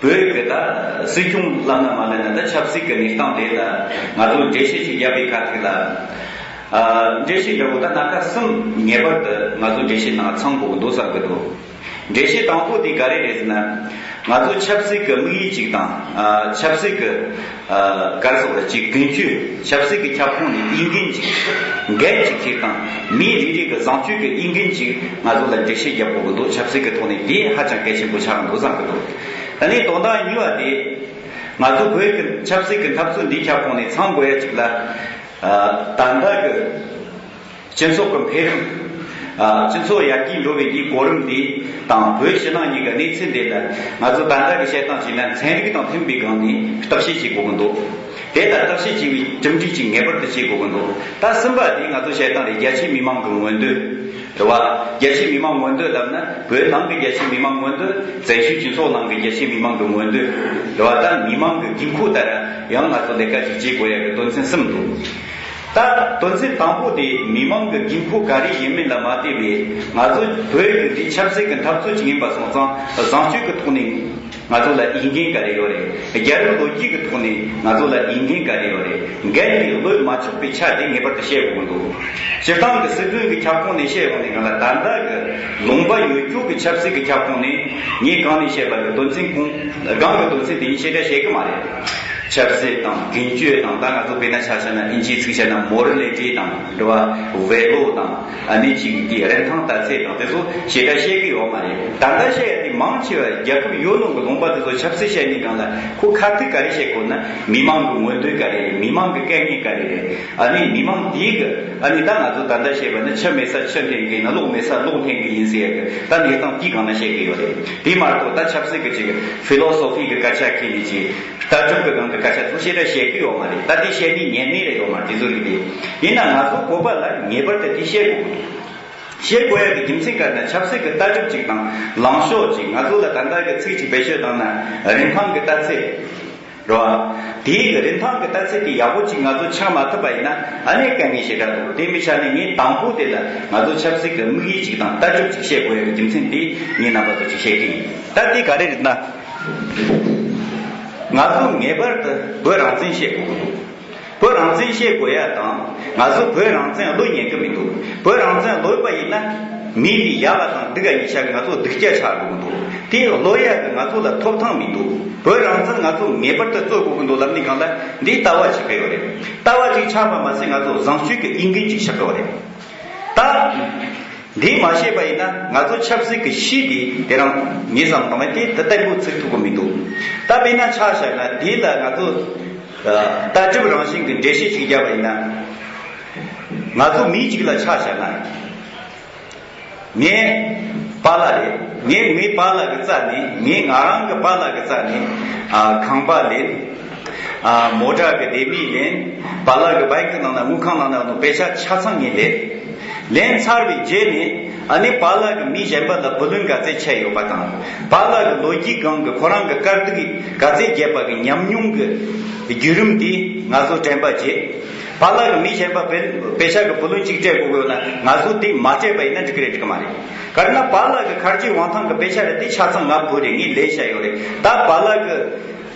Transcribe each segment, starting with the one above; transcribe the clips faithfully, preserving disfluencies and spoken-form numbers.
བོད་ཀྱི་ད་སྲིད་སྐྱོང་བླ་ན་མ་ལེན་ན་ད་ཆབ་སྲིད་ཀྱི་གནས་སྟངས་དེ་ལ་ང་ཚོ་འགྲེལ་བཤད་ཅིག་བརྒྱབ་པའི་ཁ་ཐུག་ལ། ཨ། འགྲེལ་བཤད་འདྲ་བོ་ད་སྣ་ཁ་གསུམ་ངེས་པར་དུ་ང་ཚོ་འགྲེལ་བཤད་ནང་ཚང་དགོས་ཀྱི་འདུག་བསམ་གྱི་འདུག་འགྲེལ་བཤད་དང་པོ་དེ་ག་རེ་རེད་ཟེར་ན། ང་ཚོ་ཆབ་སྲིད་ཀྱི་དམིགས་ཡུལ་ཅིག་དང་། ཨ། ཆབ་སྲིད་ཀྱི། ཨ། ག་རེ་ཟེར་དགོས་རེད། ཅིག་ཀུན་སྤྱོད། ཆབ་སྲིད་ཀྱི་ཁྱབ་ཁོངས་ནས་འོས་འགན་ཅིག་འགན་ཅིག་ཁྱེར་དང་། མི་རེ་རེ་གི་བཟང་སྤྱོད་ཀྱི་འོས་འགན་ཅིག་ང་ཚོ་ལ་འགྲེལ་བཤད་རྒྱབ་དགོས་ཀྱི་འདུག་ཆབ་སྲིད་ཀྱི་ཐོག་ནས་དེ་ཧ་ཅང་གལ་ཆེན་པོ་ཆགས་ཀྱི་འདུག་བསམ་གྱི་འདུག་ད་ནི་དོན་དག་གཉིས་པ་དེ། ང་ཚོ་བོད་ཀྱི་ཆབ་སྲིད་ཀྱི་འཐབ་རྩོད་འདིའི་ཁྱབ་ཁོངས་ནས་ཚང་དགོས་ཡ་ཅིག་ལ། ཨ། ད་ལྟ་གི་སྤྱི་ཚོགས་ཀྱི་འཕེལ་རིམ། ཨ། སྤྱི་ཚོགས་ཡར་རྒྱས་འགྲོ་བའི་འདིའི་གོ་རིམ་འདི་དང་བོད་ཕྱི་ནང་གཉིས་ཀྱི་གནས་ཚུལ་འདི་ལ་ང་ཚོ་ད་ལྟ་གི་བཤད་སྟངས་བྱས་ན་ཚན་རིག་དང་མཐུན་པའི་སྒང་ནས་བརྟག་དཔྱད་བྱེད་དགོས་ཀྱི་འདུག་དེ་ལྟར་བརྟག་དཔྱད་བྱས་པའི་གྲུབ་འབྲས་ཅིག་ངེས་པར་དུ་བྱེད་དགོས་ཀྱི་འདུག་ད་གསུམ་པ་དེ་ང་ཚོ་བཤད་སྟངས་རེད། རྒྱ་ཆེའི་མི་མང་གི་མངོན་འདོད། རེད་བ། རྒྱ་ཆེའི་མི་མང་མངོན་འདོད་ལབ་ན་བོད་ནང་གི་རྒྱ་ཆེའི་མི་མང་མངོན་འདོད། བཙན་བྱོལ་སྤྱི་ཚོགས་ནང་གི་རྒྱ་ཆེའི་མི་མང་གི་མངོན་འདོད། རེད་བ། ད་མི་མང་གི་དགོས་མཁོ་ལྟར་ཡང་ང་ཚོ་ལས་ཀ་ཞིག་བྱེད་དགོས་ཡ་གི་དོན་ཚན་གསུམ་འདུག་ད་དོན་ཚན་དང་པོ་དེ་མི་མང་གི་དགོས་མཁོ་ག་རེ་ཡིན་མིན་ལ་མ་ལྟོས་པའི་ང་ཚོ་བོད་ཀྱི་འདི་ཆབ་སྲིད་ཀྱི་འཐབ་རྩོད་ཅིག་ཡིན་པ་སོང་ཙང་བཟང་སྤྱོད་ཀྱི་ཐོག་ནས། ང་ཚོ་ལ་འོས་འགན་ག་རེ་ཡོད་རེད། རྒྱལ་རབས་ལོ་རྒྱུས་ཀྱི་ཐོག་ནས་ང་ཚོ་ལ་འོས་འགན་ག་རེ་ཡོད་རེད། འགན་དེ་ལོན་མ་ཆོག་པའི་ཆ་དེ་ངེས་པར་དུ་བཤད་དགོས་ཀྱི་འདུག་སྤྱིར་བཏང་གི་སྲིད་དོན་གྱི་ཁྱབ་ཁོངས་ནས་བཤད་ཡོང་ནས་གང་ལ་ད་ལྟ་གི་ལུང་པ་ཡོད་རྒྱུ་གི་ཆབ་སྲིད་ཀྱི་ཁྱབ་ཁོངས་ནས་ངས་གང་ནས་བཤད་པ་གི་དོན་ཚན་གང་གང་གི་དོན་ཚན་དེ་ཡིན་ཞེ་དྲག་བཤད་གི་མ་རེད། ཆབ་སྲིད་དང་ཀུན་སྤྱོད་དང་ད་ང་ཚོ་དཔེར་ན་ཆ་བཞག་ན་ཨིན་ཇིའི་ཚིག་བཤད་ན་མོ་རལ་ལི་ཊི་དང་འདྲ་བ་ཝེ་ལོ་དང་། ཨ་ནི་གཅིག་དེ་རིན་ཐང་ལྟ་ཚད་དང་དེ་ཚོ་ཞེ་དྲག་བཤད་གི་ཡོད་མ་རེད། ད་ལྟ་བཤད་ཡ་དེ་མང་ཆེ་བ་རྒྱལ་ཁབ་ཡོད་ནོ་གི་ལུང་པ་དེ་ཚོ་ཆབ་སྲིད་བཤད་ནི་སྒང་ལ་ཁོ་ཁ་ཐུག་ག་རེ་བཤད་དགོས་ན་མི་མང་གི་མངོན་འདོད་ག་རེ་རེད། མི་མང་གི་དཀའ་ངལ་ག་རེ་རེད། ཨ་ནི་མི་མང་དེ་གི་ཨ་ནི་ད་ང་ཚོ་ད་ལྟ་བཤད་པ་ནི་ཆུ་མེད་ས་ཆུ་འཐེན་གི་ཡིན་ན། གློག་མེད་ས་གློག་འཐེན་གི་ཡིན་ཟེར་ཡ་གི་ད་གནས་སྟངས་དེའི་སྒང་ན་བཤད་གི་ཡོད་རེད། དེ་མ་གཏོགས་ད་ཆབ་སྲིད་གི་ཅིག་ཕི་ལོ་སོ་ཕི་གི་སྐད་ཆ་ཁྱེར་ནས་ཅིག་ལྟ་གྲུབ་ཀྱི་སྒང་གི་སྐད་ཆ་ཚོ་ཞེ་དྲག་བཤད་ཀྱི་ཡོད་མ་རེད། ད་དེ་བཤད་ནི་ཉན་ནི་རེད་ཡོད་མ་རེད། དེ་ཚོ་རིགས་དེ་ཡིན་ན་ང་ཚོ་བོད་པ་ལ་ངེས་པར་དུ་དེ་བཤད་དགོས་ཀྱི་འདུག་བཤད་དགོས་ཡ་གི་རྒྱུ་མཚན་ག་རེ་ན་ཆབ་སྲིད་ཀྱི་ལྟ་གྲུབ་ཅིག་དང་ལངས་ཕྱོགས་ཅིག་ང་ཚོ་ལ་ད་ལྟ་གི་ཚིག་ཅིག་བེད་སྤྱོད་བཏང་ན་རིན་ཐང་གི་ལྟ་ཚད་རེད་བ། དེའི་གི་རིན་ཐང་གི་ལྟ་ཚད་དེ་ཡག་པོ་ཅིག་ང་ཚོ་ཆགས་མ་ཐུབ་པ་ཡིན་ན་ཨ་ནི་དཀའ་ངལ་ཞེ་དྲག་འདུག་དེ་མི་ཆ་ནས་ངས་དང་པོ་དེ་ལ་ང་ཚོ་ཆབ་སྲིད་ཀྱི་དམིགས་ཡུལ་ཅིག་དང་ལྟ་གྲུབ་ཅིག་བཤད་དགོས་ཡ་གི་རྒྱུ་མཚན་དེ་ངས་རྣམ་པ་ཚོ་ཅིག་བཤད་ཀྱི་ཡིན། ད་དེ་ག་རེ་རེད་ན། ང་ཚོ་ངེས་པར་དུ་བོད་རང་བཙན་བཤད་དགོས་ཀྱི་འདུག་བོད་རང་བཙན་བཤད་དགོས་ཡ་དང་ང་ཚོ་བོད་རང་བཙན་བློ་ཉན་གི་མི་འདུག་བོད་རང་བཙན་ལོས་པ་ཡིན་ན་མི་དེ་ཡག་ག་དང་སྡུག་ག་གཉིས་ཆ་གི་ང་ཚོ་སྡུག་སྐྱ་ཆགས་དགོས་ཀྱི་འདུག་དེ་ལོས་ཡ་གི་ང་ཚོ་ལ་ཐོབ་ཐང་མི་འདུག་བོད་རང་བཙན་ང་ཚོ་ངེས་པར་དུ་རྩོད་དགོས་ཀྱི་འདུག་ལབ་ནི་གང་ལ་འདི་ལྟ་བ་ཆགས་གི་ཡོད་རེད། ལྟ་བ་ཅིག་ཆགས་པ་མ་ཟད་ང་ཚོ་བཟང་སྤྱོད་ཀྱི་འོས་འགན་ཅིག་ཆགས་གི་ཡོད་རེད། ད། འདི་མ་ཤེས་པ་ཡིན་ན་ང་ཚོ་ཆབ་སྲིད་ཀྱི་གཞི་འདི་དེ་རང་ངེས་བསམ་བཏང་བས་དེ་ད་བརྟན་པོ་ཚུགས་ཐུབ་ཀྱི་མི་འདུག་ད་དཔེར་ན་ཆ་བཞག་ན་འདི་ལ་ང་ཚོ་ལྟ་གྲུབ་རང་བཞིན་གྱི་འགྲེལ་བཤད་ཅིག་བརྒྱབ་པ་ཡིན་ན། ང་ཚོ་མི་གཅིག་ལ་ཆ་བཞག་ན། ངའི་པཱ་ལགས་རེད། ངས་ངའི་པཱ་ལགས་ཀྱི་རྩ་ནས་ངས་ང་རང་གི་པཱ་ལགས་ཀྱི་རྩ་ནས་ཨ་ཁང་པ་ལེན། ཨ་མོ་ཊ་གི་ལྡེ་མིག་ལེན། པཱ་ལགས་ཀྱི་བྷའི་ཀི་ནང་ན་དངུལ་ཁང་ནང་ན་ཡོད་པའི་པེ་ཤ་ཆ་ཚང་ངས་ལེན། ལེན་ཚར་བའི་རྗེས་ནས་ཨ་ནི་པཱ་ལགས་ཀྱི་མི་གཞན་པ་ལ་བུ་ལོན་ག་ཚད་ཆད་ཡོད་པ་དང་། པཱ་ལགས་ཀྱི་ལོ་རྒྱུས་སྒང་གི་ཁོ་རང་གི་དཀའ་སྡུག་གི་ག་ཚད་བརྒྱབ་པ་གི་ཉམས་མྱོང་གི་བརྒྱུད་རིམ་དེ་ང་ཚོ་དྲན་པ་བརྗེད། པཱ་ལགས་ཀྱི་མི་གཞན་པ་པེ་པེ་ཤ་གི་བུ་ལོན་གཅིག་སྤྲད་དགོས་དགོས་ན་ང་ཚོ་དེ་མ་སྤྲད་པ་ཡིན་ན་འགྲིག་གི་རེད་འགྲིག་གི་མ་རེད། ག་རེ་ན་པཱ་ལགས་ཀྱི་ཁ་རྗེ་དབང་ཐང་གི་པེ་ཤ་རེད་དེ་ཆ་ཚང་ང་བུ་རེད། ངས་ལེན་བྱས་ཡོད་རེད། ད་པཱ་ལགས་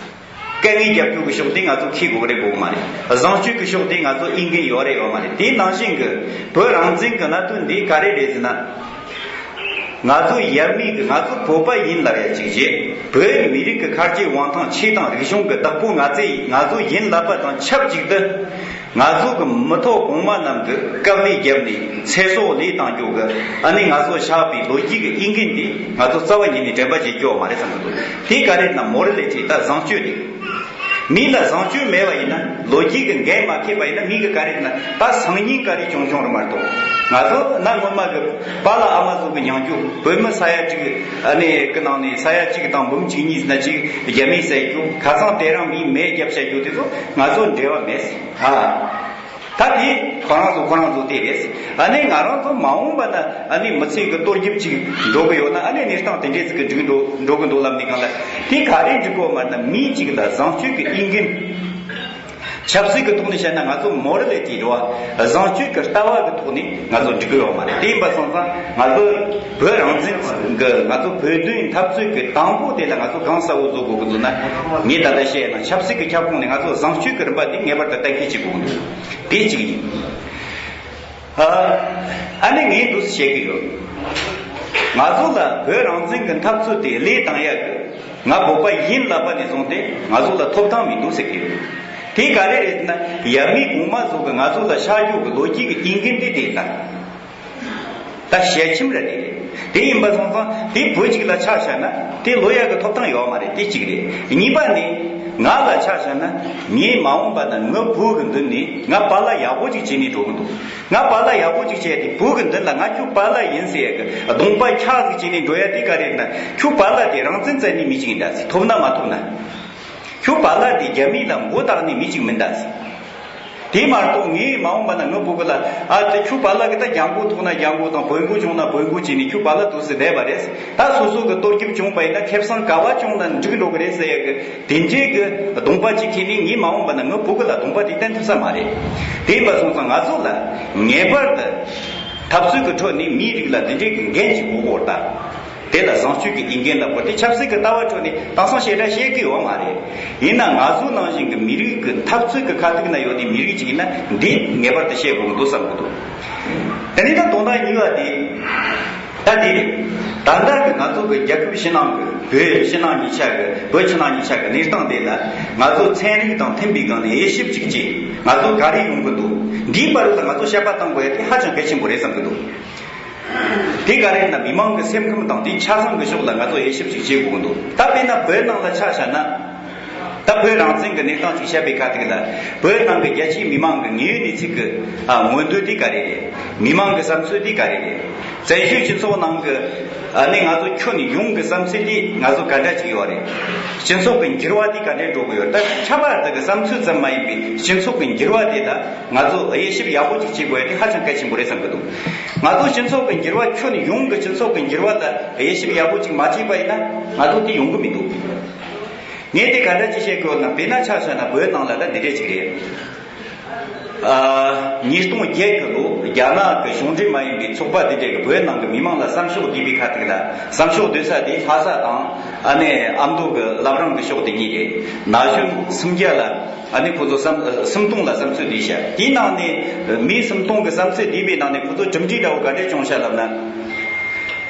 ཀྱི་དཀའ་ངལ་རྒྱབ་སྐྱོར་གྱི་ཕྱོགས་དེ་ང་ཚོ་འཁྱེར་དགོས་ཀྱི་རེད་དགོས་ཀྱི་མ་རེད། བཟང་སྤྱོད་ཀྱི་ཕྱོགས་དེ་ང་ཚོ་འོས་འགན་ཡོད་རེད་ཡོད་མ་རེད། དེ་ནང་བཞིན་གྱི་བོད་རང་བཙན་གྱི་གནད་དོན་འདི་ག་རེ་རེད་ཟེར་ན། ང་ཚོ་ཡབ་མེས་ཀྱི་ང་ཚོ་བོད་པ་ཡིན་ལབ་ཡ་གཅིག་བྱས། བོད་མི་རིགས་ཀྱི་ཁ་རྗེ་དབང་ཐང་ཆོས་དང་རིག་གཞུང་གི་བདག་པོ་ང་ཚོ་ང་ཚོ་ཡིན་ལབ་པ་དང་ཆབས་ཅིག་ཏུ། ང་ཚོ་གི་མི་ཐོག་གོང་མ་རྣམས་ཀྱི་དཀའ་ལས་བརྒྱབ་ནས་ཚེ་སྲོག་བློས་བཏང་རྒྱུ་གི་ཨ་ནི་ང་ཚོ་ཆགས་པའི་ལོ་རྒྱུས་ཀྱི་འོས་འགན་དེ་ང་ཚོ་རྩ་བ་ཉིད་ནས་དྲན་པ་བརྗེད་རྒྱུ་མ་རེད་བསམ་གི་འདུག་དེ་ག་རེ་ན་མོ་རལ་ལི་ཊི་ད་བཟང་སྤྱོད་རེད། མི་ལ་བཟང་སྤྱོད་མེད་པ་ཡིན་ན་ལོ་རྒྱུས་ཀྱི་འགན་མ་འཁྱེར་བ་ཡིན་ན་མི་གི་ག་རེ་ན་ད་སང་ཉིན་ག་རེ་བྱུང་བྱུང་རེད་མ་གཏོགས། ང་ཚོ་གནའ་སྔོན་མ་གི་པཱ་ལགས་ཨ་མ་ཚོ་གི་མྱོང་རྒྱུ་བོད་མི་ས་ཡ་གཅིག་ཨ་ནི་གི་ནང་ནས་ས་ཡ་གཅིག་དང་འབུམ་གཅིག་གཉིས་ཟིན་ན་གཅིག་རྒྱ་མིས་བསད་རྒྱུ་ཁ་སང་དེ་རིང་མིས་མེ་བརྒྱབ་བསད་རྒྱུ་དེ་ཚོ་ང་ཚོ་འབྲེལ་བ་མེད་ཟེར། ཨ། ད་དེ་ཁོ་རང་ཚོ་ཁོ་རང་ཚོ་དེ་རེད། ཨ་ནི་ང་རང་ཚོ་མ་འོངས་པ་ན་ཨ་ནི་མི་ཚེ་གི་གཏོར་རྒྱབ་ཅིག་འགྲོ་གི་ཡོད་ན་ཨ་ནི་གནས་སྟངས་དེ་འདྲས་ཅིག་གི་འགྲིག་འགྲོ་འགྲོ་གི་འདུག་ལབ་ནི་གང་ལ་དེ་ག་རེ་འགྲིག་གོ་མ་ན་མི་གཅིག་ལ་བཟང་སྤྱོད་ཀྱི་འོས་འགན་ ཆབ་སྲིད་ཀྱི་ཐོག་ནས་བཤད་ན་ང་ཚོ་མོ་རལ་ལི་ཊི་འགྲོ་བ་བཟང་སྤྱོད་ཀྱི་ལྟ་བ་གི་ཐོག་ནས་ང་ཚོ་འགྲིག་གི་ཡོད་མ་རེད། དེ་ཡིན་པ་སོང་ཙང་ང་ཚོ་བོད་རང་བཙན་གྱི་ང་ཚོ་བོད་དོན་འཐབ་རྩོད་ཀྱི་དང་པོ་དེ་ལ་ང་ཚོ་གང་གསལ་བོ་བཟོ་དགོས་ཀྱི་འདུག་ན། ངས་ད་ལྟ་བཤད་ཡ་ན་ཆབ་སྲིད་ཀྱི་ཁྱབ་ཁོངས་ནས་ང་ཚོ་བཟང་སྤྱོད་ཀྱི་རིམ་པ་དེ་ངེས་པར་དུ་གཏན་འཁེལ་བྱེད་དགོས་ཀྱི་འདུག་དེ་གཅིག་ཡིན། ཨ་ཨ་ནི་ངས་འདུག་སེ་བཤད་ཀྱི་ཡོད། ང་ཚོ་ལ་བོད་རང་བཙན་གྱི་འཐབ་རྩོད་དེ་བློས་བཏང་ཡག་གི་ང་བོད་པ་ཡིན་ལབ་པ་ནས་བཟུང་སྟེ་ང་ཚོ་ལ་ཐོབ་ཐང་མི་འདུག་ཟེར་གྱི་ཡོད། དེ་ག་རེ་རེད་ཟེར་ན། ཡབ་མེས་གོང་མ་ཚོ་གི་ང་ཚོ་ལ་ཆགས་རྒྱུ་གི་ལོ་རྒྱུས་ཀྱི་དབྱིན་སྐད་འདི་དེ་ལྟ། ད་ཞལ་ཆེམས་རེད་དེ། དེ་ཡིན་པ་སོང་ཙང་དེ་བོད་ཅིག་ལ་ཆ་བཞག་ན་དེ་ལོ་ཡག་གི་ཐོབ་ཐང་ཡོད་མ་རེད། དེ་གཅིག་རེད། གཉིས་པ་ནི་ང་ལ་ཆ་བཞག་ན་ངའི་མ་འོངས་པ་ན་ངའི་བུ་གི་མདུན་ནས་ང་པཱ་ལགས་ཡག་པོ་ཅིག་བྱས་ནས་འགྲོ་གི་འདུག་ང་པཱ་ལགས་ཡག་པོ་ཅིག་བྱས་ཏེ་བུ་གི་མདུན་ལ་ང་ཁྱོད་པཱ་ལགས་ཡིན་ཟེར་ཡག་གི་གདོང་པ་འཁྱག་ཟིག་བྱས་ནས་འགྲོ་ཡ་དེ་ག་རེ་རེད་ན། ཁྱོད་པཱ་ལགས་དེ་རང་བཙན་བཙལ་ནི་མི་ཅིག་ཡིན་ད་ཟེར། ཐོབ་ན་མ་ཐོབ་ན། ཁྱོད་པཱ་ལགས་དེ་རྒྱ་མི་ལ་མགོ་བཏགས་ནི་མི་ཅིག་མིན་ད་ཟེར། དེ་མ་གཏོགས་ངའི་མ་འོངས་པ་ན་ངའི་བུ་གུ་ལ་ཨ་དེ་ཁྱོད་པཱ་ལགས་གི་ད་རྒྱལ་མགོ་ཐོགས་ན་རྒྱལ་མགོ་དང་བོན་མགོ་བྱུང་ན་བོན་མགོ་བྱས་ནས་ཁྱོད་པཱ་ལགས་འདུག་ཟེར་བསྡད་པ་རེད། ད་སོ་སོ་གི་ལྟོ་རྒྱབ་བྱུང་བ་ཡིན་ན་ཁེ་བཟང་ག་བ་བྱུང་ན་འགྲིག་འགྲོ་གི་རེད་ཟེར་ཡ་གི་དེ་འདྲའི་གི་གདོང་པ་གཅིག་ཁྱེར་ནས་ངའི་མ་འོངས་པ་ན་ངའི་བུ་གུ་ལ་གདོང་པ་དེ་བསྟན་ཐུབ་ས་མ་རེད། དེ་ཡིན་པ་སོང་ཙང་ང་ཚོ་ལ་ངེས་པར་དུ་འཐབ་རྩོད་ཀྱི་ཁྲོད་ནས་མིའི་རིགས་ལ་འདི་འདྲའི་གི་འགན་ཞིག་དགོས་ཀྱི་ཡོད་ད། དེ་ལ་བཟང་སྤྱོད་ཀྱི་འོས་འགན་ལ་བཀོད་དེ་ཆབ་སྲིད་ཀྱི་ལྟ་བ་ཁྲོད་ནས་དེང་སང་བཤད་གྲྭ་བཤད་ཀྱི་ཡོད་མ་རེད། ཡིན་ན་ང་ཚོ་ནང་བཞིན་གྱི་མི་རིགས་ཀྱི་འཐབ་རྩོད་ཀྱི་ཁ་ཐུག་ན་ཡོད་དེ་མི་རིགས་ཅིག་ཡིན་ན་འདི་ངེས་པར་དུ་བཤད་དགོས་ཀྱི་འདུག་བསམ་གྱི་འདུག་དེ་ནས་ད་དོན་དག་གཉིས་པ་དེ། ད་དེ་རེད། ད་ལྟ་གི་ང་ཚོ་གི་རྒྱལ་ཁབ་ཕྱི་ནང་གི་བོད་ཕྱི་ནང་གཉིས་ཆ་གི་བོད་ཕྱི་ནང་གཉིས་ཆ་གི་གནས་སྟངས་དེ་ལ་ང་ཚོ་ཚན་རིག་དང་མཐུན་པའི་སྒང་ནས་དབྱེ་ཞིབ་ཅིག་བྱས། ང་ཚོ་ག་རེ་ཡོང་གི་འདུག་འདིའི་བར་ལ་ང་ཚོ་དཔྱད་པ་བཏང་དགོས་ཡ་དེ་ཧ་ཅང་གལ་ཆེན་པོ་རེད་བསམ་གྱི་འདུག་དེ་ག་རེ་ན་མི་མང་གི་སེམས་ཁམས་དང་དེའི་ཆ་ཚང་གི་ཕྱོགས་ལ་ང་ཚོ་དབྱེ་ཞིབ་ཅིག་བྱེད་དགོས་ཀྱི་འདུག་ད་དཔེར་ན་བོད་ནང་ལ་ཆ་བཞག་ན། ད་བོད་རང་བཙན་གྱི་གནས་སྟངས་ཅིག་བཤད་པའི་ཁ་ཐུག་ལ་བོད་ནང་གི་རྒྱ་ཆེའི་མི་མང་གི་དངོས་ཡོད་གནས་ཚུལ་གྱི་ཨ་མངོན་འདོད་དེ་ག་རེ་རེད། མི་མང་གི་བསམ་ཚུལ་དེ་ག་རེ་རེད། བཙན་བྱོལ་སྤྱི་ཚོགས་ནང་གི་ཨ་ནི་ང་ཚོ་ཁྱོན་ཡོངས་ཀྱི་བསམ་ཚུལ་དེ་ང་ཚོ་ག་འདྲ་ཅིག་ཡོད་རེད། སྤྱི་ཚོགས་ཀྱི་འགྱུར་བ་དེ་ག་འདྲས་འགྲོ་གི་ཡོད་རེད། ད་ཁྱད་པར་དུ་གི་བསམ་ཚུལ་ཙམ་མ་ཡིན་པའི་སྤྱི་ཚོགས་ཀྱི་འགྱུར་བ་དེ་ད་ང་ཚོ་དབྱེ་ཞིབ་ཡག་པོ་ཅིག་བྱེད་དགོས་ཡ་དེ་ཧ་ཅང་གལ་ཆེན་པོ་རེད་བསམ་གྱི་འདུག་ང་ཚོ་སྤྱི་ཚོགས་ཀྱི་འགྱུར་བ་ཁྱོན་ཡོངས་ཀྱི་སྤྱི་ཚོགས་ཀྱི་འགྱུར་བ་ལ་དབྱེ་ཞིབ་ཡག་པོ་ཅིག་མ་བྱས་པ་ཡིན་ན་ང་ཚོ་དེ་ཡོང་གི་མི་འདུག་ངས་དེ་ག་འདྲ་ཅིག་བཤད་དགོས་ན་དཔེར་ན་ཆ་བཞག་ན་བོད་ནང་ལ་ད་འདི་འདྲས་ཅིག་རེད། ཨ། ཉིས་སྟོང་བརྒྱད་གི་ལོ་རྒྱ་ནག་གི་གཞུང་འབྲེལ་མ་ཡིན་པའི་ཚོགས་པ་དེ་འདྲས་ཀྱི་བོད་ནང་གི་མི་མང་ལ་བསམ་ཤོག་བསྡུས་པའི་ཁ་ཐུག་ལ་བསམ་ཤོག་བསྡུས་ས་དེ་ལྷ་ས་དང་ཨ་ནེ་ཨ་མདོ་གི་བླ་བྲང་གི་ཕྱོགས་དེ་གཉིས་རེད། ན་གཞོན་སུམ་བརྒྱ་ལ་ཨ་ནེ་ཁོ་ཚོ་བསམ་སུམ་སྟོང་ལ་བསམ་ཚུལ་བསྡུས་ཤག་དེའི་ནང་ནས་མི་སུམ་སྟོང་གི་བསམ་ཚུལ་བསྡུས་པའི་ནང་ནས་ཁོ་ཚོ་གྲུབ་འབྲས་འདྲ་བོ་ག་འདྲས་བྱུང་ཤག་ལབ་ན།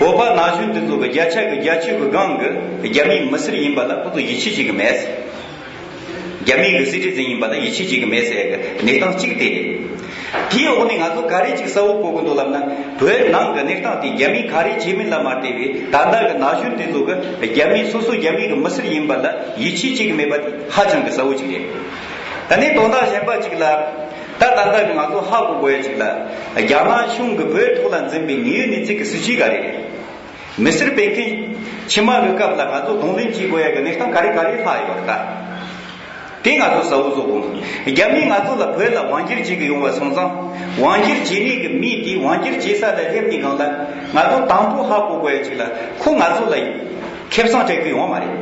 བོད་པ་ན་གཞོན་དེ་ཚོ་གི་བརྒྱ་ཆ་གི་བརྒྱད་ཅུ་གི་སྒང་གི་རྒྱ་མིའི་མི་སེར་ཡིན་པ་ལ་ཁོ་ཚོ་ཡིད་ཆེས་བྱེད་གི་མེད། རྒྱ་མི་གི་སྲིད་ཁྲི་འཛིན་ཡིན་པ་ལ་ཡིད་ཆེས་བྱེད་ཀྱི་མེད་ཟེར་ཡ་གི་གནས་སྟངས་གཅིག་དེ་རེད། དེའི་འོག་ནས་ང་ཚོ་ག་རེ་ཅིག་གསལ་བོ་གོ་གི་འདུག་ལབ་ན། བོད་ནང་གི་གནས་སྟངས་དེ་རྒྱ་མིས་ག་རེ་བྱས་མིན་ལ་མ་ལྟོས་པའི་ད་ལྟ་གི་ན་གཞོན་དེ་ཚོ་གི་རྒྱ་མི་སོ་སོ་རྒྱ་མི་གི་མི་སེར་ཡིན་པ་ལ་ཡིད་ཆེས་བྱེད་ཀྱི་མེད་པ་དེ་ཧ་ཅང་གི་གསལ་བོ་ཅིག་རེད། ད་ནི་དོན་དག་གཞན་པ་ཅིག་ལ། ད་ད་ལྟ་གི་ང་ཚོ་ཧ་གོ་དགོས་ཡ་ཅིག་ལ། རྒྱ་ནག་གཞུང་གི་བོད་ཐོག་ལ་འཛིན་པའི་དངོས་ཡོད་གནས་ཚུལ་གྱི་སྲིད་ཇུས་ག་རེ་རེད། མི་སེར་སྤེལ་མཁན་ཕྱི་མ་གི་སྐབས་ལ་ང་ཚོ་གདོང་ལེན་བྱེད་དགོས་ཡ་གི་གནས་སྟངས་ག་རེ་ག་རེ་ལྷག་ཡོད་རེད་ད། དེ་ང་ཚོ་གསལ་བོ་བཟོ་དགོས། རྒྱ་མིས་ང་ཚོ་ལ་བོད་ལ་དབང་སྒྱུར་བྱེད་ཀྱི་ཡོང་བ་སོང་ཙང་། དབང་སྒྱུར་བྱེད་མཁན་གྱི་མི་དེ་དབང་སྒྱུར་བྱེད་ས་ལ་སླེབས་ནས་སྒང་ལ་ང་ཚོ་དང་པོ་ཧ་གོ་དགོས་ཡ་ཅིག་ལ་ཁོ་ང་ཚོ་ལ་ཁེ་བཟང་སྤྲད་ཀྱི་ཡོང་བ་མ་རེད།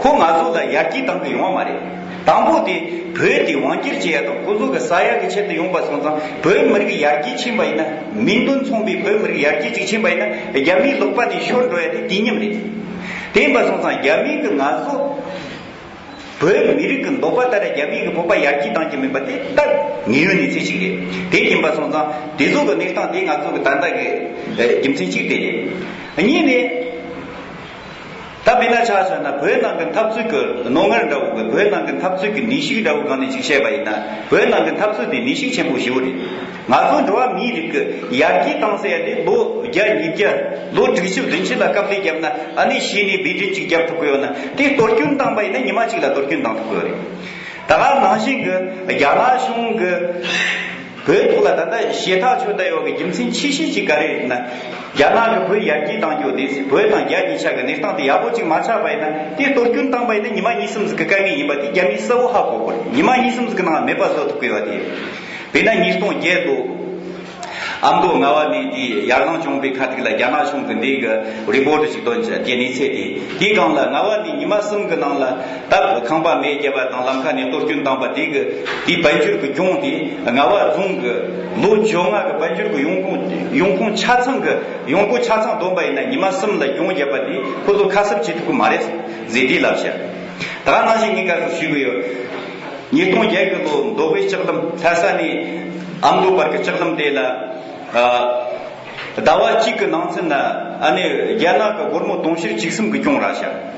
ཁོ་ང་ཚོ་ལ་ཡར་རྒྱས་གཏང་གི་ཡོང་བ་མ་རེད། དང་པོ་དེ་བོད་དེ་དབང་སྒྱུར་བྱེད་ཡ་དང་ཁོ་ཚོ་གི་ས་ཡ་གི་ཆེད་དུ་ཡོང་པ་སོང་ཙང་བོད་མི་རིགས་ཡར་རྒྱས་ཕྱིན་པ་ཡིན་ན་མིང་དོན་མཚུངས་པའི་བོད་མི་རིགས་ཡར་རྒྱས་ཅིག་ཕྱིན་པ་ཡིན་ན་རྒྱ་མིའི་ལག་པ་ནས་ཤོར་འགྲོ་ཡ་དེ་དུས་མཉམ་རེད། དེ་ཡིན་པ་སོང་ཙང་རྒྱ་མི་གི་ང་ཚོ་བོད་མི་རིགས་ཀྱི་འདོད་པ་ལྟར་རྒྱ་མི་གི་བོད་པ་ཡར་རྒྱས་གཏང་རྒྱུ་མིན་པ་དེ་ད་དངོས་ཡོད་གནས་ཚུལ་ཅིག་རེད། དེ་ཡིན་པ་སོང་ཙང་དེ་ཚོ་གི་གནས་སྟངས་དེ་ང་ཚོ་གི་ད་ལྟ་གི་རྒྱུ་མཚན་གཅིག་དེ་རེད། གཉིས་ནས། ད་དཔེར་ན་ཆ་བཞག་ན་བོད་ནང་གི་འཐབ་རྩོད་ཀྱི་རྣོ་ངར་འདྲ་བོ་གི་བོད་ནང་གི་འཐབ་རྩོད་ཀྱི་ནུས་ཤུགས་འདྲ་བོ་སྒང་ནས་ཅིག་བཤད་པ་ཡིན་ན་བོད་ནང་གི་འཐབ་རྩོད་དེ་ནུས་ཤུགས་ཆེན་པོ་ཞེ་པོ་རེད། ང་ཚོ་འགྲོ་བ་མིའི་རིགས་ཀྱི་ཡར་རྒྱས་བཏང་ཟེར་ཡ་དེ་ལོ་བརྒྱ་ཉིས་བརྒྱ་ལོ་དྲུག་ཅུ་བདུན་ཅུ་ལ་དཀའ་ལས་བརྒྱབ་ན་ཨ་ནི་ཕྱིས་ནས་སྦས་དྲན་ཅིག་རྒྱབ་ཐུབ་ཀྱི་ཡོད་ན་དེ་གཏོར་སྐྱོན་བཏང་པ་ཡིན་ན་ཉི་མ་གཅིག་ལ་གཏོར་སྐྱོན་བཏང་ཐུབ་ཀྱི་ཡོད་རེད། ད་ག་ནང་བཞིན་གྱི་རྒྱ་ནག་གཞུང་གི་བོད་ཐོག་ལ་ད་ལྟ་ཞེ་ཐག་ཆོད་བསྡད་ཡོད་པའི་རྒྱུ་མཚན་ཆེ་ཤོས་ཅིག་ག་རེ་རེད་ན། རྒྱ་ནག་གིས་བོད་ཡར་རྒྱས་བཏང་རྒྱུ་དེ་བོད་དང་རྒྱ་གཉིས་ཆ་གི་གནས་སྟངས་དེ་ཡག་པོ་ཅིག་མ་ཆགས་པ་ཡིན་ན་དེ་གཏོར་སྐྱོན་བཏང་པ་ཡིན་ན་ཉི་མ་གཉིས་གསུམ་ཟིག་གི་དཀའ་ངལ་ཡིན་པ་དེ་རྒྱ་མིས་གསལ་བོ་ཧ་གོ་དགོས་རེད། ཉི་མ་གཉིས་གསུམ་ཟིག་གི་ནང་ལ་མེད་པ་བཟོ་ཐུབ་ཀྱི་ཡོད་དེ། དཔེར་ན་ཉིས་སྟོང་བརྒྱད་ལོ། ཨ་མདོ་རྔ་བ་ནས་དེའི་ཡར་ལངས་བྱུང་བའི་ཁ་ཐུག་ལ་རྒྱ་ནག་གཞུང་གི་འདི་གི་རི་པོར་ཊི་ཞིག་བཏོན་ཅིག་དེ་གནས་ཚུལ་དེ་དེའི་སྒང་ལ་རྔ་བ་ནས་ཉི་མ་གསུམ་གི་ནང་ལ་ད་ཁང་པ་མེ་བརྒྱབ་པ་དང་ལམ་ཁ་ནས་གཏོར་སྐྱོན་བཏང་པ་དེ་གི་དེའི་དཔལ་འབྱོར་གི་གྱོང་དེ་རྔ་བ་རྫོང་གི་ལོ་བཅོ་ལྔ་གི་དཔལ་འབྱོར་གི་ཡོང་ཁུངས་ཡོང་ཁུངས་ཆ་ཚང་གི་ཡོང་སྒོ་ཆ་ཚང་བསྡོམས་པ་ཡིན་ན་ཉི་མ་གསུམ་ལ་གྱོང་བརྒྱབ་པ་དེ་ཁོ་ཚོ་ཁ་གསབ་བྱེད་ཐུབ་ཀྱི་མ་རེད་ཟེར་དེ་ལབ་བཤད། ད་ག་ནང་བཞིན་ངས་ག་ཚོད་ཞུས་གི་ཡོད། ཉིས་སྟོང་བརྒྱད་གི་ལོ་མདོ་དབུས་ལྕགས་ལམ་ལྷ་ས་ནས་ཨ་མདོ་བར་གྱི་ལྕགས་ལམ་དེ་ལ་ཨ་ཟླ་བ་གཅིག་གི་ནང་ཚུན་ན་ཨ་ནི་རྒྱ་ནག་གི་སྒོར་མོ་དུང་ཕྱུར་བཅུ་གསུམ་གི་གྱོང་རག་ཤག་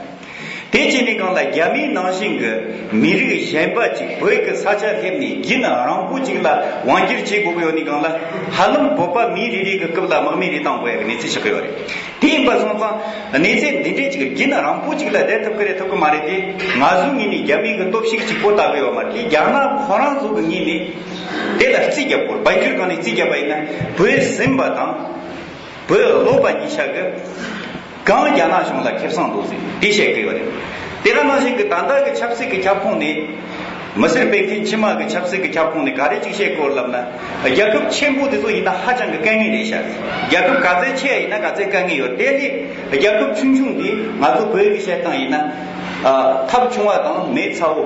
དེ་བྱས་ནས་གང་ལ་རྒྱ་མིའི་ནང་བཞིན་གི་མི་རིགས་གཞན་པ་ཅིག་བོད་ཀྱི་ས་ཆ་སླེབས་ནས་རྒྱུན་རིང་པོ་ཅིག་ལ་དབང་སྒྱུར་བྱེད་དགོས་ཀྱི་ཡོད་ནས་གང་ལ་ཧ་ལམ་བོད་པ་མི་རེ་རེ་གི་རྐུབ་ལ་དམག་མི་རེ་བཏང་དགོས་ཡ་གི་གནས་ཚུལ་ཆགས་ཀྱི་ཡོད་རེད། དེ་ཡིན་པ་སོང་ཙང་གནས་ཚུལ་འདི་འདྲའི་ཅིག་རྒྱུན་རིང་པོ་ཅིག་ལ་བསྡད་ཐུབ་ཀྱི་རེད་ཐུབ་ཀྱི་མ་རེད་དེ། ང་ཚོའི་ངོས་ནས་རྒྱ་མི་གི་སྟོབས་ཤུགས་གཅིག་པོ་ལྟ་གི་ཡོད་མ་རེད་དེ། རྒྱ་ནག་ཁོ་རང་ཚོ་གི་ངོས་ནས་དེ་ལ་རྩིས་རྒྱག་དགོས། དཔལ་འབྱོར་སྒང་ནས་རྩིས་རྒྱག་པ་ཡིན་ན་བོད་ཟིན་པ་དང་བོད་ལོག་པ་གཉིས་ཆ་གི་གང་རྒྱ་ནག་གཞུང་ལ་ཁེ་བཟང་འདུག་ཟེར་དེ་བཤད་ཀྱི་ཡོད་རེད། དེ་ག་ནང་བཞིན་གྱི་ད་ལྟ་གི་ཆབ་སྲིད་ཀྱི་ཁྱབ་ཁོངས་ནས་མི་སེར་སྤེལ་མཁན་ཕྱི་མ་གི་ཆབ་སྲིད་ཀྱི་ཁྱབ་ཁོངས་ནས་ག་རེ་ཅིག་བཤད་དགོས་ལབ་ན། རྒྱལ་ཁབ་ཆེན་པོ་དེ་ཚོ་ཡིན་ན་ཧ་ཅང་གི་དཀའ་ངལ་རེད་ཤག་རྒྱལ་ཁབ་ག་ཚད་ཆེ་ཡ་ཡིན་ན་ག་ཚད་དཀའ་ངལ་ཡོད། དེ་ལས་རྒྱལ་ཁབ་ཆུང་ཆུང་འདི་ང་ཚོ་བོད་ཀྱི་བཤད་སྟངས་ཡིན་ན་ཨ་ཐབ་ཆུང་བ་དང་མེ་ཚ་བོ་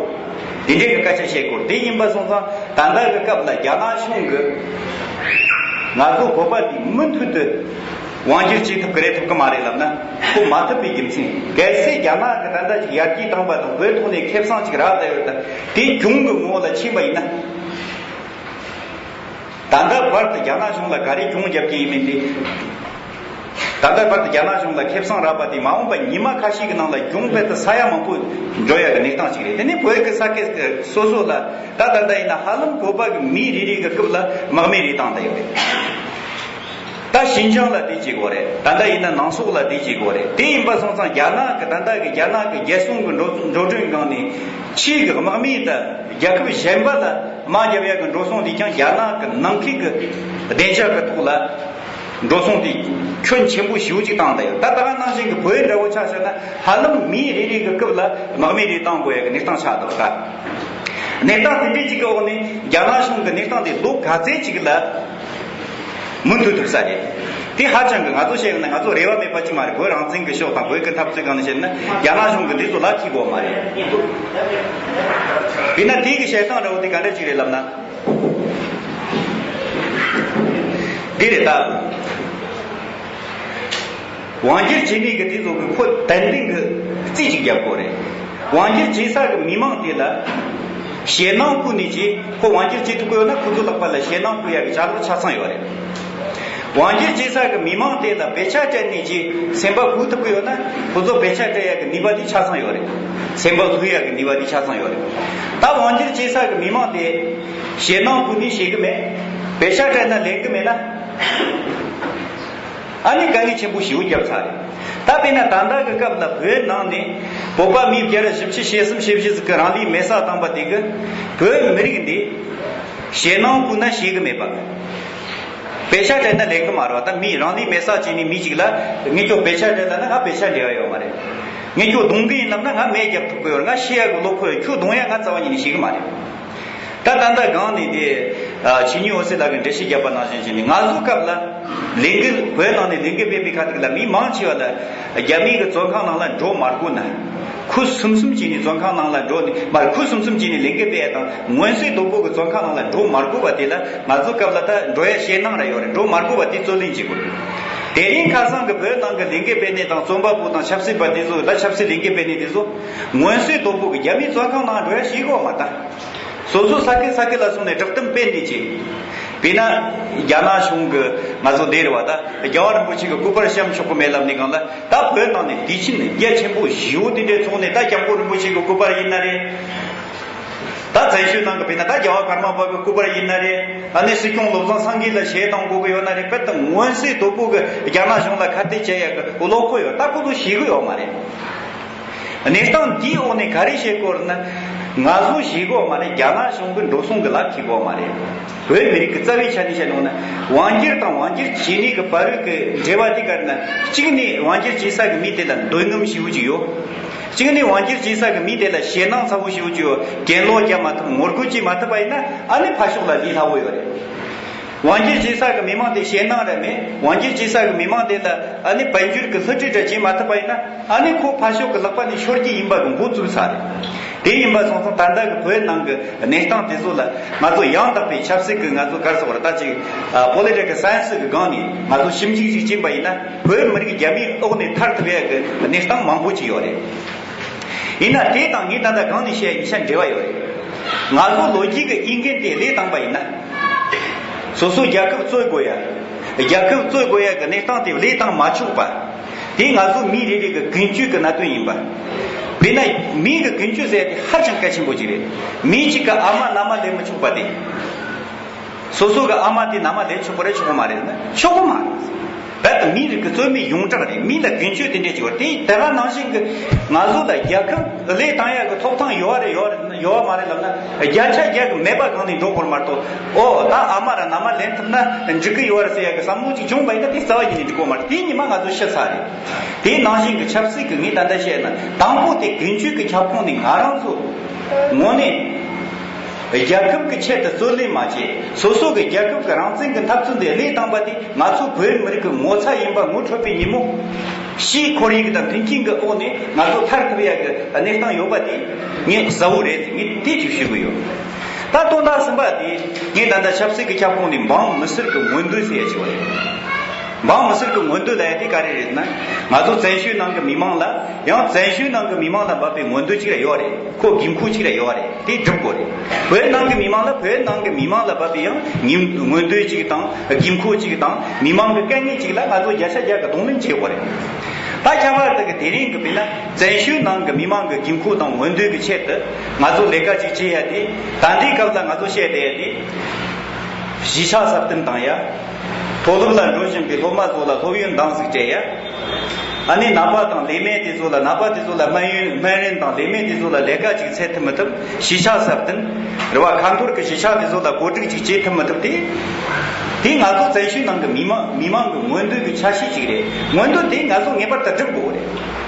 དེ་འདྲའི་གི་སྐད་ཆ་བཤད་དགོས། དེ་ཡིན་པ་སོང་ཙང་ད་ལྟ་གི་སྐབས་ལ་རྒྱ་ནག་གཞུང་གི་ང་ཚོ་བོད་པ་འདི་མུ་མཐུད་དུ་དབང་སྒྱུར་བྱེད་ཐུབ་ཀྱི་རེད་ཐུབ་ཀྱི་མ་རེད་ལབ་ན་ཁོ་མ་ཐུབ་པའི་རྒྱུ་མཚན། གལ་སྲིད་རྒྱ་ནག་གི་ད་ལྟ་ཅིག་ཡར་རྒྱས་བཏང་པ་དང་བོད་ཐོག་ནས་ཁེ་བཟང་ཅིག་རག་བསྡད་ཡོད་ན་དེ་གྱོང་གི་ངོ་ལ་ཕྱིན་པ་ཡིན་ན། ད་ལྟ་བར་དུ་རྒྱ་ནག་གཞུང་ལ་ག་རེ་གྱོང་རྒྱབ་ཀྱི་ཡིན་མིན་དེ། ད་ལྟ་བར་དུ་རྒྱ་ནག་གཞུང་ལ་ཁེ་བཟང་རག་པ་དེ་མ་འོངས་པ་ཉི་མ་ཁ་ཤས་ཀྱི་ནང་ལ་གྱོང་རྦད་དེ་ས་ཡ་མང་པོ་འགྲོ་ཡ་གི་གནས་སྟངས་ཤིག་རེད། དེ་ནི་བོད་ཀྱི་ས་ཁུལ་སོ་སོ་ལ་ད་ད་ལྟ་ཡིན་ན་ཧ་ལམ་བོད་པ་གི་མི་རེ་རེ་གི་རྐུབ་ལ་དམག་མི་རེ་བཏང་བསྡད་ཡོད་རེད། ད་ཤིན་ཅང་ལ་དེ་བྱེད་དགོས་རེད། ད་ལྟ་ཡིན་ན་ནང་སོག་ལ་དེ་བྱེད་དགོས་རེད། དེ་ཡིན་པ་སོང་ཙང་རྒྱ་ནག་གི་ད་ལྟ་གི་རྒྱ་ནག་གི་རྒྱལ་སྲུང་གི་འགྲོ་འགྲོ་གྲོན་སྒང་ནས་ཕྱིའི་གི་དམག་མི་དང་རྒྱལ་ཁབ་གཞན་པ་ལ་དམག་རྒྱབ་ཡག་གི་འགྲོ་སོང་དེ་ཀྱང་རྒྱ་ནག་གི་ནང་ཁུལ་གྱི་བདེ་འཇགས་ཀྱི་ཐོག་ལ་འགྲོ་སོང་དེ་ཁྱོན་ཆེན་པོ་ཞེ་པོ་ཅིག་བཏང་བསྡད་ཡོད། ད་ད་ག་ནང་བཞིན་གྱི་བོད་འདྲ་བོ་ཆ་བཞག་ན་ཧ་ལམ་མི་རེ་རེ་གི་རྐུབ་ལ་དམག་མི་རེ་བཏང་དགོས་ཡག་གི་གནས་སྟངས་ཆགས་འདུག་ད་གནས་སྟངས་དེ་འདྲའི་ཅིག་གི་འོག་ནས་རྒྱ་ནག་གཞུང་གི་གནས་སྟངས་དེ་ལོ་ག་ཚད་ཅིག་ལ་མུ་མཐུད་ཐུབ་ས་རེད། དེ་ཧ་ཅང་གི་ང་ཚོ་བཤད་ཡོང་ན་ང་ཚོ་རེ་བ་མེད་པ་ཅིག་མ་རེད། བོད་རང་བཙན་གྱི་ཕྱོགས་དང་བོད་ཀྱི་འཐབ་རྩོད་སྒང་ནས་བཤད་ན་རྒྱ་ནག་གཞུང་གི་འདི་ཚོ་ལག་འཁྱེར་དགོས་མ་རེད། དཔེར་ན་དེ་གི་བཤད་སྟངས་འདྲ་བོ་དེ་ག་འདྲ་ཅིག་རེད་ལབ་ན། འདི་རེད་ད། དབང་སྒྱུར་བྱེད་མི་གི་དེ་ཚོ་གི་ཁོ་ཏན་ཏན་གི་རྩིས་ཅིག་རྒྱབ་དགོས་རེད། དབང་སྒྱུར་བྱེད་ས་གི་མི་མང་དེ་ལ་ཞེད་སྣང་བསྐུལ་ནས་ཀྱི་ཁོ་དབང་སྒྱུར་བྱེད་ཐུབ་ཀྱི་ཡོད་ན་ཁོ་ཚོ་ལག་པ་ལ་ཞེད་སྣང་བསྐུལ་ཡག་གི་ཆ་ལག་ཆ་ཚང་ཡོད་རེད། དབང་སྒྱུར་བྱེད་ས་གི་མི་མང་དེ་ལ་བེད་སྤྱད་སྤྲད་ནས་ཀྱི་སེམས་པ་འགུག་ཐུབ་ཀྱི་ཡོད་ན་ཁོ་ཚོ་བེད་སྤྱད་སྤྲད་ཡག་གི་ནུས་པ་དེ་ཆ་ཚང་ཡོད་རེད། སེམས་པ་འགུག་ཡག་གི་ནུས་པ་དེ་ཆ་ཚང་ཡོད་རེད། ད་དབང་སྒྱུར་བྱེད་ས་གི་མི་མང་དེ་ཞེད་སྣང་བསྐུལ་ནས་ཤེས་གི་མེད། བེད་སྤྱད་སྤྲད་ན་ལེན་གི་མེད་ན། ཨ་ནི་དཀའ་ངལ་ཆེན་པོ་ཞེ་པོ་བརྒྱབ་ཚར་རེད། ད་དཔེར་ན་ད་ལྟ་གི་སྐབས་ལ་བོད་ནང་ནས་བོད་པ་མི་བརྒྱ་ར་བཞི་བཅུ་ཞེ་གསུམ་ཞེ་བཞི་ཟིག་གི་རང་ལུས་མེ་སྲེག་བཏང་པ་དེ་གི་བོད་མི་རིགས་འདི་ཞེད་སྣང་བསྐུལ་ན་ཤེས་གི་མེད་པ། བེད་སྤྱད་སྤྲད་ན་ལེན་གི་མ་རེད་བ། ད་མི་རང་ལུས་མེ་སྲེག་བྱས་ནས་མི་གཅིག་ལ་ངས་ཁྱོད་བེད་སྤྱད་སྤྲད་ལབ་ན་ང་བེད་སྤྱད་འབྲེལ་བ་ཡོད་མ་རེད། ངས་ཁྱོད་རྡུང་གི་ཡིན་ལབ་ན་ང་མེ་རྒྱབ་ཐུབ་གི་ཡོད་རེད། ང་ཤི་ཡག་གི་བློ་ཁོག་ཡོད། ཁྱོད་རྡུང་ཡག་ང་རྩ་བ་ཉིད་ནས་ཤེས་གི་མ་རེད། ད་ད་ལྟ་སྒང་ནས་དེ་ཆོས་ཉིད་འོད་ཟེར་ལགས་ཀྱིས་འགྲེལ་བཤད་བརྒྱབ་པ་ནང་བཞིན་བྱས་ནས་ང་ཚོ་སྐབས་ལ་ལས་འགུལ་བོད་ནང་ནས་ལས་འགུལ་སྤེལ་བའི་ཁ་ཐུག་ལ་མི་མང་ཆེ་བ་ལ་རྒྱ་མིའི་གི་བཙོན་ཁང་ནང་ལ་འགྲོ་མ་དགོས་ན་ཁུ་སིམ་སིམ་བྱས་ནས་བཙོན་ཁང་ནང་ལ་འགྲོ་ནས་མ་ཁུ་སིམ་སིམ་བྱས་ནས་ལས་འགུལ་སྤེལ་ཡ་དང་མངོན་གསལ་དོད་པོ་གི་བཙོན་ཁང་ནང་ལ་འགྲོ་མ་དགོས་པ་དེ་ལ་ང་ཚོ་སྐབས་ལ་ད་འགྲོ་ཡ་ཞེད་སྣང་ར་ཡོད་རེད། འགྲོ་མ་དགོས་པ་དེ་རྩོད་ལེན་བྱེད་དགོས་རེད། དེ་རིང་ཁ་སང་གི་བོད་ནང་གི་ལས་འགུལ་སྤེལ་ནས་དང་རྩོམ་པ་པོ་དང་ཆབ་སྲིད་པ་དེ་ཚོ་ད་ཆབ་སྲིད་ལས་འགུལ་སྤེལ་ནས་དེ་ཚོ་མངོན་གསལ་དོད་པོ་གི་རྒྱ་མིའི་བཙོན་ཁང་ནང་འགྲོ་ཡ་ཞེད་གོ་མ་ད། སོ་སོ་ས་ཁུལ་ས་ཁུལ་ལ་སོང་ནས་བསྒྲགས་གཏམ་སྤེལ་ནས་ཅི། དཔེར་ན། རྒྱ་ནག་གཞུང་གི་ང་ཚོ་འདིར་བ་ད་རྒྱལ་བ་རིན་པོ་ཆེ་གི་སྐུ་པར་བཤམས་ཆོག་གི་མེད་ལབ་ནས་གང་ལ་ད་བོད་ནང་ནས་དུས་ཆེན་རྒྱ་ཆེན་པོ་ཞེ་པོ་དེ་འདྲའི་ཚོགས་ནས་ད་སྐྱབས་མགོན་རིན་པོ་ཆེ་གི་སྐུ་པར་ཡིན་ན་རེད། ད་བཙན་བྱོལ་ནང་གི་དཔེར་ན་ད་རྒྱལ་བ་ཀརྨ་པ་གི་སྐུ་པར་ཡིན་ན་རེད། ཨ་ནི་སྲིད་སྐྱོང་བློ་བཟང་སེང་གེ་ལ་ཞལ་གདམས་དགོས་གི་ཡོད་ན་རེད། དཔེ་ད་མངོན་གསལ་དོད་པོ་གི་རྒྱ་ནག་གཞུང་ལ་ཁ་གཏད་བྱེད་ཡག་གི་བློ་ཁོག་ཡོད། ད་ཁོ་ཚོ་ཞེད་གི་ཡོད་མ་རེད། གནས་སྟངས་འདིའི་འོག་ནས་ག་རེ་བཤད་དགོས་རེད་ན། ང་ཚོ་ཞེད་དགོས་མ་རེད། རྒྱ་ནག་གཞུང་གི་འགྲོ་སོང་གི་ལག་འཁྱེར་དགོས་མ་རེད། བོད་མི་རིགས་ཀྱི་རྩ་བའི་ཆ་ནས་བཤད་ཡོང་ན་དབང་སྒྱུར་དང་དབང་སྒྱུར་བྱེད་མི་གི་བར་རོལ་གྱི་འབྲེལ་བ་དེ་ག་རེ་ན། གཅིག་ནས་དབང་སྒྱུར་བྱེད་ས་གི་མི་དེ་ལ་འདོད་རྔམ་ཞེ་པོ་ཅིག་ཡོད། གཅིག་ནས་དབང་སྒྱུར་བྱེད་ས་གི་མི་དེ་ལ་ཞེད་སྣང་ཚ་པོ་ཞེ་པོ་ཅིག་ཡོད། གྱེན་ལོག་རྒྱག་མ་ཐུབ། ངོ་རྒོལ་བྱེད་མ་ཐུབ་པ་ཡིན་ན་ཨ་ནི་ཕར་ཕྱོགས་ལ་ལས་སླ་པོ་ཡོད་རེད། དབང་སྒྱུར་བྱེད་ས་གི་མི་མང་དེ་ཞེད་སྣང་ར་མེད། དབང་སྒྱུར་བྱེད་ས་གི་མི་མང་དེ་ལ་ཨ་ནི་དཔལ་འབྱོར་གི་སླུ་བྲིད་ར་བྱེད་མ་ཐུབ་པ་ཡིན་ན། ཨ་ནི་ཁོ་ཕར་ཕྱོགས་གི་ལག་པ་ནས་ཤོར་གྱི་ཡིན་པ་གི་མགོ་བཙུགས་ས་རེད། དེ་ཡིན་པ་སོང་ཙང་ད་ལྟ་གི་བོད་ནང་གི་གནས་སྟངས་དེ་ཚོ་ལ་ང་ཚོ་ཡང་དག་པའི་ཆབ་སྲིད་ཀྱི་ང་ཚོ་ག་རེ་ཟེར་དགོས་རེད། ད་ཅིག་ཨ་པོ་ལི་ཊི་ཀལ་སའེན་སི་གི་སྒང་ནས་ང་ཚོ་ཞིབ་འཇུག་ཅིག་བྱས་པ་ཡིན་ན། བོད་མི་རིགས་རྒྱ་མིའི་འོག་ནས་ཐར་ཐུབ་ཡ་གི་གནས་སྟངས་མང་པོ་ཅིག་ཡོད་རེད། ཡིན་ན་དེ་དང་ངས་ད་ལྟ་སྒང་ནས་བཤད་ཡ་གཉིས་ཆ་འབྲེལ་བ་ཡོད་རེད། ང་ཚོ་ལོ་རྒྱུས་ཀྱི་དབྱིན་སྐད་དེ་བློས་བཏང་པ་ཡིན་ན། སོ་སོ་རྒྱལ་ཁབ་རྩོད་དགོས་ཡ། རྒྱལ་ཁབ་རྩོད་དགོས་ཡ་གི་གནས་སྟངས་དེ་བློས་བཏང་མ་ཆོག་པ། དེ་ང་ཚོ་མི་རེ་རེ་གི་ཀུན་སྤྱོད་ཀྱི་གནད་དོན་ཡིན་པ། དཔེར་ན་མི་གི་ཀུན་སྤྱོད་ཟེར་ཡ་དེ་ཧ་ཅང་གལ་ཆེན་པོ་ཅིག་རེད། མི་གཅིག་གི་ཨ་མ་མནའ་མ་ལེན་མི་ཆོག་པ་དེ། སོ་སོ་གི་ཨ་མ་དེ་མནའ་མ་ལེན་ཆོག་གི་རེད་ཆོག་གི་མ་རེད་ན་ཆོག་གི་མ་རེད། རྦད་དེ་མི་རིགས་ཀྱི་རྩོད་མེད་ཡོངས་གྲགས་རེད། མི་ལ་ཀུན་སྤྱོད་དེ་འདྲས་ཅིག་ཡོད་རེད། དེ་དེ་ག་ནང་བཞིན་གྱི་ང་ཚོ་ལ་རྒྱལ་ཁབ་བློས་བཏང་ཡག་གི་ཐོབ་ཐང་ཡོད་རེད་ཡོད་རེད་ཡོད་མ་རེད་ལབ་ན། བརྒྱ་ཆ་བརྒྱ་གི་མེད་པ་གང་ནས་འགྲོ་དགོས་མ་གཏོགས། ཨོ་ད་ཨ་མ་ར་མནའ་མ་ལེན་ཐུབ་ན་འགྲིག་གི་ཡོད་རེད་ཟེར་ཡག་གི་བསམ་བློ་ཅིག་བྱུང་བ་ཡིན་ན། དེ་རྩ་བ་ཉིད་ནས་འགྲིག་གི་མ་རེད། དེ་ཉི་མ་ང་ཚོ་ཤི་ཚར་རེད། དེ་ནང་བཞིན་གྱི་ཆབ་སྲིད་ཀྱི་ངས་ད་ལྟ་བཤད་ན། དང་པོ་དེ་ཀུན་སྤྱོད་ཀྱི་ཁྱབ་ཁོངས་ནས་ང་རང་ཚོ་དངོས་གནས། རྒྱལ་ཁབ་ཀྱི་ཆེད་དུ་རྩོད་ལེན་མ་བྱས། སོ་སོ་གི་རྒྱལ་ཁབ་ཀྱི་རང་བཙན་གྱི་འཐབ་རྩོད་འདི་བློས་བཏང་པ་དེ་ང་ཚོ་བོད་མི་རིགས་ཀྱི་ངོ་ཚ་ཡིན་པ་ངོ་འཕྲོད་པའི་ཉིན་མོ། ཕྱིའི་ཁོར་ཡུག་དང་མཐུན་རྐྱེན་གྱི་འོག་ནས་ང་ཚོ་ཐར་ཐུབ་ཡག་གི་གནས་སྟངས་ཡོད་པ་དེ་ངས་གསལ་བོ་རེད་ཟེར། ངས་དེ་ཅིག་ཞུ་གི་ཡོད། ད་དོན་དག་གསུམ་པ་དེ་ངས་ད་ལྟ་ཆབ་སྲིད་ཀྱི་ཁྱབ་ཁོངས་ནས་འབངས་མི་སེར་གྱི་མངོན་འདོད་ཟེར་ཡ་ཅིག་ཡོད་རེད། འབངས་མི་སེར་གྱི་མངོན་འདོད་ལབ་ཡ་དེ་ག་རེ་རེད་ན། ང་ཚོ་བཙན་བྱོལ་ནང་གི་མི་མང་ལ། ཡང་བཙན་བྱོལ་ནང་གི་མི་མང་ལ་འབབ་པའི་མངོན་འདོད་ཅིག་ར་ཡོད་རེད། ཁོ་དགོས་མཁོ་ཅིག་ར་ཡོད་རེད། དེ་སྒྲུབ་དགོས་རེད། བོད་ནང་གི་མི་མང་ལ་བོད་ནང་གི་མི་མང་ལ་འབབ་པའི་ཡང་ཉིན་མངོན་འདོད་ཅིག་དང་དགོས་མཁོ་ཅིག་དང་མི་མང་གི་དཀའ་ངལ་ཅིག་ལ་ང་ཚོ་བརྒྱ་ཆ་བརྒྱ་གི་གདོང་ལེན་བྱེད་དགོས་རེད། ད་ཁྱད་པར་དུ་གི་དེ་རིང་གི་དཔེར་ན་བཙན་བྱོལ་ནང་གི་མི་མང་གི་དགོས་མཁོ་དང་མངོན་འདོད་ཀྱི་ཆེད་དུ་ང་ཚོ་ལས་ཀ་ཅིག་བྱེད་ཡ་དེ། ད་ལྟའི་སྐབས་ལ་ང་ཚོ་བཤད་བསྡད་ཡ་དེ། གཞིས་ཆགས་སྲ་བརྟན་བཏང་ཡ། མཐོ་སློབ་ལ་འགྲོ་བཞིན་པའི་སློབ་མ་ཚོ་ལ་སློབ་ཡོན་འདང་ཟིག་སྤྲད་ཡ། ཨ་ནི་ནད་པ་དང་ལས་མེད་དེ་ཚོ་ལ་ནད་པ་དེ་ཚོ་ལ་སྨན་ཡོན་སྨན་རིན་དང་ལས་མེད་དེ་ཚོ་ལ་ལས་ཀ་ཅིག་འཚོལ་ཐུབ་མི་ཐུབ། གཞིས་ཆགས་སྲ་བརྟན། རེད་བ། ཁ་འཐོར་གྱི་གཞིས་ཆགས་དེ་ཚོ་ལ་བཀོད་སྒྲིག་ཅིག་བྱེད་ཐུབ་མི་ཐུབ་དེ། དེ་ང་ཚོ་བཙན་བྱོལ་ནང་གི་མི་མང་མི་མང་གི་མངོན་འདོད་ཀྱི་ཆ་ཤས་ཅིག་རེད། མངོན་འདོད་དེ་ང་ཚོ་ངེས་པར་དུ་སྒྲུབ་དགོས་རེད།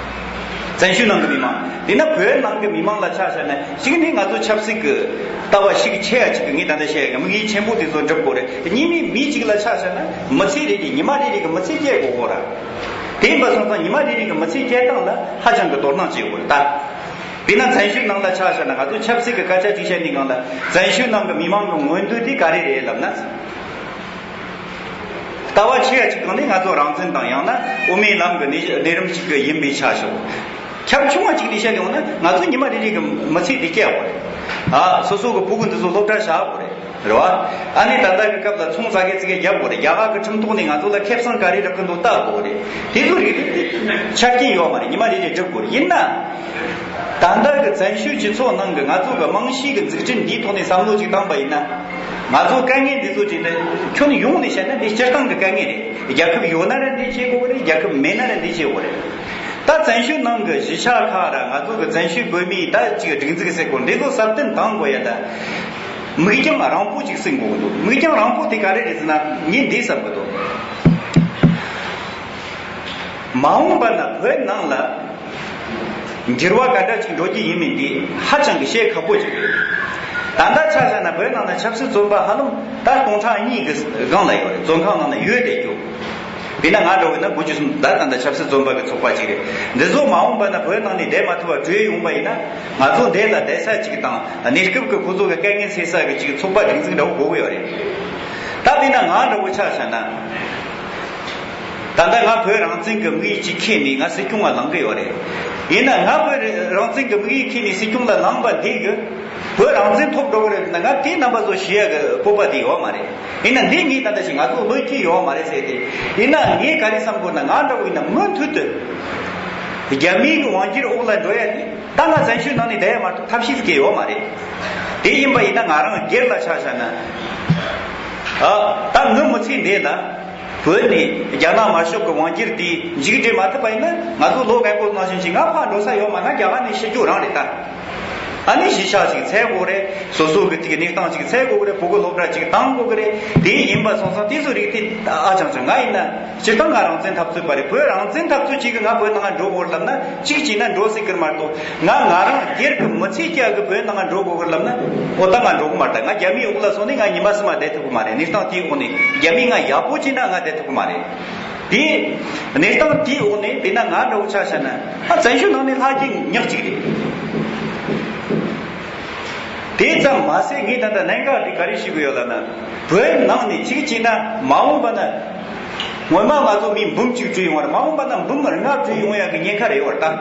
བཙན་བྱོལ་ནང་གི་མི་མང་། དེས་ན་བོད་ནང་གི་མི་མང་ལ་ཆ་བཞག་ན་གཅིག་ནི་ང་ཚོ་ཆབ་སྲིད་ཀྱི་ལྟ་བ་ཤུགས་ཆེ་ཡ་གཅིག་གི་ངས་ད་ལྟ་བཤད་ཡ་གི་དམིགས་ཡུལ་ཆེན་པོ་དེ་ཚོ་འགྲུབ་དགོས་རེད། གཉིས་ནི་མི་གཅིག་ལ་ཆ་བཞག་ན་མི་ཚེ་རེ་རེ་ཉི་མ་རེ་རེ་གི་མི་ཚེ་སྐྱེལ་དགོས་དགོས་ར། དེ་ཡིན་པ་སོང་ཙང་ཉི་མ་རེ་རེ་གི་མི་ཚེ་སྐྱེལ་སྟངས་ལ་ཧ་ཅང་གི་དོ་སྣང་བྱེད་དགོས་རེད་ད། དཔེར་ན་བཙན་བྱོལ་ནང་ལ་ཆ་བཞག་ན་ང་ཚོ་ཆབ་སྲིད་ཀྱི་སྐད་ཆ་གཅིག་བཤད་ནས་གང་ལ་བཙན་བྱོལ་ནང་གི་མི་མང་གི་མངོན་འདོད་དེ་ག་རེ་རེད་ལབ་ན། ལྟ་བ་ཆེ་བ་གཅིག་གང་ནི་ང་ཚོ་རང་བཙན་དང་ཡང་ན་དབུ་མའི་ལམ་གྱི་གནས་གནས་རིམ་གཅིག་གི་ཡིན་པའི་ཆ་བཞག་ཁྱབ་ཆུང་བ་གཅིག་ནས་བཤད་ཡོང་ན་ང་ཚོ་ཉི་མ་རེ་རེ་གི་མི་ཚེ་འདི་སྐྱེལ་དགོས་རེད། ཨ་སོ་སོ་གི་ཕྲུ་གུ་འདི་ཚོ་སློབ་གྲྭ་བཞག་དགོས་རེད། རེད་བ། ཨ་ནི་ད་ལྟ་གི་སྐབས་ལ་ཚོང་ཙག་གེ་ཙིག་གེ་རྒྱག་དགོས་རེད། རྒྱ་གར་གི་ཁྲིམས་ཐོག་ནས་ང་ཚོ་ལ་ཁེ་བཟང་ག་རེ་རག་གི་འདུག་ལྟ་དགོས་རེད། དེ་ཚོ་རིགས་རིགས་དེ་ཆ་རྐྱེན་ཡོད་མ་རེད། ཉི་མ་རེ་རེ་སྒྲུབ་དགོས་རེད། ཡིན་ན། ད་ལྟ་གི་བཙན་བྱོལ་སྤྱི་ཚོགས་ནང་གི་ང་ཚོ་གི་རྨང་གཞི་གི་འཛུགས་སྐྲུན་འདིའི་ཐོག་ནས་བསམ་བློ་ཅིག་བཏང་པ་ཡིན་ན། ང་ཚོ་དཀའ་ངལ་འདི་ཚོ་ཅིག་ནི་ཁྱོན་ཡོངས་ནས་བཤད་ན་འདི་སྤྱིར་བཏང་གི་དཀའ་ངལ་རེད། རྒྱལ་ཁབ་ཡོད་ན་ར་འདི་བྱེད་དགོས་རེད། རྒྱལ་ཁབ་མེད་ན་ར་འདི་བྱེད་དགོས་རེད། ད་བཙན་བྱོལ་ནང་གི་གཞིས་ཆགས་ཁག་ར་ང་ཚོ་གི་བཙན་བྱོལ་བོད་མིའི་ད་ཅིག་སྒྲིག་འཛུགས་ཟེར་དགོས་འདི་ཚོ་སྲ་བརྟན་བཏང་དགོས་ཡ་ད། མིག་རྒྱང་རིང་པོ་ཅིག་སྲིང་དགོས་འདུག་མིག་རྒྱང་རིང་པོ་དེ་ག་རེ་རེད་ཟེར་ན་ངས་འདི་བསམ་གི་འདུག་མ་འོངས་པ་ན་བོད་ནང་ལ་འགྱུར་བ་ག་འདྲ་ཅིག་འགྲོ་རྒྱུ་ཡིན་མིན་འདི་ཧ་ཅང་གི་བཤད་ཁག་པོ་ཅིག་རེད། ད་ལྟ་ཆ་བཞག་ན་བོད་ནང་ན་ཆབ་སྲིད་བཙོན་པ་ཧ་ལམ་ད་སྟོང་ཕྲག་གཉིས་ཀྱི་སྒང་ལ་ཡོད་རེད། བཙོན་ཁང་ནང་ན་ཡོད་བསྡད་རྒྱུ། དཔེར་ན་ང་འདྲ་བོ་ཡིན་ན་དགུ་བཅུ་གསུམ་ད་ད་ལྟ་ཆབ་སྲིད་བཙོན་པ་གི་ཚོགས་པ་ཅིག་རེད། འདི་ཚོ་མ་འོངས་པ་ན་བོད་ནང་ནས་བསྡད་མ་ཐུབ་པ་བྲོས་ཡོང་པ་ཡིན་ན་ང་ཚོ་འདི་ལ་བསྡད་ས་ཅིག་དང་གནས་སྐབས་ཀྱི་ཁོ་ཚོ་གི་དཀའ་ངལ་སེལ་ས་གི་ཅིག་ཚོགས་པ་སྒྲིག་འཛུགས་འདྲ་བོ་དགོས་ཀྱི་ཡོད་རེད། ད་དཔེར་ན་ང་འདྲ་བོ་ཆ་བཞག་ན། ད་ལྟ་ང་བོད་རང་བཙན་གྱི་དམིགས་ཡུལ་ཅིག་འཁྱེར་ནས་ང་སྲིད་སྐྱོང་ལ་ལངས་ཀྱི་ཡོད་རེད། ཡིན་ན་ང་བོད་རང་བཙན་གྱི་དམིགས་ཡུལ་འཁྱེར་ནས་སྲིད་སྐྱོང་ལ་ལངས་པ་འདི་གི་བོད་རང་བཙན་ཐོབ་འགྲོ་གི་རེད་ན་ང་དེའི་རྣམ་པ་ཚོ་ཞུ་ཡ་གི་སྤོབས་པ་དེ་ཡོད་མ་རེད། ཡིན་ན་འདི་ངས་ད་ལྟ་ཞིག་ང་ཚོ་བློ་སྐྱེད་ཡོད་མ་རེད་ཟེར་ཏེ། ཡིན་ན་ངས་ག་རེ་བསམ་དགོས་ན་ང་འདྲ་བོ་ཡིན་ན་མུ་མཐུད་དུ་རྒྱ་མིའི་གི་དབང་སྒྱུར་འོག་ལ་འགྲོ་ཡ་ནི་ད་ང་བཙན་བྱོལ་ནང་ནས་བསྡད་ཡ་མ་གཏོགས་ཐབས་ཤེས་ཟིག་གི་ཡོད་མ་རེད། དེ་ཡིན་པ་ཡིན་ན་ང་རང་སྒེར་ལ་ཆ་བཞག་ན། ཨ། ད་ངའི་མི་ཚེ་འདི་ལ་བོད་ནས་རྒྱ་ནག་དམར་ཤོག་གི་དབང་སྒྱུར་དེ་མཇུག་སྒྲིལ་མ་ཐུབ་པ་ཡིན་ན་ང་ཚོ་ལོ་རྒན་པོ་ནང་བཞིན་ཞིག་ང་ཕར་འགྲོ་ས་ཡོད་མ་ན་རྒྱ་གར་ནས་ཤི་རྒྱུ་རང་རེད་ད། ཨ་ནི་གཞིས་ཆགས་ཅིག་འཚོལ་དགོས་རེད། སོ་སོ་གི་དེ་གི་གནས་སྟངས་ཅིག་འཚོལ་དགོས་རེད། ཕྲུ་གུ་སློབ་གྲྭ་ཅིག་བཏང་དགོས་རེད། དེ་ཡིན་པ་སོང་ཙང་དེ་ཚོ་རིགས་དེ་ཨ་ཅང་ཅང་ང་ཡིན་ན་སྤྱིར་བཏང་ང་རང་བཙན་འཐབ་རྩོད་པ་རེད། བོད་རང་བཙན་འཐབ་རྩོད་ཅིག་གི་ང་བོད་ནང་འགྲོ་དགོས་ལབ་ན་གཅིག་བྱས་ན་འགྲོ་སྲིད་ཀྱི་མ་གཏོགས། ང་ང་རང་སྒེར་གྱི་མི་ཚེ་སྐྱེལ་གི་བོད་ནང་འགྲོ་དགོས་ལབ་ན་ཨོ་ད་ང་འགྲོ་གི་མ་རེད། ད་ང་རྒྱ་མིའི་འོག་ལ་སོང་ནས་ང་ཉི་མ་གསུམ་མ་བསྡད་ཐུབ་གི་མ་རེད། གནས་སྟངས་དེའི་འོག་ནས་རྒྱ་མིས་ང་ཡག་པོ་བྱས་ན་ང་བསྡད་ཐུབ་གི་མ་རེད། དེ་གནས་སྟངས་དེའི་འོག་ནས་དཔེར་ན་ང་འདྲ་བོ་ཆ་བཞག་ན་ཨ་བཙན་བྱོལ་ནང་ནས་ལྷག་གི་ཉག་གཅིག་རེད། དེ་ཙམ་མ་ཟད་ངས་ད་ལྟ་གནད་འགག་འདི་ག་རེ་ཞུ་གི་ཡོད་ལབ་ན། བོད་ནང་ནས་གཅིག་བྱས་ན་མ་འོངས་པ་ན་སྔོན་མ་ང་ཚོ་མི་འབུམ་གཅིག་བྲོས་ཡོང་བ་རེད། མ་འོངས་པ་ན་འབུམ་ལྔ་བྲོས་ཡོང་ཡག་གི་ཉེན་ཁ་རེད་ཡོད་རེད་ད།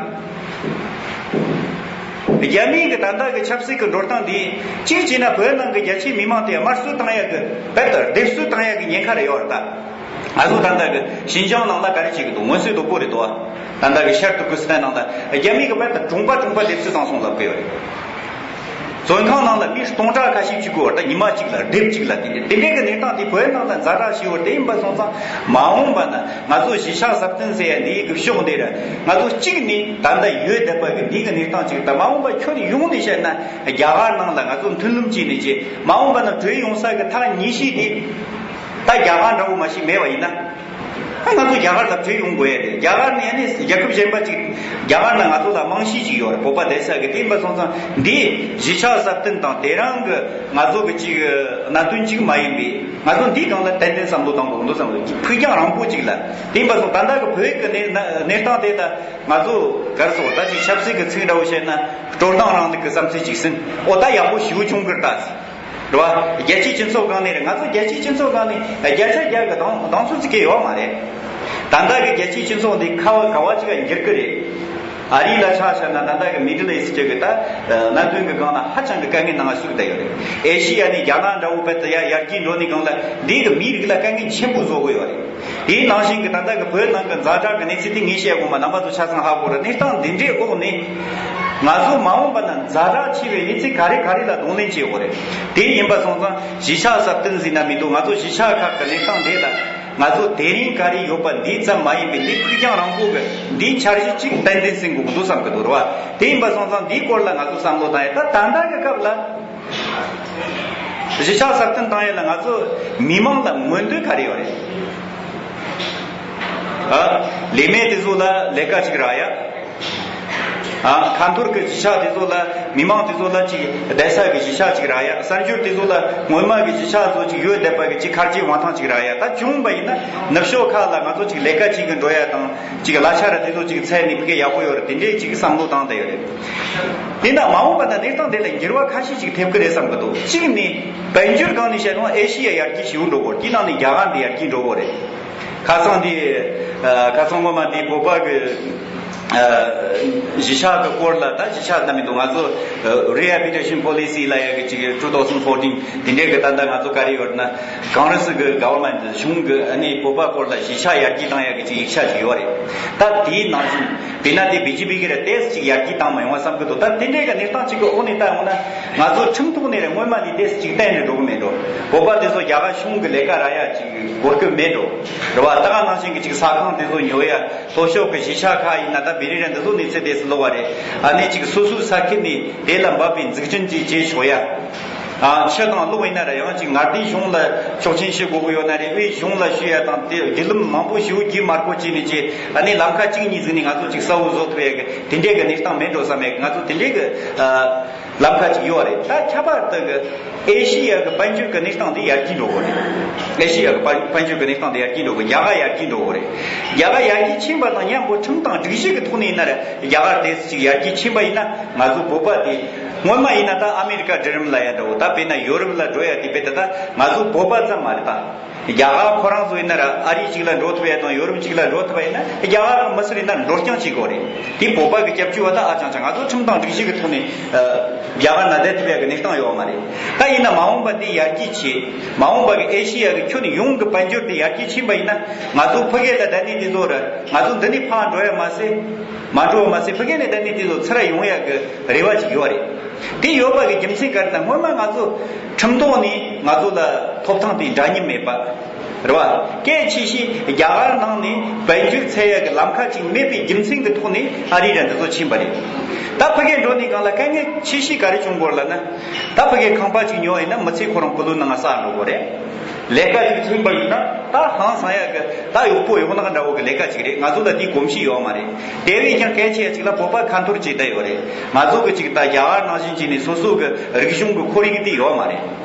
རྒྱ་མིའི་གི་ད་ལྟ་གི་ཆབ་སྲིད་ཀྱི་འགྲོ་སྟངས་འདི་གཅིག་བྱས་ན་བོད་ནང་གི་རྒྱ་ཆེའི་མི་མང་དེ་དམར་གསོད་བཏང་ཡག་གི་བོད་དུ་སྡེབ་གསོད་བཏང་ཡག་གི་ཉེན་ཁ་རེད་ཡོད་རེད་ད། ང་ཚོ་ད་ལྟ་གི་ཤིན་ཅང་ནང་ལ་ག་རེ་བྱེད་ཀྱི་འདུག་མངོན་གསལ་དོད་པོ་རེད་དོ། ད་ལྟ་གི་ཤར་ཏུར་ཀི་སི་ཐན་ནང་ལ་རྒྱ་མི་གི་བར་དུ་གྲོང་པ་གྲོང་པ་སྡེབ་གསོད་བཏང་སོང་ལབ་ཀྱི་ཡོད་རེད། བཙོན་ཁང་ནང་ལ་མི་སྟོང་ཕྲག་ཁ་ཤས་བཅུག་གི་ཡོད་རེད། ད་ཉི་མ་གཅིག་ལ་སྡེབ་གཅིག་ལ་དེ་འདྲ་དེ་འདྲའི་གི་གནས་སྟངས་དེ་བོད་ནང་ལ་ཛ་དྲག་ཞིག་ཡོད་རེད། དེ་ཡིན་པ་སོང་ཙང་མ་འོངས་པ་ན་ང་ཚོ་གཞིས་ཆགས་གསར་བརྟན་ཟེར་ཡ་འདིའི་གི་ཕྱོགས་འདི་ར་ང་ཚོ་གཅིག་ནས་ད་ལྟ་ཡོད་བསྡད་པ་གི་འདིའི་གི་གནས་སྟངས་གཅིག་ད་མ་འོངས་པ་ཁྱོན་ཡོངས་ནས་བཤད་ན་རྒྱ་གར་ནང་ལ་ང་ཚོ་མཐུན་ལམ་བྱས་ནས་ཀྱི་མ་འོངས་པ་ན་བྲོས་ཡོང་ས་གི་ཐག་ཉེ་ཤོས་དེ། ད་རྒྱ་གར་འདྲ་བོ་མ་ཞིག་མེད་པ་ཡིན་ན། ཨ་ང་ཚོ་རྒྱ་གར་ལ་བྲོས་ཡོང་དགོས་ཡ་རེད། རྒྱ་གར་ནས་ནི་རྒྱལ་ཁབ་གཞན་པ་ཅིག་རྒྱ་གར་ནང་ང་ཚོ་ལ་རྨང་གཞི་ཅིག་ཡོད་རེད། བོད་པ་བསྡད་ས་གི་དེ་ཡིན་པ་སོང་ཙང་འདི་གཞིས་ཆགས་གསར་བརྟན་དང་དེ་རང་གི་ང་ཚོ་གི་ཅིག་གནད་དོན་ཅིག་མ་ཡིན་པའི་ང་ཚོ་འདིའི་སྒང་ལ་ཏན་ཏན་བསམ་བློ་གཏོང་དགོས་འདུག་བསམ་གི་འདུག་ཕུགས་རྒྱང་རིང་པོ་ཅིག་ལ་དེ་ཡིན་པ་སོང་ད་ལྟ་གི་བོད་ཀྱི་གནས་གནས་སྟངས་དེ་ད་ང་ཚོ་ག་རེ་ཟེར་ད་ཅིག་ཆབ་སྲིད་ཀྱི་ཚིག་འདྲ་བོ་བཤད་ན་སྤྲོ་སྣང་རིང་ལུགས་ཀྱི་བསམ་ཚུལ་ཅིག་ཟིན་ཨོ་ད་ཡག་པོ་ཞེ་པོ་བྱུང་གི་རེད་ད། རེད་བ། རྒྱལ་སྤྱིའི་སྤྱི་ཚོགས་སྒང་ནས་རེད། ང་ཚོ་རྒྱལ་སྤྱིའི་སྤྱི་ཚོགས་སྒང་ནས་བརྒྱ་ཆ་བརྒྱ་གི་གདེང་གདེང་ཚོད་ཅིག་གི་ཡོད་མ་རེད། ད་ལྟ་གི་རྒྱལ་སྤྱིའི་སྤྱི་ཚོགས་འདི་ཁ་བ་ག་བ་ཅིག་ག་འགྱུར་གི་རེད། ཨ་རི་ལ་ཆ་བཞག་ན་ད་ལྟ་གི་མི་ཌལ་ཨི་སི་ཊི་གི་ད་གནད་དོན་གི་སྒང་ལ་ཧ་ཅང་གི་དཀའ་ངལ་ནང་ཞུགས་བསྡད་ཡོད་རེད། ཨེ་ཤི་ཡ་ནས་རྒྱ་ནག་འདྲ་བོ་བལ་དུ་ཡར་ཡར་རྒྱས་འགྲོ་ནས་སྒང་ལ་འདི་གི་མིའི་རིགས་ལ་དཀའ་ངལ་ཆེན་པོ་བཟོ་གི་ཡོད་རེད། དེའི་ནང་བཞིན་གྱི་ད་ལྟ་གི་བོད་ནང་གི་ཛ་དྲག་གི་གནས་ཚུལ་དེ་ངས་བཤད་དགོས་མ་རྣམ་པ་ཚོ་ཆ་ཚང་ཧ་གོ་རེད། གནས་སྟངས་འདི་འདྲའི་འོག་ནས་ང་ཚོ་མ་འོངས་པ་ན་ཛ་དྲག་ཆེ་བའི་གནས་ཚུལ་ག་རེ་ག་རེ་ལ་གདོང་ལེན་བྱེད་དགོས་རེད། དེ་ཡིན་པ་སོང་ཙང་གཞིས་ཆགས་གསར་བརྟན་ཟེར་ན་མི་འདུག་ང་ཚོ་གཞིས་ཆགས་ཁག་གི་གནས་སྟངས་དེ་ལ་ང་ཚོ་དེ་རིང་ག་རེ་ཡོད་པ་འདི་ཙམ་མ་ཡིན་པའི་འདི་ཕུགས་རྒྱང་རིང་པོ་གི་འདིའི་འཆར་གཞི་གཅིག་ཏན་ཏན་ཟིན་དགོས་ཀྱི་འདུག་བསམ་གྱི་འདུག་རེད་བ། དེ་ཡིན་པ་སོང་ཙང་འདིའི་སྐོར་ལ་ང་ཚོ་བསམ་བློ་བཏང་ཡས་ད་ད་ལྟ་གི་སྐབས་ལ། གཞིས་ཆགས་གསར་བརྟན་བཏང་ཡས་ལ་ང་ཚོ་མི་མང་ལ་མངོན་འདོད་ག་རེ་ཡོད་རེད། ཨ། ལས་མེད་དེ་ཚོ་ལ་ལས་ཀ་ཅིག་རག་ཡ། ཨ། ཁ་འཐོར་གྱི་གཞིས་ཆགས་དེ་ཚོ་ལ་མི་མང་དེ་ཚོ་ལ་ཅིག་བསྡད་ས་གི་གཞིས་ཆགས་ཅིག་རག་ཡ། གསར་འབྱོར་དེ་ཚོ་ལ་སྔོན་མ་གི་གཞིས་ཆགས་ཚོ་ཅིག་ཡོད་བསྡད་པ་གི་ཅིག་ཁ་རྗེ་དབང་ཐང་ཅིག་རག་ཡ། ད་བྱུང་བ་ཡིན་ན་ནུབ་ཕྱོགས་ཁག་ལ་ང་ཚོ་ཅིག་ལས་ཀ་ཅིག་གི་འགྲོ་ཡ་དང་ཅིག་གླ་ཆ་ར་དེ་ཚོ་ཅིག་འཚོལ་ནས་ཕ་གི་ཡག་པོ་ཡོད་རེད། དེ་འདྲའི་ཅིག་བསམ་བློ་བཏང་བསྡད་ཡོད་རེད། དེ་འདྲ་མ་འོངས་པ་ན་གནས་སྟངས་དེ་ལ་འགྱུར་བ་ཁ་ཤས་ཅིག་ཐེབས་ཀྱི་རེད་བསམ་གྱི་འདུག་གཅིག་ནི་དཔལ་འབྱོར་སྒང་ནས་བཤད་ན་ཨེ་ཤི་ཡ་ཡར་རྒྱས་ཞེ་པོ་འགྲོ་གི་ཡོད་རེད། དེའི་ནང་ནས་རྒྱ་གར་འདི་ཡར་རྒྱས་འགྲོ་གི་ཡོད་རེད། ཁ་སང་འདི་ཁ་སང་སྔོན་མ་འདི་བོད་པ་གི་གཞིས་ཆགས་ཀྱི་སྐོར་ལ་ད་གཞིས་ཆགས་ལྟ་མི་འདུག་ང་ཚོ་rehabilitation policy ལབ་ཡ་གི་ཅིག་two thousand fourteen དེ་འདྲའི་གི་ད་ལྟ་ང་ཚོ་ག་རེ་ཡོད་ན་Congress གི་government གཞུང་གི་ཨ་ནི་བོད་པ་སྐོར་ལ་གཞིས་ཆགས་ཡར་རྒྱས་བཏང་ཡ་གི་ཅིག་ཡིག་ཆ་ཅིག་ཡོད་རེད། ད་དེའི་ནང་བཞིན་དཔེར་ན་དེ་བི་ཇེ་པི་གི་ར་ཏོག་ཙམ་ཅིག་ཡར་རྒྱས་བཏང་མ་ཡོང་བ་བསམ་གི་འདུག་ད་དེ་འདྲའི་གི་གནས་སྟངས་ཅིག་གི་འོག་ནས་ལྟ་ཡོང་ན་ང་ཚོ་ཁྲིམས་ཐོག་ནས་ར་སྔོན་མ་ནས་ཏོག་ཙམ་ཅིག་བརྟན་ནས་འགྲོ་གི་མེད་འགྲོ། བོད་པ་དེ་ཚོ་རྒྱ་གར་གཞུང་གི་ལས་ཀ་རག་ཡ་ཅིག་གོ་སྐབས་མེད་འགྲོ། རེད་བ། ད་ག་ནང་བཞིན་གྱི་ཅིག་ས་ཁང་དེ་ཚོ་ཉོ་ཡ། ལྷོ་ཕྱོགས་ཀྱི་གཞིས་ཆགས་ཁག་ཡིན་ན་ད་བེ་རི་ར་འདི་ཚོ་གནས་ཚུལ་དེ་སུ་ལོག་བ་རེད། ཨ་ནི་ཅིག་སོ་སོའི་ས་ཁུལ་ནས་དེ་ལ་འབབ་པའི་འཛུགས་སྐྲུན་ཅིག་བྱེད་ཆོག་ཡ། ཨ། ཆུ་དང་གློག་ཡིན་ན་ར་ཡང་ཅིག་མངའ་སྡེའི་གཞུང་ལ་ཆོག་མཆན་ཞུ་དགོས་ཀྱི་ཡོད་ན་རེད། དབུས་གཞུང་ལ་ཞུ་ཡ་དང་དེ་བརྒྱུད་ལམ་མང་པོ་ཞེ་པོ་བརྒྱུད་མར་སྐོར་བྱས་ནས་ཅིག་ཨ་ནི་ལམ་ཁ་གཅིག་གཉིས་ཟིག་ནས་ང་ཚོ་ཅིག་གསལ་བོ་བཟོ་ཐུབ་ཡ་གི་དེ་འདྲའི་གི་གནས་སྟངས་མེད་འགྲོ་བསམ་ཡ་གི་ང་ཚོ་དེ་འདྲའི་གི་ཨ། ལམ་ཁ་ཅིག་ཡོད་རེད། ད་ཁྱད་པར་དུ་གི་ཨེ་ཤི་ཡ་གི་དཔལ་འབྱོར་གི་གནས་སྟངས་འདི་ཡར་རྒྱས་འགྲོ་གི་རེད། ཨེ་ཤི་ཡ་གི་དཔལ་དཔལ་འབྱོར་གི་གནས་སྟངས་འདི་ཡར་རྒྱས་འགྲོ་གི། རྒྱ་གར་ཡར་རྒྱས་འགྲོ་གི་རེད། རྒྱ་གར་ཡར་རྒྱས་ཕྱིན་པ་དང་མཉམ་པོ་ཁྲིམས་དང་སྒྲིག་གཞི་གི་ཐོག་ནས་ཡིན་ན་ར་རྒྱ་གར་དེ་ཅིག་ཡར་རྒྱས་ཕྱིན་པ་ཡིན་ན་ང་ཚོ་བོད་པ་དེ་སྔོན་མ་ཡིན་ན་ད་ཨ་མེ་རི་ཀ་འབྲུ་རིམ་ལ་ཡ་འདྲ་བོ། ད་དཔེར་ན་ཡོ་རོབ་ལ་འགྲོ་ཡ་དེ་དཔེ་ད་ད་ང་ཚོ་བོད་པ་ཙམ་མ་རེད་ད། རྒྱ་གར་ཁོ་རང་ཚོ་ཡིན་ན་ར་ཨ་རི་གཅིག་ལ་འགྲོ་ཐུབ་ཡ་དང་ཡོ་རོབ་གཅིག་ལ་འགྲོ་ཐུབ་པ་ཡིན་ན་རྒྱ་གར་གི་མི་སེར་ཡིན་ན་འགྲོ་རྐྱང་བྱེད་དགོས་རེད། དེ་བོད་པ་གི་སྐྱབས་བཅོལ་བ་ད་ཨ་ཅང་ཅང་ང་ཚོ་ཁྲིམས་དང་སྒྲིག་གཞི་གི་ཐོག་ནས་ཨ། རྒྱ་གར་ན་བསྡད་ཐུབ་ཡ་གི་གནས་སྟངས་ཡོད་མ་རེད། ད་ཡིན་ན་མ་འོངས་པ་འདི་ཡར་རྒྱས་བྱེད། མ་འོངས་པ་གི་ཨེ་ཤི་ཡ་གི་ཁྱོན་ཡོངས་གི་དཔལ་འབྱོར་དེ་ཡར་རྒྱས་ཕྱིན་པ་ཡིན་ན་ང་ཚོ་ཕ་གི་ལ་བསྡད་ནས་དེ་ཚོ་ར་ང་ཚོ་འདི་ནས་ཕར་འགྲོ་ཡ་མ་ཟད། མ་འགྲོ་བ་མ་ཟད་ཕ་གི་ནས་བསྡད་ནས་དེ་ཚོ་ཚུར་ཡོང་ཡ་གི་རེ་བ་ཅིག་ཡོད་རེད། དེ་ཡོད་པ་གི་རྒྱུ་མཚན་ག་རེ་ན་སྔོན་མ་ང་ཚོ་ཁྲིམས་ཐོག་ནས་ང་ཚོ་ལ་ཐོབ་ཐང་དེ་འདྲ་མཉམ་མེད་པ། རེད་བ། གལ་ཆེ་ཤོས་རྒྱ་གར་ནང་ནས་དཔལ་འབྱོར་འཚོལ་ཡ་གི་ལམ་ཁ་ཅིག་མེད་པའི་རྒྱུ་མཚན་གི་ཐོག་ནས་ཨ་རི་ར་འདི་ཚོ་ཕྱིན་པ་རེད། ད་ཕ་གིར་འགྲོ་ནས་གང་ལ་དཀའ་ངལ་ཆེ་ཤོས་ག་རེ་བྱུང་དགོས་ལབ་ན། ད་ཕ་གིར་ཁང་པ་ཅིག་ཉོ་ཡིན་ན་མི་ཚེ་ཁོ་རང་བུ་ལོན་ནང་ང་བསགས་འགྲོ་དགོས་རེད། ལས་ཀ་ཅིག་ཐོན་པ་ཡིན་ན་ད་ཧང་སང་ཡག་གི་ད་གཡོག་པོ་གཡོག་ནག་འདྲ་བོ་གི་ལས་ཀ་ཅིག་རེད། ང་ཚོ་ལ་དེའི་གོམས་གཤིས་ཡོད་མ་རེད། དེ་བས་ཀྱང་གལ་ཆེ་ཡ་ཅིག་ལ་བོད་པ་ཁ་འཐོར་བྱས་བསྡད་ཡོད་རེད། ང་ཚོ་གི་ཅིག་ད་རྒྱ་གར་ནང་བཞིན་བྱས་ནས་སོ་སོ་གི་རིག་གཞུང་གི་ཁོར་ཡུག་དེ་ཡོད་མ་རེད།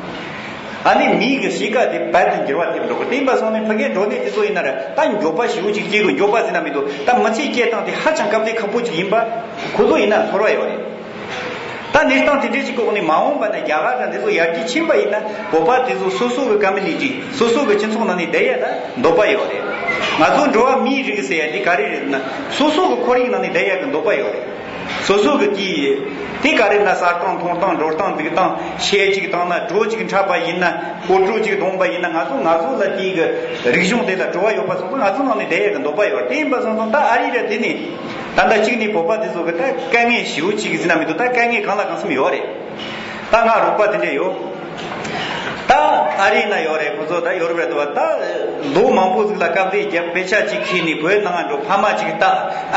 ཨ་ནི་མིའི་གི་གཤིས་ཀ་དེ་རྦད་དེ་འགྱུར་བ་ཐེབས་འགྲོ་གི། དེ་ཡིན་པ་སོང་ནས་ཕ་གིར་འགྲོ་ནས་དེ་ཚོ་ཡིན་ན་ར་ད་འགྱོད་པ་ཞེ་པོ་ཅིག་སྐྱེ་དགོས། འགྱོད་པ་ཟེར་ན་མི་འདུག་ད་མི་ཚེ་སྐྱེལ་སྟངས་དེ་ཧ་ཅང་དཀའ་ལས་ཁག་པོ་ཅིག་ཡིན་པ་ཁོ་ཚོ་ཡིན་ན་ཚོར་བ་ཡོད་རེད། ད་གནས་སྟངས་དེ་འདྲའི་ཞིག་གི་འོག་ནས་མ་འོངས་པ་ན་རྒྱ་གར་དང་དེ་ཚོ་ཡར་རྒྱས་ཕྱིན་པ་ཡིན་ན་བོད་པ་དེ་ཚོ་སོ་སོ་གི་ཀ་མུ་ནི་ཊི་སོ་སོ་གི་སྤྱི་ཚོགས་ནང་ནས་བསྡད་ཡ་ད་འདོད་པ་ཡོད་རེད། ང་ཚོ་འགྲོ་བ་མིའི་རིགས་ཟེར་ཡ་དེ་ག་རེ་རེད་ན་སོ་སོ་གི་ཁོར་ཡུག་ནང་ནས་བསྡད་ཡ་གི་འདོད་པ་ཡོད་རེད། སོ་སོ་གི་དེ་དེ་ག་རེ་ན་ཟ་སྟངས་འཐུང་སྟངས་འགྲོ་སྟངས་འདུག་སྟངས་ཤེལ་ཅིག་བཏང་ན་གྲོ་ཅིག་འཁྲབ་པ་ཡིན་ན་སྐོར་བྲོ་ཅིག་གཏོང་པ་ཡིན་ན་ང་ཚོ་ང་ཚོ་ལ་དེ་གི་རིག་གཞུང་དེ་ལ་བྲོ་བ་ཡོད་པ་སོང་ཙང་ང་ཚོ་ནང་ནས་བསྡད་ཡ་གི་འདོད་པ་ཡོད་རེད། དེ་ཡིན་པ་སོང་ཙང་ད་ཨ་རི་ར་དེ་ནས་ད་ལྟ་གཅིག་ནས་བོད་པ་དེ་ཚོ་གི་ད་དཀའ་ངལ་ཞེ་པོ་ཅིག་ཟེར་ན་མི་འདུག་ད་དཀའ་ངལ་གང་ལ་གང་འཚམ་ཡོད་རེད། ད་ང་རོགས་པ་དེ་འདྲས་ཡོད། ད་ཨ་རི་ན་ཡོད་རེད། ཁོ་ཚོ་ད་ཡོ་རོབ་རེད་འདུག་བ། ད་ལོ་མང་པོ་ཟིག་ལ་དཀའ་ལས་བརྒྱབ་དཔེ་ཆ་ཅིག་ཁྱེར་ནས་བོད་ནང་འགྲོ་ཕ་མ་ཅིག་ལྟ།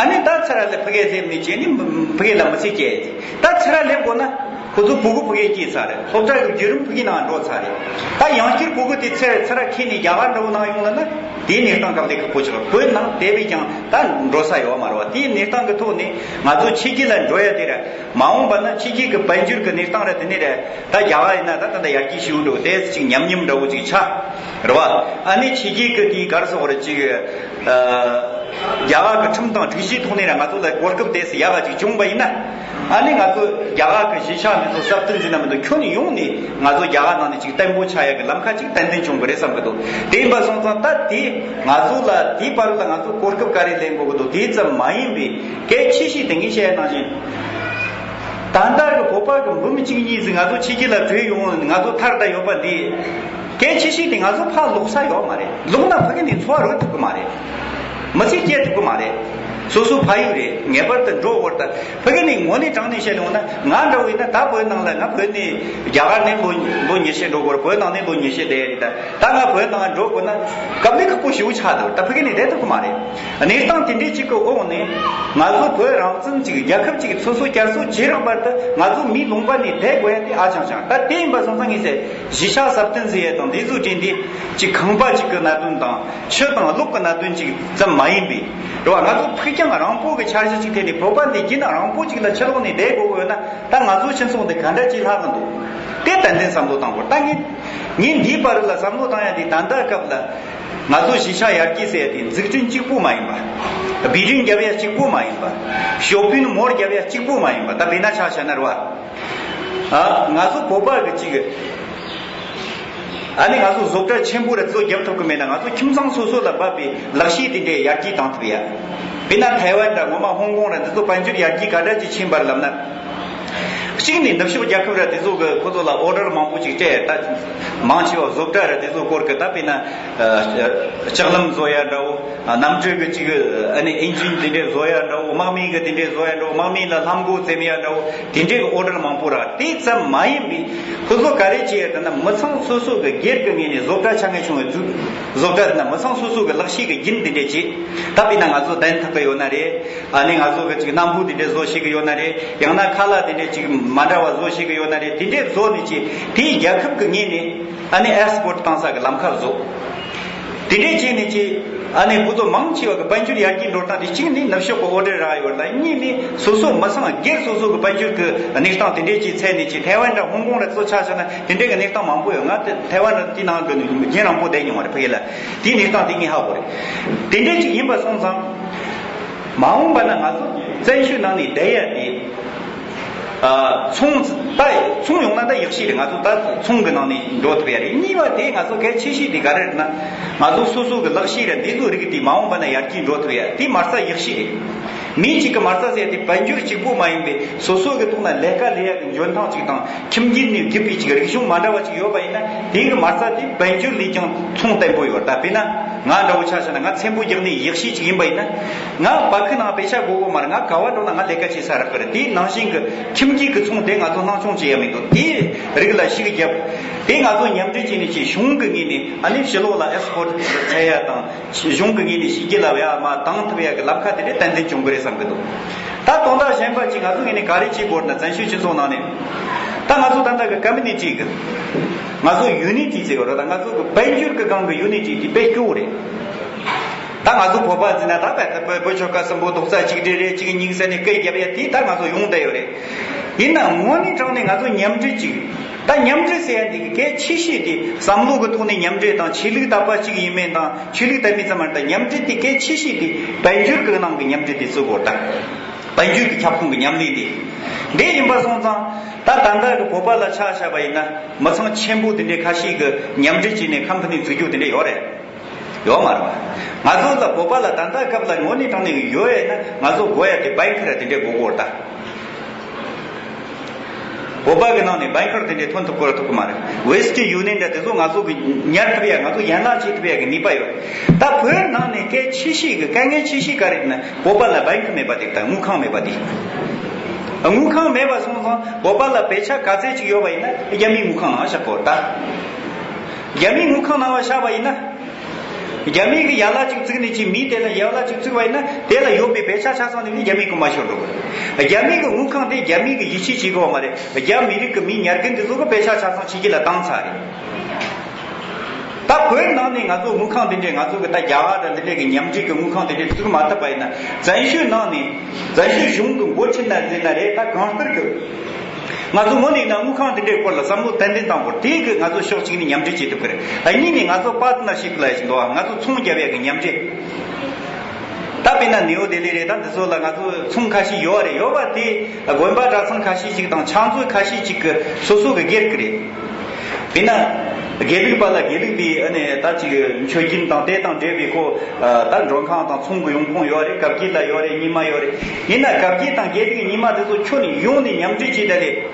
ཨ་ནི་ད་ཚུར་ར་ལ་ཕ་གིར་སླེབས་ནས་བྱས་ནས་ཕ་གི་ལ་མི་ཚེ་སྐྱེལ། ད་ཚུར་ར་སླེབས་དགོས་ན་ཁོ་ཚོ་ཕྲུ་གུ་ཕ་གིར་སྐྱེས་ཚར་རེད། སློབ་གྲྭ་གི་བརྒྱུད་རིམ་ཕ་གི་ནང་འགྲོ་ཚར་རེད། ད་ཡང་བསྐྱར་ཕྲུ་གུ་དེ་ཚུར་ཚུར་ར་ཁྱེར་ནས་རྒྱ་གར་འདྲ་བོ་ནང་ཡོང་ལ་ན་དེའི་གནས་སྟངས་དཀའ་ལས་ཁག་པོ་ཆགས། བོད་ནང་དེ་བས་ཀྱང་ད་འགྲོ་ས་ཡོད་མ་རེད་བ། དེའི་གནས་སྟངས་ཀྱི་ཐོག་ནས་ང་ཚོ་ཕྱི་རྒྱལ་ལ་འགྲོ་ཡ་དེ་ར། མ་འོངས་པ་ན་ཕྱི་རྒྱལ་གྱི་དཔལ་འབྱོར་གྱི་གནས་སྟངས་ར་དེ་ནས་ར་ད་རྒྱ་གར་ཡིན་ན་ད་ད་ལྟ་ཡར་རྒྱས་ཞུ་འགྲོ་དེ་ཅིག་ཉམས་ཉམས་འདྲ་བོ་ཅིག་ཆགས་རེད་བ། ཨ་ནི་ཕྱི་རྒྱལ་གྱི་དེའི་ག་རེ་ཟེར་དགོས་རེད། ཅིག་ཨ། རྒྱ་གར་གྱི་ཁྲིམས་དང་སྒྲིག་གཞིའི་ཐོག་ནས་ར་ང་ཚོ་ལ་གོ་སྐབས་དེ་སུ་ཡག་ག་ཅིག་བྱུང་བ་ཡིན་ན། ཨ་ནི་ང་ཚོ་རྒྱ་གར་གྱི་གཞིས་ཆགས་འདི་ཚོ་སྲ་བརྟན་ཟིན་ན་མི་འདུག་ཁྱོན་ནས་ཡོང་ནས་ང་ཚོ་རྒྱ་གར་ནང་ནས་ཅིག་བརྟན་པོ་ཆགས་ཡག་གི་ལམ་ཁ་ཅིག་ཏན་ཏན་བྱུང་གི་རེད་བསམ་གི་འདུག་དེ་ཡིན་པ་སོང་ཙང་ད་དེ་ང་ཚོ་ལ་དེའི་བར་ལ་ང་ཚོ་གོ་སྐབས་ག་རེ་ལེན་དགོས་གི་འདུག་དེ་ཙམ་མ་ཡིན་པའི་གལ་ཆེ་ཤོས་དེ་ངས་བཤད་ཡ་ནང་བཞིན། ད་ལྟ་གི་བོད་པ་གི་འབུམ་གཅིག་གཉིས་ཟིག་ང་ཚོ་ཕྱི་རྒྱལ་ལ་བྲོས་ཡོང་ང་ཚོ་ཐར་ད་ཡོད་པ་འདི། གལ་ཆེ་ཤོས་དེ་ང་ཚོ་ཕར་ལོག་ས་ཡོད་མ་རེད། ལོག་ན་ཕ་གི་ནས་འཚོ་བ་རོལ་ཐུབ་གི་མ་རེད། མི་ཚེ་སྐྱེལ་ཐུབ་གི་མ་རེད། སོ་སོ་ཕ་ཡུལ་རེད། ངེས་པར་དུ་འགྲོ་དགོས་རེད། ད་ཕ་གི་ནས་དངོས་གནས་དྲང་གནས་བཤད་ཡོང་ན་ང་འདྲ་བོ་ཡིན་ན་ད་བོད་ནང་ལ་ང་བོད་ནས་རྒྱ་གར་ནས་ལོ་ལོ་ཉི་ཤུ་འགྲོ་དགོས་རེད། བོད་ནང་ནས་ལོ་ཉི་ཤུ་བསྡད་རེད། ད་ད་ང་བོད་ནང་འགྲོ་དགོས་ན་དཀའ་ལས་ཁག་པོ་ཞེ་པོ་ཆགས་འདུག་ད་ཕ་གི་ནས་བསྡད་ཐུབ་གི་མ་རེད། གནས་སྟངས་དེ་འདྲའི་ཅིག་གི་འོག་ནས་ང་ཚོ་བོད་རང་བཙན་ཅིག་རྒྱལ་ཁབ་ཅིག་སོ་སོ་བསྐྱར་གསོ་བྱེད་རོགས་བར་དུ་ང་ཚོ་མིའི་ལུང་པ་ནས་བསྡད་དགོས་ཡ་དེ་ཨ་ཅང་ཅང་། ད་དེ་ཡིན་པ་སོང་ཙང་ངས་ཟེར་གཞིས་ཆགས་སྲ་བརྟན་ཟེར་ཡ་དང་འདི་ཚོ་དྲན་དེ་ཅིག་ཁང་པ་ཅིག་གི་གནད་དོན་དང་ཆུ་དང་གློག་གི་གནད་དོན་ཅིག་ཙམ་མ་ཡིན་པའི་རེད་བ། ང་ཚོ་ཕུགས་རྒྱང་རིང་པོ་གི་འཆར་གཞི་ཅིག་ཐད་ནས་བོད་པ་འདི་རྒྱུན་རིང་པོ་ཅིག་ལ་ཕྱི་ལོགས་ནས་བསྡད་དགོས་དགོས་ཡོད་ན་ད་ང་ཚོ་སྤྱི་ཚོགས་འདི་ག་འདྲ་ཅིག་ལྷག་གི་འདུག་དེ་ཏན་ཏན་བསམ་བློ་བཏང་དགོས། ད་ངས་ངས་འདིའི་བར་ལ་བསམ་བློ་བཏང་ཡ་དེ་ད་ལྟ་སྐབས་ལ། ང་ཚོ་གཞིས་ཆགས་ཡར་རྒྱས་ཟེར་ཡ་དེ་འཛུགས་སྐྲུན་གཅིག་པུ་མ་ཡིན་པ། བི་ཌིང་རྒྱབ་ཡ་གཅིག་པུ་མ་ཡིན་པ། ཞོ་ཕུན་མོར་རྒྱབ་ཡ་གཅིག་པུ་མ་ཡིན་པ། ད་དཔེར་ན་ཆ་བཞག་ན་རེད་བ། ཨ་ང་ཚོ་བོད་པ་གི་གཅིག་ཨ་ནི་ང་ཚོ་བཟོ་གྲྭ་ཆེན་པོ་ར་ཚོ་རྒྱབ་ཐུབ་གི་མེད་ན་ང་ཚོ་ཁྱིམ་ཚང་སོ་སོ་ལ་བབས་པའི་ལག་ཤེས་དེ་འདྲས་ཡར་རྒྱས་བཏང་ཐུབ་ཡ། དཔེར་ན་ཐའེ་ཝན་ར་ངོ་མ་ཧོང་ཀོང་ར་འདི་ཚོ་དཔལ་འབྱོར་ཡར་རྒྱས་ག་འདྲ་ཅིག་ཕྱིན་པར་ལབ་ན། གཅིག་ནས་ནུབ་ཕྱོགས་རྒྱལ་ཁབ་ར་དེ་ཚོ་གི་ཁོ་ཚོ་ལ་ཨོ་ཌར་མང་པོ་ཅིག་སྤྲད་ད། མང་ཆེ་བ་བཟོ་གྲྭ་ར་དེ་ཚོ་སྐོར་གི་ད་དཔེར་ན་ལྕགས་ལམ་བཟོ་ཡ་འདྲ་བོ། གནམ་གྲུ་གི་ཅིག་ཨ་ནི་ཨིན་ཇིན་དེ་འདྲས་བཟོ་ཡ་འདྲ་བོ། དམག་མི་གི་དེ་འདྲས་བཟོ་ཡ་འདྲ་བོ། དམག་མི་ལ་ལྷམ་མགོ་བཙེམ་ཡ་འདྲ་བོ། དེ་འདྲས་གི་ཨོ་ཌར་མང་པོ་ར། དེ་ཙམ་མ་ཡིན་པའི་ཁོ་ཚོ་ག་རེ་བྱས་ཡ་ད་ན་མི་ཚང་སོ་སོ་གི་སྒེར་གི་ངོས་ནས་བཟོ་གྲྭ་ཆ་ངེས་བྱུང་བའི་བཟོ་གྲྭ་དེ་ན་མི་ཚང་སོ་སོ་གི་ལག་ཤེས་གི་རྒྱུན་དེ་འདྲས་བྱས། ད་དཔེར་ན་ང་ཚོ་གདན་འཐག་གི་ཡོད་ན་རེད། ཨ་ནི་ང་ཚོ་གི་ཅིག་སྣམ་བུ་དེ་འདྲས་བཟོ་ཤེས་གི་ཡོད་ན་རེད། ཡང་ན་ཁ་ལག་དེ་འདྲས་ཅིག་མ་འདྲ་བ་བཟོ་ཤེས་གི་ཡོད་ན་རེད། དེ་འདྲས་བཟོ་ནས་ཅིག་དེའི་རྒྱལ་ཁབ་གི་ངོས་ནས་ཨ་ནི་ཨེག་སི་པོར་ཊི་བཏང་ས་གི་ལམ་ཁ་བཟོ། དེ་འདྲས་བྱས་ནས་ཅིག་ཨ་ནི་ཁོ་ཚོ་མང་ཆེ་བ་གི་དཔལ་འབྱོར་ཡར་རྒྱས་འགྲོ་སྟངས་དེ་གཅིག་ནི་ནུབ་ཕྱོགས་གི་ཨོ་ཌར་རག་ཡོད་ལ། གཉིས་ནི་སོ་སོ་མི་ཚང་སྒེར་སོ་སོ་གི་དཔལ་འབྱོར་གི་གནས་སྟངས་དེ་འདྲས་ཅིག་འཚོལ་ནས་ཅིག་ཐའེ་ཝན་ར་ཧོང་ཀོང་ར་ཚོ་ཆ་བཞག་ན་དེ་འདྲས་གི་གནས་སྟངས་མང་པོ་ཡོད། ང་དེ་ཐའེ་ཝན་ར་དེ་ནང་འགྲོ་ནས་རྒྱུན་རིང་པོ་བསྡད་མྱོང་བ་རེད། ཕ་གི་ལ་དེའི་གནས་སྟངས་དེ་ངས་ཧ་གོ་རེད། དེ་འདྲས་ཅིག་ཡིན་པ་སོང་ཙང་། མ་འོངས་པ་ན་ང་ཚོ་བཙན་བྱོལ་ནང་ནས་བསྡད་ཡ་དེ། ཨ་ཚོང་ད་ཚོང་ཡོང་ན་ད་ཡག་ཤོས་རེད། ང་ཚོ་ད་ཚོང་གི་ནང་ནས་འགྲོ་ཐུབ་ཡ་རེད། གཉིས་པ་དེ་ང་ཚོ་གལ་ཆེ་ཤོས་དེ་ག་རེ་རེད་ན། ང་ཚོ་སོ་སོ་གི་ལག་ཤེས་ར་འདི་ཚོ་རིགས་དེ་མ་འོངས་པ་ན་ཡར་རྒྱས་འགྲོ་ཐུབ་ཡ་དེ་མ་རྩ་ཡག་ཤོས་རེད། མི་གཅིག་གི་མ་རྩ་ཟེར་དེ་དཔལ་འབྱོར་གཅིག་པོ་མ་ཡིན་པའི་སོ་སོ་གི་ཐོག་ན་ལས་ཀ་ལས་ཡ་གི་འཇོན་ཐང་གཅིག་དང་། ཁྱིམ་རྒྱུད་ནས་བརྒྱུད་པའི་ཅིག་རིག་གཞུང་མ་འདྲ་བ་ཅིག་ཡོད་པ་ཡིན་ན་དེའི་གི་མ་རྩ་དེ་དཔལ་འབྱོར་ལས་ཀྱང་ཚོང་བརྟན་པོ་ཡོད། ད་དཔེར་ན་ང་འདྲ་བོ་ཆ་བཞག་ན་ང་ཚེམ་བུ་རྒྱག་ནི་ཡག་ཤོས་ཅིག་ཡིན་པ་ཡིན་ན། ང་བར་ཁུག་ནང་པེ་ཤ་དགོས་དགོས་མ་རེད། ང་ག་བ་འགྲོ་ན་ང་ལས་ཀ་བྱེད་ས་རག་གི་རེད། དེའི་ནང་བཞིན་གི་ཁྱིམ་རྒྱུད་གི་ཚོང་དེ་ང་ཚོ་སྣང་ཆུང་བྱེད་ཡ་མི་འདུག་དེའི་རིགས་ལ་ཤུགས་རྒྱབ། དེ་ང་ཚོ་མཉམ་འབྲེལ་བྱས་ནས་ཅིག་གཞུང་གི་ངོས་ནས་ཨ་ནི་ཕྱི་ལོགས་ལ་ཨེག་སི་པོར་ཊི་འཚོལ་ཡ་དང་གཞུང་གི་ངོས་ནས་ཕྱི་རྒྱལ་ལ་ཡར་མར་བཏང་ཐུབ་ཡ་གི་ལམ་ཁ་དེ་འདྲ་ཏན་ཏན་བྱུང་གི་རེད་བསམ་གི་འདུག་ད་དོན་དག་གཞན་པ་ཅིག་ང་ཚོ་ངོས་ནས་ག་རེ་བྱེད་དགོས་ན། བཙན་བྱོལ་སྤྱི་ཚོགས་ནང་ནས་ད་ང་ཚོ་ད་ལྟ་གི་ཀོ་མུ་ནི་ཊི་གི་ང་ཚོ་ཡུ་ནི་ཊི་ཟེར་བ་རེད། ད་ང་ཚོ་གི་དཔལ་འབྱོར་གི་སྒང་གི་ཡུ་ནི་ཊི་དེ་དཔེ་སྐྱོ་བོ་རེད། ད་ང་ཚོ་བོད་པ་ཟེར་ན་ད་བོད་བོད་ཆོལ་ཁ་གསུམ་པོ་རྡོག་རྩ་གཅིག་སྒྲིལ་རེད། གཅིག་གཉིས་ཟེར་ནས་སྐད་རྒྱབ་ཡ་དེ་ད་ང་ཚོ་ཡོང་བསྡད་ཡོད་རེད། ཡིན་ན་དངོས་གནས་དྲང་གནས་ང་ཚོ་མཉམ་འབྲེལ་ཅིག་ད་མཉམ་འབྲེལ་ཟེར་ཡ་འདི་གི་གལ་ཆེ་ཤོས་དེ་བསམ་བློ་གི་ཐོག་ནས་མཉམ་འབྲེལ་དང་། ཆོས་ལུགས་དད་པ་གཅིག་ཡིན་མིན་དང་། ཆོས་ལུགས་དད་མིན་ཙམ་མ་རེད། ད་མཉམ་འབྲེལ་དེ་གལ་ཆེ་ཤོས་དེ་དཔལ་འབྱོར་གི་ནང་གི་མཉམ་འབྲེལ་དེ་བརྩི་དགོས། ད་དཔལ་འབྱོར་གི་ཁྱབ་ཁོངས་གི་མཉམ་ལས་དེ། འདི་ཡིན་པ་སོང་ཙང་ད་ད་ལྟ་གི་བོད་པ་ལ་ཆ་བཞག་པ་ཡིན་ན། མི་ཚང་ཆེན་པོ་དེ་འདྲའི་ཁ་ཤས་གི་མཉམ་འབྲེལ་བྱས་ནས་ཀམ་པ་ནི་འཛུགས་རྒྱུ་དེ་འདྲ་ཡོད་རེད། ཡོད་མ་རེད་པ། ང་ཚོ་ལ་བོད་པ་ལ་ད་ལྟ་སྐབས་ལ་དངོས་གནས་དྲང་གནས་ཀྱི་ཡོད་ཡོད་ན། ང་ཚོ་དགོས་ཡ་དེ་བེང་ཀར་དེ་འདྲས་དགོས་ཀྱི་ཡོད་རེད་ད། བོད་པ་གི་ནང་ནས་བེང་ཀར་དེ་འདྲས་ཐོན་ཐུབ་ཀྱི་རེད་ཐུབ་ཀྱི་མ་རེད། ཝེ་སི་ཊན་ཡུ་ནི་ཡན་འདྲ་དེ་ཚོ་ང་ཚོ་གི་ཉར་ཐུབ་ཡ། ང་ཚོ་ཡན་ལག་བྱེད་ཐུབ་ཡ་གི་ནུས་པ་ཡོད་རེད། ད་བོད་ནང་ནས་གལ་ཆེ་ཤོས་ཀྱི་དཀའ་ངལ་ཆེ་ཤོས་ག་རེ་རེད་ན། བོད་པ་ལ་བེང་ཀར་མེད་པ་དེ་དང་དངུལ་ཁང་མེད་པ་དེ། དངུལ་ཁང་མེད་པ་སོང་ཙང་བོད་པ་ལ་པེ་ཤ་ག་ཚད་ཅིག་ཡོད་པ་ཡིན་ན་རྒྱ་མིའི་དངུལ་ཁང་ནང་བཞག་དགོས་རེད་ད། རྒྱ་མིའི་དངུལ་ཁང་ནང་བཞག་པ་ཡིན་ན། རྒྱ་མི་གི་ཡན་ལག་ཅིག་བཙུགས་ནས་ཅིག་མི་དེ་ལ་ཡན་ལག་ཅིག་བཙུགས་པ་ཡིན་ན། དེ་ལ་ཡོད་པའི་པེ་ཤ་ཆ་ཚང་དེ་ནི་རྒྱ་མི་གི་མ་ཤོར་འགྲོ་གི། རྒྱ་མི་གི་དངུལ་ཁང་དེ་རྒྱ་མི་གི་ཡིད་ཆེས་བྱེད་དགོས་པ་མ་རེད། རྒྱ་མི་རིགས་གི་མི་ཉར་མཁན་དེ་ཚོ་གི་པེ་ཤ་ཆ་ཚང་ཕྱི་རྒྱལ་ལ་བཏང་ཚར་རེད། ད་བོད་ནང་ནས་ང་ཚོ་དངུལ་ཁང་དེ་འདྲས། ང་ཚོ་གི་ད་རྒྱ་གར་དང་འདི་འདྲས་གི་མཉམ་འབྲེལ་གི་དངུལ་ཁང་དེ་འདྲས་བཙུགས་མ་ཐུབ་པ་ཡིན་ན། བཙན་བྱོལ་ནང་ནས་བཙན་བྱོལ་གཞུང་གི་འགོ་ཁྲིད་ན་ཟེར་ན་རེད། ད་གང་ལྟར་གི་ང་ཚོ་དངོས་གནས་ན་དངུལ་ཁང་དེ་འདྲའི་སྐོར་ལ་བསམ་བློ་ཏན་ཏན་བཏང་དགོས། དེ་གི་ང་ཚོ་ཕྱོགས་གཅིག་ནས་མཉམ་འབྲེལ་བྱེད་ཐུབ་ཀྱི་རེད། ཨ་གཉིས་ནས་ང་ཚོ་པར་ཊི་ནར་ཤིབ་ལབ་ཡ་ཞིག་འདུག་བ། ང་ཚོ་ཚོང་རྒྱབ་ཡ་གི་མཉམ་འབྲེལ། ད་དཔེར་ན་ནེའུ་ལྡི་ལི་རེད། ད་འདི་ཚོ་ལ་ང་ཚོ་ཚོང་ཁ་ཤས་ཡོད་རེད། ཡོད་པ་དེ་དགོན་པ་གྲྭ་ཚང་ཁ་ཤས་ཅིག་དང་ཕྱག་མཛོད་ཁ་ཤས་ཅིག་གི་སོ་སོ་གི་སྒེར་གི་རེད། དཔེར་ན་དགེ་ལུགས་པ་ལ་དགེ་ལུགས་པའི་ཨ་ནི་ད་ཅིག་མཆོད་སྦྱིན་དང་དེ་དང་འབྲེལ་བའི་ཁོ། ད་མགྲོན་ཁང་དང་ཚོང་གི་ཡོང་ཁུངས་ཡོད་རེད། གབ་རྒྱག་ལ་ཡོད་རེད། ཉི་མ་ཡོད་རེད། ཡིན་ན་གབ་རྒྱག་དང་དགེ་ལུགས་ཉི་མ་དེ་ཚོ་ཁྱོན་ནས་ཡོང་ནས་མཉམ་འབྲེལ་བྱས་ད་ལས།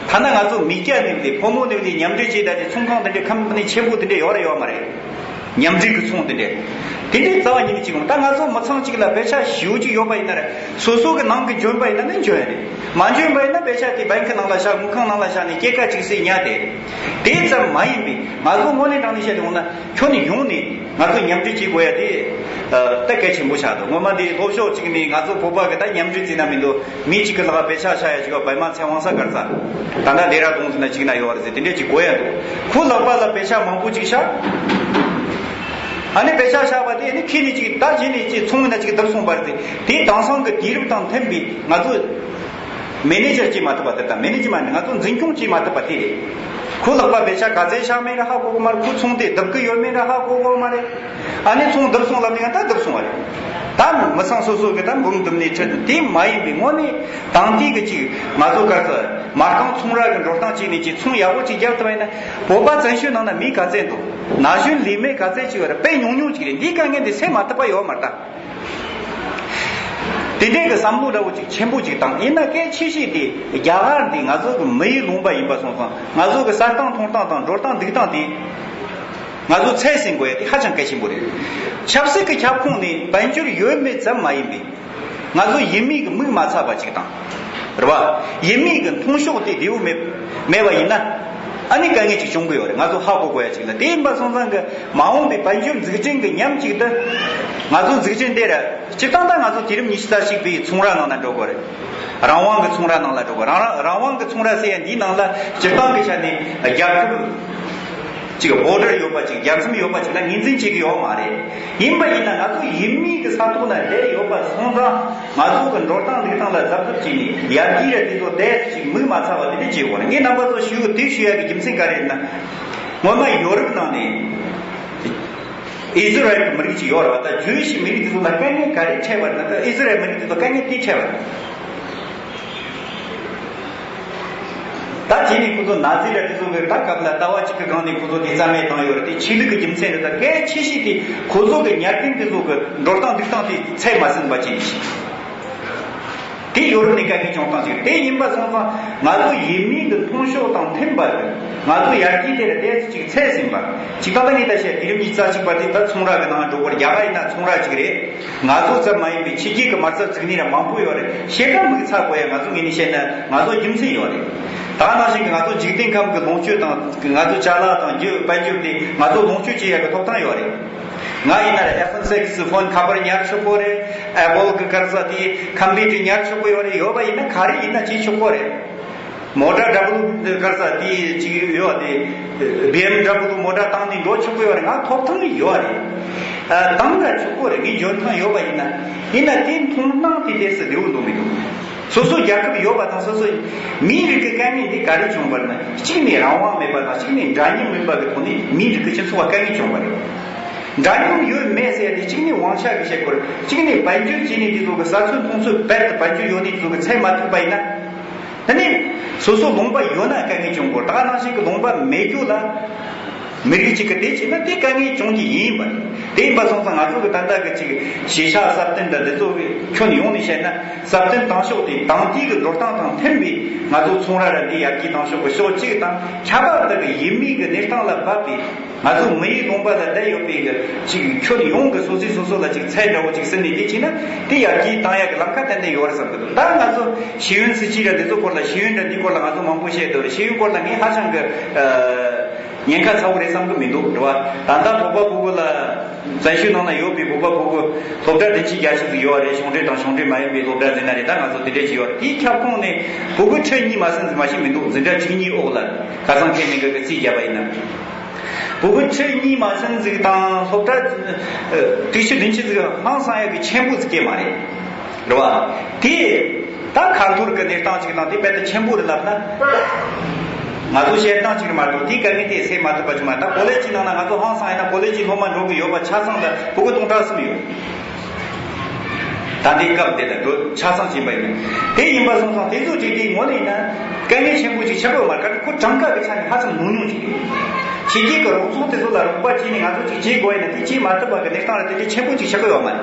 ཐ་ན་ང་ཚོ་མི་སྐྱ་ནས་དེ་ཕོ་མོ་ནས་དེ་མཉམ་འབྲེལ་བྱས་ད་དེ་ཚོང་ཁང་དེ་འདྲའི་ཁམ་པ་ནི་ཆེན་པོ་དེ་འདྲ་ཡོད་རེད་ཡོད་མ་རེད། མཉམ་འབྲེལ་གྱི་ཚོང་དེ་འདྲ། དེ་འདྲའི་རྩ་བ་ཉིད་ནས་གཅིག་ཡོང་། ད་ང་ཚོ་མི་ཚང་གཅིག་ལ་པེ་ཤ་ཞེ་པོ་ཅིག་ཡོད་པ་ཡིན་ན་རེད། སོ་སོ་གི་ནང་གི་འཇོན་པ་ཡིན་ན་ནི་འཇོན་རེད། མ་འཇོན་པ་ཡིན་ན་པེ་ཤ་དེ་བེང་ཁི་ནང་ལ་བཞག་དངུལ་ཁང་ནང་ལ་བཞག་ནས་སྐྱེད་ཀ་ཅིག་སེ་ཉར་དེ། དེ་ཙམ་མ་ཡིན་པའི་ང་ཚོ་དངོས་གནས་དྲང་གནས་བཤད་ཡོང་ན། ཁྱོན་ནས་ཡོང་ནས་ང་ཚོ་མཉམ་འབྲེལ་བྱེད་དགོས་ཡ་དེ་ད་གལ་ཆེན་པོ་ཆགས་འདུག་ངོ་མ་དེ་ལྷོ་ཕྱོགས་གཅིག་ནས་ང་ཚོ་བོད་པ་གི་ད་མཉམ་འབྲེལ་བྱེད་ན་མི་འདུག་མི་གཅིག་གི་ལག་པ་པེ་ཤ་བཞག་ཡ་ཅིག་བ། བའི་མ་ཚེ་དབང་ས་གར་ས། ད་ལྟ་ལས་ར་གདོང་ཟེར་ན་གཅིག་ན་ཡོད་རེད་ཟེར། དེ་འདྲས་ཅིག་དགོས་ཡ་འདུག་ཁོ་ལག་པ་ལ་པེ་ཤ་མང་པོ་ཅིག་བཞག་ཨ་ནི་པེ་ཤ་བཞག་པ་དེ་ཨ་ནི་ཁྱེད་ནས་ཅིག་ད་གཞི་ནས་ཅིག་ཚོང་ན་ཅིག་བསྡུར་སོང་བར་དེ། དེ་དེང་སང་གི་དུས་རབས་དང་མཐུན་པའི་ང་ཚོ་མེ་ནེ་ཇར་བྱེད་མ་ཐུབ་པ་དེ་དང་། མེ་ནེ་ཇར་མ་ནི་ང་ཚོ་འཛིན་སྐྱོང་བྱེད་མ་ཐུབ་པ་དེ་རེད། ཁོ་ལག་པ་པེ་ཤ་ག་ཚད་བཞག་མེད་ར་ཧ་གོ་གོ་མ་རེད། ཁོ་ཚོང་དེ་བསྡུར་གི་ཡོད་མེད་ར་ཧ་གོ་གོ་མ་རེད། ཨ་ནི་ཚོང་བསྡུར་སོང་ལབ་ནས་ད་བསྡུར་སོང་བ་རེད། ད་མི་ཚང་སོ་སོ་གི་ད་འབུམ་བསྡུར་ནས་ཁྲིད་དུ། དེ་མ་ཡིན་པའི་དངོས་གནས་དང་དེ་གི་ཅིག་ང་ཚོ་ག་ཚོད་མ་རྐང་ཚོང་ར་གི་འགྲོ་སྟངས་ཅིག་ནས་ཅིག་ཚོང་ཡག་པོ་ཅིག་རྒྱབ་ཐུབ་པ་ཡིན་ན། བོད་པ་བཙན་བྱོལ་ནང་ན་མི་ག་ཚད་འདུག་ན་གཞོན་ལས་མེད་ག་ཚད་ཅིག་ཡོད་རེད། དཔེ་ཉུང་ཉུང་ཅིག་རེད། འདིའི་དཀའ་ངལ་འདི་སེལ་མ་ཐུབ་པ་ཡོད་མ་རེད་ད། དེ་འདྲའི་གི་བསམ་བློ་འདྲ་བོ་ཅིག་ཆེན་པོ་ཅིག་བཏང་། ཡིན་ན་གལ་ཆེ་ཤོས་དེ་རྒྱ་གར་འདི་ང་ཚོ་གི་མི་ཡི་ལུང་པ་ཡིན་པ་སོང་ཙང་། ང་ཚོ་གི་ཟ་སྟངས་འཐུང་སྟངས་དང་འགྲོ་སྟངས་འདུག་སྟངས་དེ་ང་ཚོ་ཚད་ཟིན་དགོས་ཡ་དེ་ཧ་ཅང་གལ་ཆེན་པོ་རེད། ཆབ་སྲིད་ཀྱི་ཁྱབ་ཁོངས་ནས་དཔལ་འབྱོར་ཡོད་མེད་ཙམ་མ་ཡིན་པའི། ང་ཚོ་ཡུལ་མི་གི་མིག་མ་ཚ་བ་ཅིག་དང་། རེད་བ། ཡུལ་མི་གི་མཐོང་ཕྱོགས་དེ་བདེ་བོ་མེད་མེད་པ་ཡིན་ན། ཨ་ནི་དཀའ་ངལ་ཅིག་བྱུང་གི་ཡོད་རེད། ང་ཚོ་ཧ་གོ་དགོས་ཡ་ཅིག་ལ། དེ་ཡིན་པ་སོང་ཙང་གི་མ་འོངས་པའི་དཔལ་འབྱོར་འཛུགས་སྐྲུན་གི་མཉམ་གཅིག་ཏུ། ང་ཚོ་འཛུགས་སྐྲུན་དེ་ར་སྤྱིར་བཏང་ད་ང་ཚོ་དུས་རབས་ཉི་ཤུ་རྩ་གཅིག་པའི་ཚོང་ར་ནང་ལ་འགྲོ་དགོས་རེད། རང་དབང་གི་ཚོང་ར་ནང་ལ་འགྲོ་དགོས། རང་རང་དབང་གི་ཚོང་ར་ཟེར་ཡ་འདིའི་ནང་ལ་སྤྱིར་བཏང་གི་ཆ་ནས་རྒྱལ་ཁབ་ཅིག་བོར་ཌར་ཡོད་པ་ཅིག་རྒྱལ་མཚམས་ཡོད་པ་ཅིག་ལ་ངོས་འཛིན་བྱེད་ཀྱི་ཡོད་མ་རེད། ཡིན་པ་ཡིན་ན་ང་ཚོ་ཡུལ་མི་གི་ས་ཐོག་ན་བསྡད་ཡོད་པ་སོང་ཙང་། ང་ཚོ་གི་འགྲོ་སྟངས་འདུག་སྟངས་ལ་གཟབ་གཟབ་བྱས་ནས། ཡར་རྒྱས་ར་དེ་ཚོ་བསྡད་ཅིག་མིག་མ་ཚ་བ་དེ་འདྲ་བྱེད་དགོས་རེད། ངས་རྣམ་པ་ཚོ་ཞུ་དེ་ཞུ་ཡ་གི་རྒྱུ་མཚན་ག་རེ་རེད་ན། སྔོན་མ་ཡོ་རོབ་ནང་ནས་ཨི་ཟི་རལ་གྱི་མི་རིགས་ཅིག་ཡོད་རེད་བ། ད་ཇུའི་ཤི་མི་རིགས་དེ་ཚོ་ལ་དཀའ་ངལ་ག་རེ་འཕྲད་པ་རེད་ན། ད་ཨི་ཟི་རལ་མི་རིགས་དེ་ཚོ་དཀའ་ངལ་དེ་འཕྲད་པ་རེད། ད་དེ་ནས་ཁོ་ཚོ་ན་ཛི་ར་དེ་ཚོ་གི་ད་སྐབས་ལ་ཟླ་བ་གཅིག་གི་སྒང་ནས་ཁོ་ཚོ་དེ་རྩ་མེད་བཏང་ཡོད་རེད། དེ་ཆོས་ལུགས་ཀྱི་རྒྱུ་མཚན་རེད། ད་གལ་ཆེ་ཤོས་དེ་ཁོ་ཚོ་གི་ཉར་མཁན་དེ་ཚོ་གི་འགྲོ་སྟངས་འདུག་སྟངས་དེ་ཚད་མ་ཟིན་པ་ཅིག་རེད། དེ་ཡོ་རོབ་ནས་དཀའ་ངལ་བྱུང་སྟངས་ཅིག་རེད། དེ་ཡིན་པ་སོང་ཙང་ང་ཚོ་ཡུལ་མི་གི་མཐོང་ཕྱོགས་དང་མཐུན་པ་རེད། ང་ཚོ་ཡར་རྒྱས་དེ་ལ་ཏོག་ཙམ་ཅིག་ཚད་ཟིན་པ་ཅིག་ད་ལྟ་ངས་ད་བཤད་དུས་རབས་ཉི་ཤུ་རྩ་གཅིག་པ་དེ་ད་ཚོང་ར་གི་ནང་འགྲོ་དགོས། རྒྱ་གར་ཡིན་ན་ཚོང་ར་ཅིག་རེད། ང་ཚོ་ཙམ་མ་ཡིན་པའི་ཕྱི་རྒྱལ་གྱི་མ་རྩ་བཙུགས་ནི་ར་མང་པོ་ཡོད་རེད། ཞེ་དྲག་མིག་ཚ་དགོས་ཡ་ང་ཚོ་ངོས་ནས་བཤད་ན་ང་ཚོ་རྒྱུ་མཚན་ཡོད་རེད། ད་ག་ནང་བཞིན་གྱི་ང་ཚོ་འཇིག་རྟེན་ཁམས་ཀྱི་ལོངས་སྤྱོད་དང་། ང་ཚོ་ཅ་ལག་དང་རྒྱུ་དཔལ་འབྱོར་དེ་ང་ཚོ་ལོངས་སྤྱོད་བྱེད་ཡ་གི་ཐོབ་ཐང་ཡོད་རེད། ང་ཡིན་ན་རེད། ཨེ་ཕོན་སིགས་ཕོན་ཁ་པར་ཉར་ཆོག་གོ་རེད། ཨེ་པོལ་གི་ག་རེ་ཟེར་དེ་ཁམ་པུ་ཊར་ཉར་ཆོག་གོ་ཡོད་རེད། ཡོད་པ་ཡིན་ན་ག་རེ་ཡིན་ན་བྱེད་ཆོག་གོ་རེད། མོ་ཊ་ཌབ་ལུ་ག་རེ་ཟེར་དེ་ཅིག་ཡོད་དེ། བི་ཨེམ་ཌབ་ལུ་མོ་ཊ་བཏང་ནས་འགྲོ་ཆོག་གོ་ཡོད་རེད། ང་ཐོབ་ཐང་ཡོད་རེད། ཨ། བཏང་ན་ཆོག་གོ་རེད། ངའི་འཇོན་ཐང་ཡོད་པ་ཡིན་ན། ཡིན་ན་དེ་མཐོང་སྣང་དེ་དེ་སུ་ལེའུ་འདུག་མི་འདུག་སོ་སོ་རྒྱལ་ཁབ་ཡོད་པ་དང་སོ་སོ་མིའི་རིགས་ཀྱི་དཀའ་ངལ་འདི་ག་རེ་བྱུང་བ་ན། གཅིག་ནས་རང་དབང་མེད་པ་དང་། གཅིག་ནས་འདྲ་མཉམ་མིན་པ་གི་ཐོག་ནས་མིའི་རིགས་ཀྱི་སྤྱི་ཚོགས་ལ་དཀའ་ངལ་བྱུང་བ་རེད། འདྲ་མཉམ་ཡོད་མེད་ཟེར་ཏེ་གཅིག་ནས་དབང་ཆ་གི་བཤད་སྐོར། གཅིག་ནས་དཔལ་འབྱོར་བྱས་ནས་དེ་ཚོ་གི་ས་ཚོད་མཐོང་ཚོད་རྦད་དེ་དཔལ་འབྱོར་ཡོད་ནས་དེ་ཚོ་གི་ཚད་མ་ཐུབ་པ་ཡིན་ན། ད་ནི་སོ་སོ་ལུང་པ་ཡོད་ན་དཀའ་ངལ་བྱུང་གོ། ད་ག་ནང་བཞིན་གི་ལུང་པ་མེད་རྒྱུ་ལ། མི་རིགས་གཅིག་གི་དེ་བྱས་ན་དེ་དཀའ་ངལ་བྱུང་གི་ཡིན་པ་རེད། དེ་ཡིན་པ་སོང་ཙང་ང་ཚོ་གི་ད་ལྟ་གི་ཅིག་གཞིས་ཆགས་སྲ་བརྟན་འདྲ་འདི་ཚོ་གི་ཁྱོན་ཡོངས་ནས་བཤད་ན། སྲ་བརྟན་བཏང་ཕྱོགས་དེ་དེང་དུས་ཀྱི་འགྲོ་སྟངས་དང་མཐུན་པའི་ང་ཚོ་ཚོང་ར་ར་འདི་ཡར་རྒྱས་བཏང་ཕྱོགས་ཀྱི་ཕྱོགས་གཅིག་དང་། ཁྱད་པར་དུ་གི་ཡུལ་མིའི་གི་གནས་སྟངས་ལ་བབས་པའི་ང་ཚོ་མི་ཡི་ལུང་པ་ལ་བསྡད་ཡོད་པའི་གི་ཅིག་ཁྱོན་ཡོངས་ཀྱི་སོ་སོས་སོ་སོ་ལ་ཅིག་ཚད་འདྲ་བོ་ཅིག་ཟིན་ནས་དེ་བྱས་ན་དེ་ཡར་རྒྱས་བཏང་ཡག་གི་ལམ་ཁ་ཏན་ཏན་ཡོད་རེད་བསམ་གི་འདུག་ད་ང་ཚོ་ཤེས་ཡོན་སྲིད་ཇུས་ར་འདི་ཚོ་སྐོར་ལ། ཤེས་ཡོན་ར་འདི་སྐོར་ལ་ང་ཚོ་མང་པོ་བཤད་འདུག་ཤེས་ཡོན་སྐོར་ལ་ངས་ཧ་ཅང་གི་ཨ། ཉེན་ཁ་ཚ་བོ་རེད་བསམ་གི་མི་འདུག་རེད་བ། ད་ལྟ་བོད་པ་ཕྲུ་གུ་ལ། བཙན་བྱོལ་ནང་ན་ཡོད་པའི་བོད་པ་ཕྲུ་གུ་སློབ་གྲྭ་བདུན་ཅུ་བརྒྱད་ཅུ་ཟིག་ཡོད་རེད། གཞུང་འབྲེལ་དང་གཞུང་འབྲེལ་མ་ཡིན་པའི་སློབ་གྲྭ་ཟིག་ན་རེད། ད་ང་ཚོ་དེ་འདྲས་ཅིག་ཡོད་རེད། དེའི་ཁྱབ་ཁོངས་ནས་ཕྲུ་གུ་ཁྲི་གཉིས་མ་ཟིན་ཟིག་མ་ཞིག་མི་འདུག་འཛིན་གྲྭ་བཅུ་གཉིས་འོག་ལ་ཁ་སང་ཁེ་མི་འགའ་གི་རྩིས་བརྒྱབ་པ་ཡིན་ན། ཕྲུ་གུ་ཁྲི་གཉིས་མ་ཟིན་ཟིག་དང་སློབ་གྲྭ་ཨ། དུས་ཆུ་བདུན་ཅུ་ཟིག་ཧང་སང་ཡག་གི་ཆེན་པོ་ཟིག་སྐྱེས་མ་རེད། རེད་བ། དེ། ད་ཁ་ཐོར་གི་གནས་སྟངས་ཅིག་དང་དེ་རྦད་དེ་ཆེན་པོ་རེད་ལབ་ན། ང་ཚོ་བཤད་སྟངས་ཅིག་རེད་མ་གཏོགས་དེའི་དཀའ་ངལ་དེ་སེལ་མ་ཐུབ་པ་བྱུང་མ། ད་ཀོ་ལེ་ཇི་ནང་ན་ང་ཚོ་ཧང་སང་ཡིན་ན་ཀོ་ལེ་ཇི་སློབ་མ་འགྲོ་གི་ཡོད་པ་ཆ་ཚང་ལ་ཕྲུ་གུ་སྟོང་ཕྲག་གསུམ་ཡོད། ད་ལྟའི་སྐབས་འདི་ལ་འགྲོ་ཆ་ཚང་ཕྱིན་པ་ཡིན། དེ་ཡིན་པ་སོང་ཙང་དེ་ཚོ་བྲིས་དེའི་ངོས་ནས་ཡིན་ན་དཀའ་ངལ་ཆེན་པོ་ཅིག་ཆགས་ཡོད་མ་རེད། ཁོ་གྲངས་ཀ་གི་ཆ་ནས་ཧ་ཅང་ཉུང་ཉུང་ཅིག་རེད། ཕྱི་རྒྱལ་གྱི་རོགས་ཚོགས་དེ་ཚོ་ལ་རོགས་པ་བྱས་ནས་ང་ཚོ་ཅིག་བྱེད་དགོས་ཡིན་ན་དེ་བྱེད་མ་ཐུབ་པ་གི་གནས་སྟངས་ལ་དེ་འདྲའི་ཆེན་པོ་ཅིག་ཆགས་ཡོད་མ་རེད།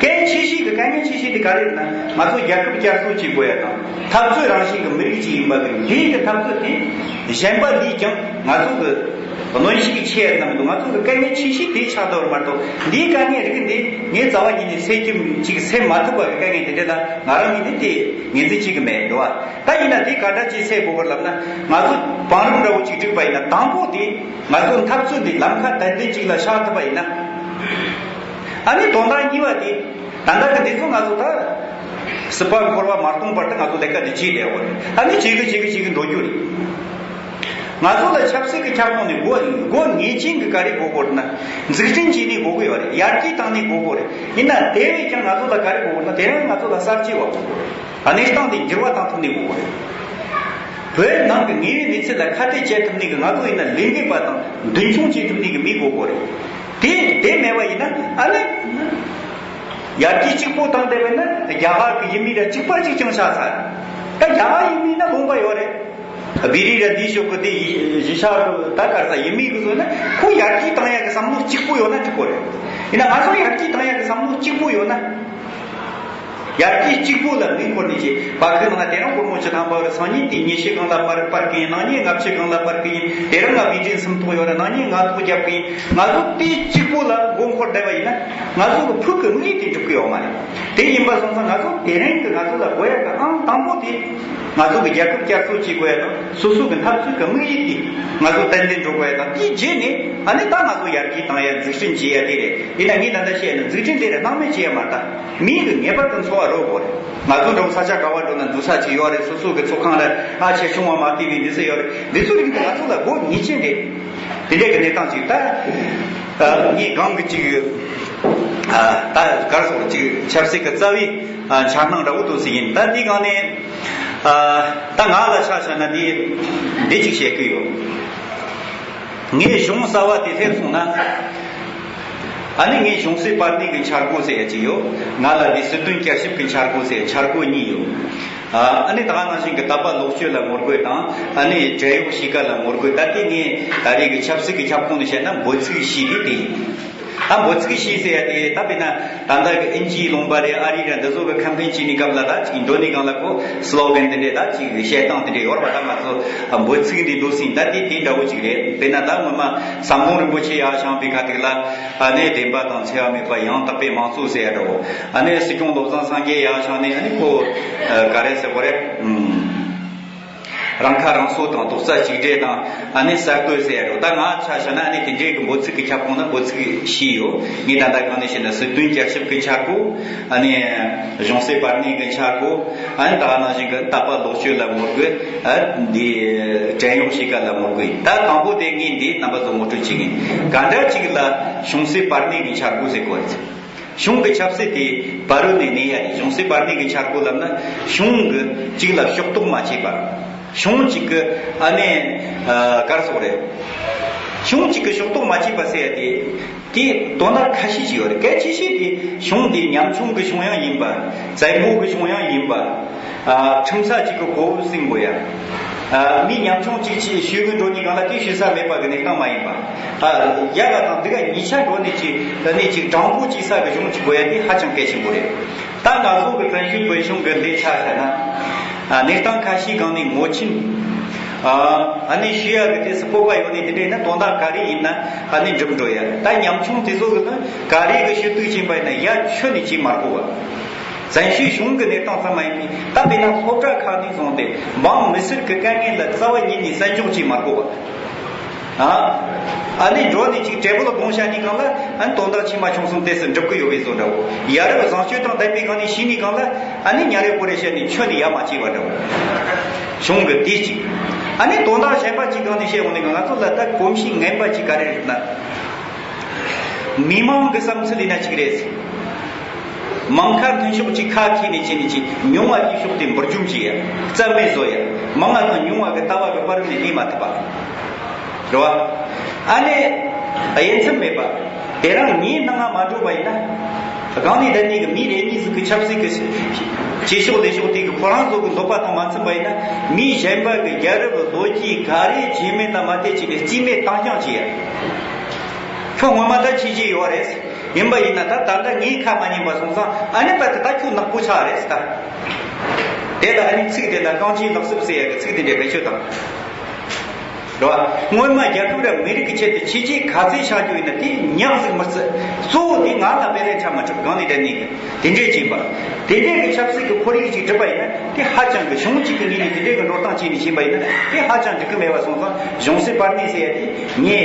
གལ་ཆེ་ཤོས་ཀྱི་དཀའ་ངལ་ཆེ་ཤོས་དེ་ག་རེ་རེད་ན། ང་ཚོ་རྒྱལ་ཁབ་བསྐྱར་གསོ་བྱེད་དགོས་ཡ་དང་འཐབ་རྩོད་རང་བཞིན་གྱི་མི་རིགས་ཅིག་ཡིན་པ་གི་འདིའི་གི་འཐབ་རྩོད་དེ་གཞན་པ་ལས་ཀྱང་ང་ཚོ་གི་གནོན་ཤུགས་ཆེ་ཡ་ཙམ་མི་འདུག་ང་ཚོ་གི་དཀའ་ངལ་ཆེ་ཤོས་དེ་ཆགས་བསྡད་པ་མ་གཏོགས། འདིའི་དཀའ་ངལ་རིགས་འདི་ངས་རྩ་བ་ཉིད་ནས་སེལ་རྒྱུ་ཅིག་སེལ་མ་ཐུབ་པ་གི་དཀའ་ངལ་དེ་འདྲ་ལ་ང་རང་ཉིད་ནས་དེ་ངོས་འཛིན་བྱེད་གི་མེད་འགྲོ་བ། ད་ཡིན་ན་དེ་ག་འདྲ་ཅིག་སེལ་དགོས་པར་ལབ་ན། ང་ཚོ་བང་རིམ་འདྲ་བོ་ཅིག་བསྒྲིགས་པ་ཡིན་ན། དང་པོ་དེ་ང་ཚོ་འཐབ་རྩོད་འདི་ལམ་ཁ་ཏན་ཏན་ཅིག་ལ་བཞག་ཐུབ་པ་ཡིན་ན། ཨ་ནི་དོན་དག་གཉིས་པ་དེ། ད་ལྟ་གི་འདི་ཚོ་ང་ཚོ་ད་སྲིད་པ་འཁོར་བ་མ་སྟོངས་བར་དུ་ང་ཚོ་ལས་ཀ་འདི་བྱས་བསྡད་ཡོད་རེད། ཨ་ནི་བྱེད་གི་བྱེད་གི་བྱེད་གི་འགྲོ་རྒྱུ་རེད། ང་ཚོ་ལ་ཆབ་སྲིད་ཀྱི་ཁྱབ་ཁོངས་ནས་དགོས་དགོས་ངེས་ཅན་གྱི་ག་རེ་དགོས་དགོས་ན། འཛུགས་སྐྲུན་བྱས་ནས་དགོས་དགོས་ཡོད་རེད། ཡར་རྒྱས་བཏང་ནས་དགོས་དགོས་རེད། ཡིན་ན་དེ་བས་ཀྱང་ང་ཚོ་ལ་ག་རེ་དགོས་དགོས་ན། དེ་རིང་ང་ཚོ་ལ་གསར་བརྗེ་བ་དགོས་དགོས་རེད། གནས་སྟངས་དེ་འགྱུར་བ་བཏང་ཐུབ་ནས་དགོས་དགོས་རེད། བོད་ནང་གི་དངོས་ཡོད་གནས་ཚུལ་ལ་ཁ་གཏད་བཅད་ཐུབ་ནས་གི། ང་ཚོ་ཡིན་ན་ལས་འགུལ་པ་དང་མདུན་མཆོང་བྱེད་ཐུབ་ནས་གི་མི་དགོས་དགོས་རེད། དེ་དེ་མེད་པ་ཡིན་ན་ཨ་ནི་ཡར་རྒྱས་གཅིག་པོ་བཏང་བསྡད་པ་ཡིན་ན། རྒྱ་གར་གི་ཡུལ་མི་ར་གཅིག་པ་གཅིག་རྐྱང་ཆགས་ཚར། ད་རྒྱ་གར་ཡུལ་མི་ཡིན་ན་ལུང་པ་ཡོད་རེད། བི་རི་ར་འདི་ཤོག་གི་དེ་གཞིས་ཆགས་གི་ད་ག་རེ་ཟ་ཡུལ་མི་གི་བཟོ་ན། ཁོ་ཡར་རྒྱས་བཏང་ཡག་གི་བསམ་བློ་གཅིག་པོ་ཡོད་ན་འགྲིག་གོ་རེད། ཡིན་ན་ང་ཚོ་ཡར་རྒྱས་བཏང་ཡག་གི་བསམ་བློ་གཅིག་པོ་ཡོད་ན། ཡར་རྒྱས་གཅིག་པོ་ལ་མིག་འཁོར་ནས་ཀྱི་བར་སྐབས་ནང་དེ་རིང་སྒོར་མོ་བཅུ་ཐམ་པ་རེད། སང་ཉིན་དེ་ཉི་ཤུ་སྒང་ལ་སྤར་སྤར་གི་ཡིན། གནངས་ཉིན་ལྔ་བཅུ་སྒང་ལ་སྤར་གི་ཡིན། དེ་རིང་ང་བི་ཏི་སུམ་ཐོག་ཡོད་རེད། གནངས་ཉིན་ལྔ་ཐོག་རྒྱབ་གི་ཡིན། ང་ཚོ་དེ་གཅིག་པོ་ལ་མགོ་འཁོར་བསྡད་པ་ཡིན་ན། ང་ཚོ་གི་ཕུགས་ཀྱི་དམིགས་ཡུལ་དེ་འགྲུབ་གི་ཡོད་མ་རེད། དེ་ཡིན་པ་སོང་ཙང་ང་ཚོ་དེ་རིང་གི་ང་ཚོ་ལ་དགོས་ཡག་གི་ཨང་དང་པོ་དེ། ང་ཚོ་གི་རྒྱལ་ཁབ་བསྐྱར་གསོ་བྱེད་དགོས་ཡ་དང་། སོ་སོ་གི་འཐབ་རྩོད་ཀྱི་དམིགས་ཡུལ་དེ་ང་ཚོ་ཏན་ཏན་འགྲོ་དགོས་ཡ་དང་། དེའི་རྗེས་ནས་ཨ་ནི་ད་ང་ཚོ་ཡར་རྒྱས་བཏང་ཡ། འཛུགས་སྐྲུན་བྱེད་ཡ་དེ་རེད། ཡིན་ན་ངས་ད་ལྟ་བཤད་ན་འཛུགས་སྐྲུན་དེ་རེད། སྣང་མེད་བྱེད་ཡ་མ་རེད། ད་མིའི་གི་ངེས་པར་དུ་འཚོ་བ་རོལ་དགོས་རེད། ང་ཚོ་འདྲ་བོ་ས་ཆ་ག་བ་འགྲོ་ན་འདུག་ས་ཅིག་ཡོད་རེད། སོ་སོ་གི་ཚོགས་ཁང་རེད། ཨ་ཆེ་ཆུང་བ་མ་བལྟས་པའི་འདི་ཚོ་ཡོད་རེད། འདི་ཚོ་རིགས་འདི་ང་ཚོ་ལ་དགོས་ངེས་ཅན་རེད། དེ་འདྲའི་གི་གནས་སྟངས་ཅིག་ད་ཨ་ངས་གང་གི་ཅིག་ཨ་ད་གར་སོགས་ཅིག་ཆབ་སྲིད་ཀྱི་རྩ་བའི་ཨ་འཆར་སྣང་འདྲ་བོ་འདུག་སེ་ཡིན། ད་འདི་གང་ནས་ཨ་ད་ང་ལ་ཆ་བཞག་ན་འདི་འདི་ཅིག་བཤད་ཀྱི་ཡོད། ངས་གཞུང་གསར་བ་དེ་སླེབས་སོང་ན། ཨ་ནི་ངས་གཞུང་སྲིད་པར་ལྡན་གྱི་འཆར་སྒོ་ཟེར་ཡ་ཅིག་ཡོད། ང་ལ་འདི་སྲིད་དོན་བསྐྱར་ཞིབ་ཀྱི་འཆར་སྒོ་ཟེར་འཆར་སྒོ་གཉིས་ཡོད། ཨ་ནི་ད་ག་ནང་བཞིན་གྱི་དད་པ་ལོག་སྤྱོད་ལ་ངོ་རྒོལ་དང་། ཨ་ནི་བྲན་གཡོག་གཤིས་ཀ་ལ་ངོ་རྒོལ། ད་ལྟའི་ངས་ད་རེས་ཀྱི་ཆབ་སྲིད་ཀྱི་ཁྱབ་ཁོངས་ནས་བཤད་ན་འབོད་ཚིག་བཞི་དེ་དེ་ཡིན། ད་འབོད་ཚིག་བཞི་ཟེར་ཡ་དེ་ད་དཔེར་ན་ད་ལྟ་གི་ཨིན་ཇིའི་ལུང་པ་རེད། ཨ་རི་རེད། འདི་ཚོ་གི་ཁེམ་པེན་བྱེད་ནི་སྐབས་ལ་ད་ཅིག་འགྲོ་ནི་སྒང་ལ་ཁོ་སི་ལོ་གན་དེ་འདྲས་ད་ཅིག་བཤད་སྟངས་དེ་འདྲས་ཡོད་རེད་པ། ད་ང་ཚོ་འབོད་ཚིག་འདི་འདུག་སེ་ཡིན། ད་དེ་དེ་འདྲ་བོ་ཅིག་རེད། དཔེར་ན་ད་སྔོན་མ་ཟམ་གདོང་རིན་པོ་ཆེ་ཡར་བཞེངས་པའི་ཁ་ཐུག་ལ། ཨ་ནི་བདེན་པ་དང་འཚེ་བ་མེད་པ་ཡང་དག་པའི་དམངས་གཙོ་ཟེར་ཡ་འདྲ་བོ། ཨ་ནི་སྲིད་སྐྱོང་བློ་བཟང་སངས་རྒྱས་ཡར་བཞེངས་ནས་ཨ་ནི་ཁོ་ག་རེ་ཟེར་དགོས་རེད། ཨུམ། རང་ཁ་རང་གསོ་དང་རྡོག་རྩ་གཅིག་སྒྲིལ་དང་ཨ་ནི་གསར་གཏོད་ཟེར་ཡ་རོ། ད་ང་ཆ་བཞག་ན་ཨ་ནི་དེ་འདྲའི་གི་འབོད་ཚིག་གི་ཁྱབ་ཁོངས་ན་འབོད་ཚིག་བཞི་ཡོད། ངས་ད་ལྟ་གང་ནས་བཤད་ན་སྲིད་དོན་བསྐྱར་ཞིབ་ཀྱི་འཆར་སྒོ། ཨ་ནི་གཞུང་སྲིད་བར་གནས་ཀྱི་འཆར་སྒོ། ཨ་ནི་ད་ག་ནང་བཞིན་གྱི་རྟག་པ་ལོག་སྤྱོད་ལ་ངོ་རྒོལ། ཨ་འདི་བྲན་གཡོག་བྱེད་ཀ་ལ་ངོ་རྒོལ། ད་དང་པོ་དེ་ངས་འདི་རྣམ་པ་ཚོ་ངོ་སྤྲོད་བྱེད་ཀྱིན། ག་འདྲ་ཅིག་ལ་གཞུང་སྲིད་བར་གནས་ཀྱི་འཆར་སྒོ་ཟེར་གོ་ཟེར། གཞུང་གི་ཆབ་སྲིད་དེ་བར་རོལ་ནས་གནས་ཡ་ཡིན། གཞུང་སྲིད་བར་གནས་ཀྱི་འཆར་སྒོ་ལབ་ན་གཞུང་གི་གཅིག་ལ་ཕྱོགས་གཏོགས་མ་བྱས་པ། གཞུང་གཅིག་གི་ཨ་ནི་ཨ་ག་རེ་ཟེར་དགོས་རེད། གཞུང་གཅིག་གི་ཕྱོགས་གཏོགས་མ་བྱས་པ་ཟེར་ཡ་དེ་དེ་དོན་དག་ཁ་ཤས་ཅིག་ཡོད་རེད། གལ་ཆེ་ཤོས་དེ་གཞུང་དེ་ཉམ་ཆུང་གི་གཞུང་དབྱངས་ཡིན་པ། བཙན་པོ་གི་གཞུང་དབྱངས་ཡིན་པ། ཨ་ཁྲིམས་ས་གཅིག་གི་གོ་བབ་ཟིན་དགོས་ཡ། ཨ་མི་ཉམ་ཆུང་གཅིག་གིས་ཤོད་གི་འགྲོ་ནི་སྒང་ལ་དེ་ཤོད་ས་མེད་པ་གི་གནས་སྟངས་མ་ཡིན་པ། ཨ་ཡ་ག་དང་འདི་ག་གཉིས་ཆ་འགྲོ་ནི་གཅིག་ད་ནི་གཅིག་དྲང་པོ་གཅིག་ས་གི་གཞུང་གཅིག་དགོས་ཡ་དེ་ཧ་ཅང་གལ་ཆེན་པོ་རེད། ད་ང་ཚོ་གི་བཙན་བྱོལ་བོད་གཞུང་གི་ལས་ཆ་བྱས་ན། ཨ་གནས་སྟངས་ཁ་ཤས་སྒང་ནས་ངོ་ཆེན། ཨ་ཨ་ནི་ཤོད་ཡ་གི་དེ་སུ་སྤོབས་པ་ཡོད་ནི་དེ་འདྲ་ཡིན་ན་དོན་དག་ག་རེ་ཡིན་ན་ཨ་ནི་འགྲུབ་འགྲོ་ཡ། ད་ཉམ་ཆུང་དེ་ཚོ་གི་ནི་ག་རེ་གི་ཤོད་དུས་ཕྱིན་པ་ཡིན་ན་ཡ་ཁྱོན་ནས་ཅིག་མ་རྒོལ་བ། བཙན་བྱོལ་གཞུང་གི་གནས་སྟངས་ཙམ་མ་ཡིན་པའི་ད་དཔེར་ན་སློབ་གྲྭ་ཁག་ནས་བཟུང་སྟེ་འབངས་མི་སེར་གྱི་དཀའ་ངལ་ལ་རྩ་བ་ཉིད་ནས་གསན་འཇོག་བྱེད་མ་དགོས་པ། ཨ་ཨ་ནི་འགྲོ་ནས་ཅིག་དྲེད་པོ་ལ་དགོངས་བཞག་ནས་གང་ལ་ཨ་ནི་དོན་དག་ཆེ་མ་ཆུང་གསུམ་ཏོག་ཙམ་འགྲུབ་ཀྱི་ཡོད་པའི་བཟོ་འདྲ་བོ། ཡ་རབས་བཟང་སྤྱོད་དང་ལྡན་པའི་སྒང་ནས་ཤི་ནས་གང་ལ་ཨ་ནི་ཉ་རེ་ཀོ་རེ་བཤད་ནས་ཁྱོན་ནས་ཡ་མ་བྱས་པ་འདྲ་བོ། གཞུང་གི་དེ་གཅིག་ཨ་ནི་དོན་དག་གཞན་པ་གཅིག་སྒང་ནས་བཤད་འོང་ནས་ང་ཚོ་ལ་ད་གོམས་གཤིས་ངན་པ་གཅིག་ག་རེ་རེད་ན། མི་མང་གི་བསམ་ཚུལ་ཡིན་ན་གཅིག་རེད། མང་ཁ་མཐུན་ཕྱོགས་ཀྱི་ཁ་ཁྱེར་ནས་བྱས་ནས་ཀྱི་ཉུང་བ་དེའི་ཕྱོགས་དེ་འབུར་འཇོམས་བྱེད་ཡ། རྩ་མེད་བཟོ་ཡ། མང་བ་དང་ཉུང་བ་གི་ལྟ་བ་གི་བར་ནས་གནས་མ་ཐུབ་པ། རེད་བ། ཨ་ནི། དབྱེ་མཚམས་མེད་པ། དེ་རང་ངའི་སྣང་ང་མ་འགྲོ་བ་ཡིན་ན། སྒང་ནས་བསྡད་ནས་གི་མི་རེ་གཉིས་ཟིག་གི་ཆབ་སྲིད་ཀྱི་བྱེད་ཕྱོགས་ལས་ཕྱོགས་དེ་གི་ཁོ་རང་ཚོ་གི་འདོད་པ་དང་མ་མཚུངས་པ་ཡིན་ན། མི་གཞན་པ་གི་རྒྱལ་རབས་ལོ་རྒྱུས་ག་རེ་བྱས་མིན་ལ་མ་བལྟས་བྱས་ནས་རྩིས་མེད་བཏང་རྐྱང་བྱེད་ཡ། ཁྱོད་སྔོན་མ་ད་ཆེ་ཆེ་ཡོད་རེད། ཡིན་པ་ཡིན་ན་ད་ད་ལྟ་ངའི་ཁ་མ་ཉན་པ་སོང་ཙང་ཨ་ནི་ད་དེ་ད་ཁྱོད་ནག་པོ་ཆགས་རེད་ད། དེ་ལ་ཨ་ནི་ཚིག་དེ་ལ་རྐང་རྗེས་ལག་སྲིབ་ཟེར་ཡ་གི་ཚིག་དེ་འདྲ་བེད་སྤྱོད་དང་། རེད་བ། སྔོན་མ་རྒྱལ་ཁབ་ར་མི་རིགས་ཀྱི་ཆེད་དུ་ཆེ་ཆེ་ག་ཚོད་བྱ་རྒྱུ་ཡིན་ན་དེ་ཉག་ཟིག་མི་རྩི། གཙོ་བོ་དེ་ང་ལ་དཔེ་ལེན་ཆ་མ་གྲུབ་སྒང་ནས་བསྡད་ནས་གི་དེ་འདྲས་བྱས་པ། དེ་འདྲས་ཀྱི་ཆབ་སྲིད་ཀྱི་ཁོར་ཡུག་ཅིག་བསྒྲུབས་པ་ཡིན་ན་དེ་ཧ་ཅང་གི་གཞུང་གཅིག་གི་ངོས་ནས་དེ་འདྲས་ཀྱི་འགྲོ་སྟངས་བྱས་ནས་ཕྱིན་པ་ཡིན་ན་དེ་ཧ་ཅང་འགྲིག་གི་མེད་པ་སོང་ཙང་གཞུང་སྲིད་བར་གནས་ཟེར་ཡ་དེ་ངས་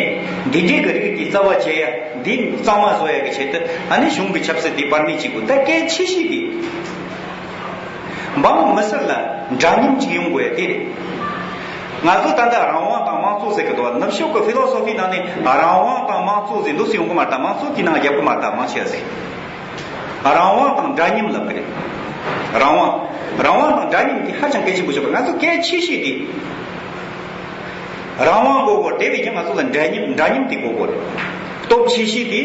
འདི་འདྲས་ཀྱི་རིགས་དེ་རྩ་བ་བྱས་ཡ། འདི་གཙང་མ་བཟོ་ཡ་གི་ཆེད་དུ་ཨ་ནི་གཞུང་གི་ཆབ་སྲིད་དེ་བར་གནས་གཅིག་དགོས། ད་གལ་ཆེ་ཤོས་དེ་འབངས་མི་སེར་ལ་འདྲ་མཉམ་གཅིག་ཡོང་དགོས་ཡ་དེ་རེད། ང་ཚོ་ད་ལྟ་རང་དབང་དང་དམངས་གཙོ་ཟེར་གི་འདུག་ནུབ་ཕྱོགས་ཀྱི་ཕི་ལོ་སོ་ཕི་ནང་ནས་རང་དབང་དང་དམངས་གཙོ་ཟེར་འདུག་སེ་ཡོང་གི་མ་རེད། ད་དམངས་གཙོ་དེའི་ནང་རྒྱབ་གི་མ་རེད། ད་མང་ཆེ་བ་ཟེར། རང་དབང་དང་འདྲ་མཉམ་ལབ་གི་རེད། རང་དབང་། རང་དབང་དང་འདྲ་མཉམ་དེ་ཧ་ཅང་གལ་ཆེན་པོ་ཆགས་པ། ང་ཚོ་གལ་ཆེ་ཤོས་དེ། རང་དབང་དགོས་དགོས་དེ་བས་ཀྱང་ང་ཚོ་ལ་འདྲ་མཉམ་འདྲ་མཉམ་དེ་དགོས་དགོས་རེད། སྟོབས་ཆེ་ཤོས་དེ་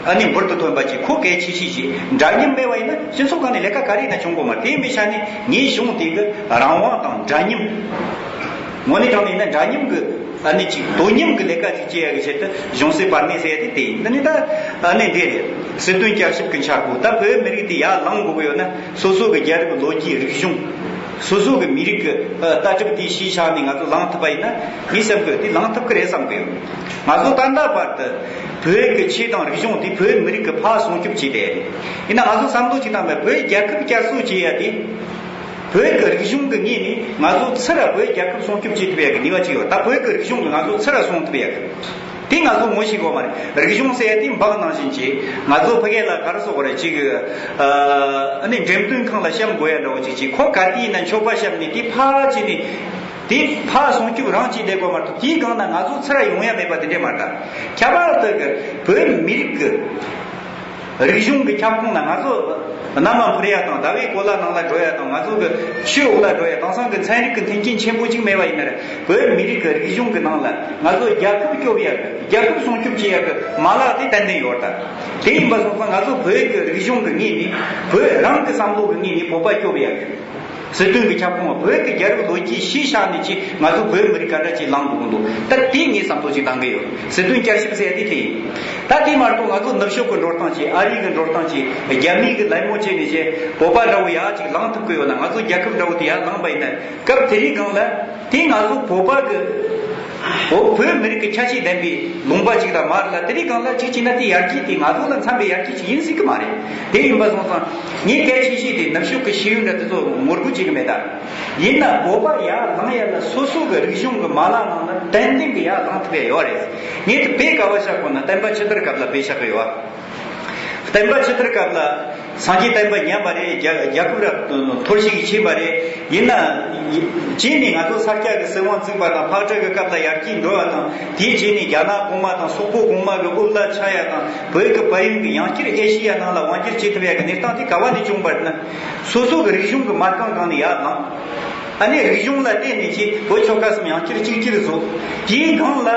ཨ་ནི་འབུར་དུ་ཐོན་པ་ཅིག་ཁོ་གལ་ཆེ་ཤོས་ཅིག་འདྲ་མཉམ་མེད་པ་ཡིན་ན་སྤྱི་ཚོགས་ཁག་ནས་ལས་ཀ་ག་རེ་ཡིན་ན་བྱུང་དགོས་མ་རེད། དེ་མི་ཆ་ནས་ངའི་གཞུང་དེ་གི་རང་དབང་དང་འདྲ་མཉམ། དངོས་གནས་དྲང་གནས་ཡིན་ན་འདྲ་མཉམ་གི་ཨ་ནི་ཅིག་དོ་མཉམ་གི་ལས་ཀ་ཅིག་བྱེད་ཡ་གི་ཆེད་དུ་གཞུང་སྲིད་བར་གནས་ཟེར་ཡ་དེ་དེ་ཡིན། ད་ནི་ད་ཨ་ནི་འདི་རེད། སྲིད་དོན་བསྐྱར་ཞིབ་གི་འཆར་སྒོ། ད་བོད་མི་རིགས་དེ་ཡར་ལངས་དགོས་གི་ཡོད་ན་སོ་སོ་གི་རྒྱལ་རབས་ལོ་རྒྱུས་རིག་གཞུང་། སོ་སོ་གི་མི་རིགས་ཀྱི་ཨ་ལྟ་གྲུབ་དེ་གཞི་བཞག་ནས་ང་ཚོ་ལངས་ཐུབ་པ་ཡིན་ན་ངས་བསམ་གི་དེ་ལངས་ཐུབ་ཀྱི་རེད་བསམ་གི་ཡོད། ང་ཚོ་ད་ལྟ་བར་དུ་བོད་ཀྱི་ཆོས་དང་རིག་གཞུང་དེ་བོད་མི་རིགས་ཀྱི་ཕར་སྲུང་སྐྱོབ་བྱས་ཏེ། ཡིན་ན་ང་ཚོ་བསམ་བློ་ཅིག་བཏང་བས་བོད་རྒྱལ་ཁབ་བསྐྱར་གསོ་བྱེད་ཡ་དེ། བོད་ཀྱི་རིག་གཞུང་གི་ངོས་ནས་ང་ཚོ་ཚུར་ར་བོད་རྒྱལ་ཁབ་སྲུང་སྐྱོབ་བྱེད་ཐུབ་ཡ་གི་ནུས་པ་ཅིག་ཡོད། ད་བོད་ཀྱི་རིག་གཞུང་གིས་ང་ཚོ་ཚུར་ར་སྲུང་ཐུབ་ཡ་གི། དེ་ང་ཚོ་ངོ་ཤེས་དགོས་མ་རེད། རིག་གཞུང་ཟེར་ཡ་དེ་འབག་ནང་བཞིན་གྱིས་ང་ཚོ་ཕ་གི་ལ་ག་རེ་ཟེར་དགོས་རེད། ཅིག་ཨ་ནི་འགྲེམས་སྟོན་ཁང་ལ་བཤམས་དགོས་ཡ་འདྲ་བོ་ཅིག་ཅིག་ཁོ་ག་དུས་ཡིན་ན་མཆོད་པ་བཤམས་ནས་དེ་ཕར་བྱས་ནས་དེ་ཕར་སྲུང་སྐྱོབ་རང་བྱས་བསྡད་དགོས་མ་གཏོགས་དེའི་སྒང་ན་ང་ཚོ་ཚུར་ར་ཡོང་ཡ་མེད་པ་དེ་འདྲས་མ་རེད། ད་ཁྱད་པར་དུ་གི་བོད་མི་རིགས་ཀྱི་རིག་གཞུང་གི་ཁྱབ་ཁོངས་ན་ང་ཚོ་གནམ་ལ་འཕུར་ཡ་དང་ཟླ་བའི་གོ་ལ་ནང་ལ་འགྲོ་ཡ་དང་ང་ཚོ་གི་ཆུའི་འོག་ལ་འགྲོ་ཡ་དེང་སང་གི་ཚན་རིག་གི་མཐུན་རྐྱེན་ཆེན་པོ་གཅིག་མེད་པ་ཡིན་ན་ར་བོད་མི་རིགས་ཀྱི་རིག་གཞུང་གི་ནང་ལ་ང་ཚོ་རྒྱལ་ཁབ་སྐྱོབ་ཡ་གི་རྒྱལ་ཁབ་སྲུང་སྐྱོབ་བྱེད་ཡ་གི་མ་ལག་དེ་ཏན་ཏན་ཡོད་ད། དེ་ཡིན་པ་སོང་ཙང་ང་ཚོ་བོད་ཀྱི་རིག་གཞུང་གི་ངོས་ནས་བོད་རང་གི་བསམ་བློ་གི་ངོས་ནས་བོད་པ་སྐྱོབ་ཡ་གི། སྲིད་དོན་གྱི་ཁྱབ་ཁོངས་བོད་ཀྱི་རྒྱལ་རབས་ལོ་རྒྱུས་གཞི་བཞག་ནས་ཅིག་ང་ཚོ་བོད་མི་རིགས་ག་འདྲ་ཅིག་ལངས་དགོས་ཀྱི་འདུག་ད་དེ་ངས་བསམ་ཚུལ་ཅིག་བཏང་གི་ཡོད། སྲིད་དོན་བསྐྱར་ཞིབ་ཟེར་ཡ་དེ་དེ་ཡིན། ད་དེ་མ་གཏོགས་ང་ཚོ་ནུབ་ཕྱོགས་ཀྱི་འགྲོ་སྟངས་ཅིག་ཨ་རི་གི་འགྲོ་སྟངས་ཅིག་རྒྱ་མི་གི་ལད་མོ་བྱས་ནས་ཅིག་བོད་པ་འདྲ་བོ་ཡར་ཅིག་ལངས་ཐུབ་ཀྱི་ཡོད་ན། ང་ཚོ་རྒྱལ་ཁབ་འདྲ་བོ་དེ་ཡར་ལངས་པ་ཡིན་ན་སྐབས་དེ་རིང་སྒང་ལ་དེ་ང་ཚོ་བོད་པ་གི་ འོ་བོད་མི་རིགས་ཀྱི་ཁྱད་ཆོས་ལྡན་པའི་ལུང་པ་ཅིག་ལ་མ་རེད་ལ། དེ་རིང་གང་ལ་གཅིག་བྱས་ན་དེ་ཡར་རྒྱས་དེ་ང་ཚོ་ལ་འཚམ་པའི་ཡར་རྒྱས་ཅིག་ཡིན་སྲིད་ཀྱི་མ་རེད། དེ་ཡིན་པ་སོང་ཙང་ངས་གལ་ཆེ་ཤོས་དེ་ནུབ་ཕྱོགས་ཀྱི་ཤེས་ཡོན་འདྲ་དེ་ཚོ་ངོ་རྒོལ་བྱེད་ཀྱི་མེད་ད། ཡིན་ན་བོད་པ་ཡར་ལངས་ཡ་ལ་སོ་སོ་གི་རིག་གཞུང་གི་མ་ལག་ནང་ལ་ཏན་ཏན་གྱི་ཡར་ལངས་ཐུབ་ཡ་ཡོད་རེད། ངས་དེ་དཔེ་ག་བ་བཞག་དགོས་ན་བསྟན་པ་ཇི་ལྟར་སྐབས་ལ་དཔེ་བཞག་གི་ཡོད། བསྟན་པ་ཇི་ལྟར་སྐབས་ལ་སངས་རྒྱས་བསྟན་པ་ཉམས་པ་རེད། རྒྱ་རྒྱལ་ཁབ་ར་འཐོར་ཞིག་ཕྱིན་པ་རེད། ཡིན་ན་རྗེས་ནས་ང་ཚོ་ས་སྐྱ་གི་སྲིད་དབང་བཙུགས་པ་དང་ཕག་གྲུ་གི་སྐབས་ལ་ཡར་རྒྱས་འགྲོ་བ་དང་། དེའི་རྗེས་ནས་རྒྱ་ནག་གོང་མ་དང་སོག་པོ་གོང་མ་གི་དབུ་བླ་ཆགས་ཡ་དང་། བོད་ཀྱི་དཔལ་ཡོན་གྱི་ཡང་བསྐྱར་ཨེ་ཤི་ཡ་ནང་ལ་དབང་བསྒྱུར་བྱེད་ཐུབ་ཡ་གི་གནས་སྟངས་དེ་ག་བ་ནས་བྱུང་པ་རེད་ན། སོ་སོ་གི་རིག་གཞུང་གི་མ་རྐང་སྒང་ནས་ཡར་ལངས། ཨ་ནི་རིག་གཞུང་ལ་བརྟེན་ནས་ཀྱི་བོད་ཆོལ་ཁ་གསུམ་ཡང་བསྐྱར་གཅིག་གྱུར་བཟོ། དེའི་སྒང་ལ།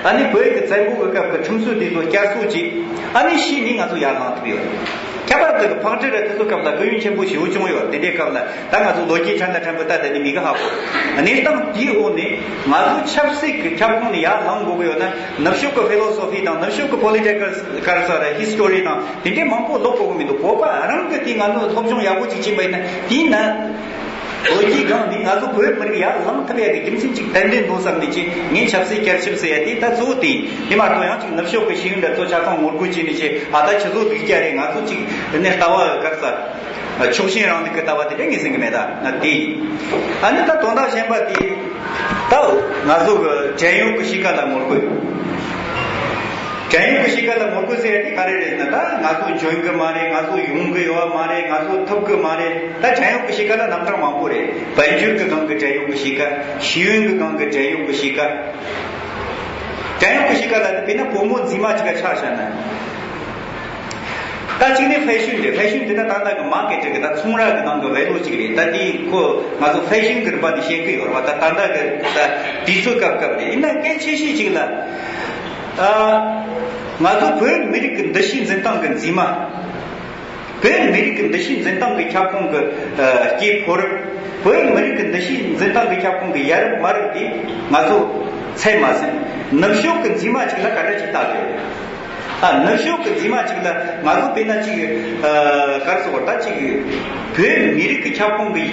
ཨ་ནི་བོད་ཀྱི་བཙན་པོ་གི་སྐབས་ཀྱི་ཁྲིམས་སྲོལ་དེ་ཚོ་བསྐྱར་གསོ་བྱས། ཨ་ནི་ཕྱིས་ནས་ང་ཚོ་ཡར་ལངས་ཐུབ་ཡོད། ཁྱད་པར་དུ་ཕག་གྲུ་ར་དེ་ཚོ་སྐབས་ལ་དགོས་ཡུན་ཆེན་པོ་ཞེ་པོ་བྱུང་ཡོད། དེ་འདྲའི་སྐབས་ལ་ད་ང་ཚོ་ལོ་རྒྱུས་ཕྲན་ལ་ཕྲན་བུ་ད་དེ་ནི་མི་གི་ཧ་གོ། གནས་སྟངས་དེའི་འོག་ནས་ང་ཚོ་ཆབ་སྲིད་ཀྱི་ཁྱབ་ཁོངས་ནས་ཡར་ལངས་དགོས་ཀྱི་ཡོད་ན། ནུབ་ཕྱོགས་ཀྱི་ཕི་ལོ་སོ་ཕི་དང་ནུབ་ཕྱོགས་ཀྱི་པོ་ལི་ཊི་ཀལ་ཀལ་ཆར་ར་ཧི་སི་ཊོ་རི་དང་དེ་འདྲའི་མང་པོ་ཀློག་དགོས་ཀྱི་མི་འདུག་བོད་པ་རང་གི་དེ་ང་ཚོ་སློབ་སྦྱོང་ཡག་པོ་ཅིག་བྱིན་པ་ཡིན་ན། དེས་ན། ལོ་རྒྱུས་སྒང་ནས་ང་ཚོ་བོད་མི་རིགས་ཡར་ལངས་ཐུབ་ཡ་གི་རྒྱུ་མཚན་ཅིག་ཏན་ཏན་འདུག་བསམ་ནས་ཀྱི་ངས་ཆབ་སྲིད་བསྐྱར་ཞིབ་ཟེར་ཡ་དེ་ད་གཙོ་བོ་དེ་ཡིན། དེ་མ་གཏོགས་ཡང་ཅིག་ནུབ་ཕྱོགས་ཀྱི་ཤེས་ཡོན་འདྲ་ཚོ་ཆ་ཚང་ངོ་རྒོལ་བྱས་ནས་ཀྱི་ཨ་ད་ཁྱེད་ཚོ་སྡུག་ཅག་རེད། ང་ཚོ་ཅིག་ནས་ལྟ་བ་ག་རེ་ཟ། ཕྱོགས་ཞེན་རང་ལུགས་ཀྱི་ལྟ་བ་དེ་འདྲ་ངས་ཟིན་གི་མེད། ད་ང་དེ་ཡིན། ཨ་ནི་ད་དོན་དག་གཞན་པ་དེ་ད་ང་ཚོ་གི་བྲན་གཡོག་གི་གཤིས་ཀ་ལ་ངོ་རྒོལ། བྲན་གཡོག་གི་གཤིས་ཀ་ལ་ངོ་རྒོལ་ཟེར་ཡ་དེ་ག་རེ་རེད་ན། ད་ང་ཚོ་འཇོན་གི་མ་རེད། ང་ཚོ་ཡོང་གི་ཡོད་མ་རེད། ང་ཚོ་ཐུབ་གི་མ་རེད། ད་བྲན་གཡོག་གི་གཤིས་ཀ་ལ་རྣམ་གྲངས་མང་པོ་རེད། དཔལ་འབྱོར་གི་སྒང་གི་བྲན་གཡོག་གི་གཤིས་ཀ། ཤེས་ཡོན་གི་སྒང་གི་བྲན་གཡོག་གི་གཤིས་ཀ། བྲན་གཡོག་གི་གཤིས་ཀ་ལ་དཔེར་ན་བུ་མོ་མཛེས་མ་ཅིག་ལ་ཆ་བཞག་ན། ད་གཅིག་ནི་ཧྥེ་ཤོན་རེད། ཧྥེ་ཤོན་དེ་ད་ད་ལྟ་གི་མར་ཀེ་ཊི་གི་ད་ཚོང་ར་གི་ནང་གི་ཝེ་ལུ་ཅིག་རེད། ད་དེ་ཁོ་ང་ཚོ་ཧྥེ་ཤོན་གི་རིམ་པ་ནས་བཤད་གི་ཡོད་རེད་བ། ད་ད་ལྟ་གི་ད་དུས་ཚོད་སྐབས་སྐབས་རེད། ཡིན་ན་གལ་ཆེ་ཤོས་ཅིག་ལ། ཨ། ང་ཚོ་བོད་མི་རིགས་ཀྱི་འདུ་ཤེས་འཛིན་སྟངས་ཀྱི་མཛེས་མ། བོད་མི་རིགས་ཀྱི་འདུ་ཤེས་འཛིན་སྟངས་ཀྱི་ཁྱབ་ཁོངས་ཀྱི་ཨ་སྐྱེས་ཕོ་རབ། བོད་མི་རིགས་ཀྱི་འདུ་ཤེས་འཛིན་སྟངས་ཀྱི་ཁྱབ་ཁོངས་ཀྱི་ཡ་རབས་མ་རབས་དེ་ང་ཚོ་ཚད་མ་ཟིན། ནུབ་ཕྱོགས་ཀྱི་མཛེས་མ་ཅིག་ལ་ག་འདྲ་ཅིག་ལྟ་དགོས། ཨ། ནུབ་ཕྱོགས་ཀྱི་མཛེས་མ་ཅིག་ལ་ང་ཚོ་དཔེར་ན་ཅིག་ཨ་ག་རེ་ཟེར་བ། ད་ཅིག་བོད་མི་རིགས་ཀྱི་ཁྱབ་ཁོངས་ཀྱི་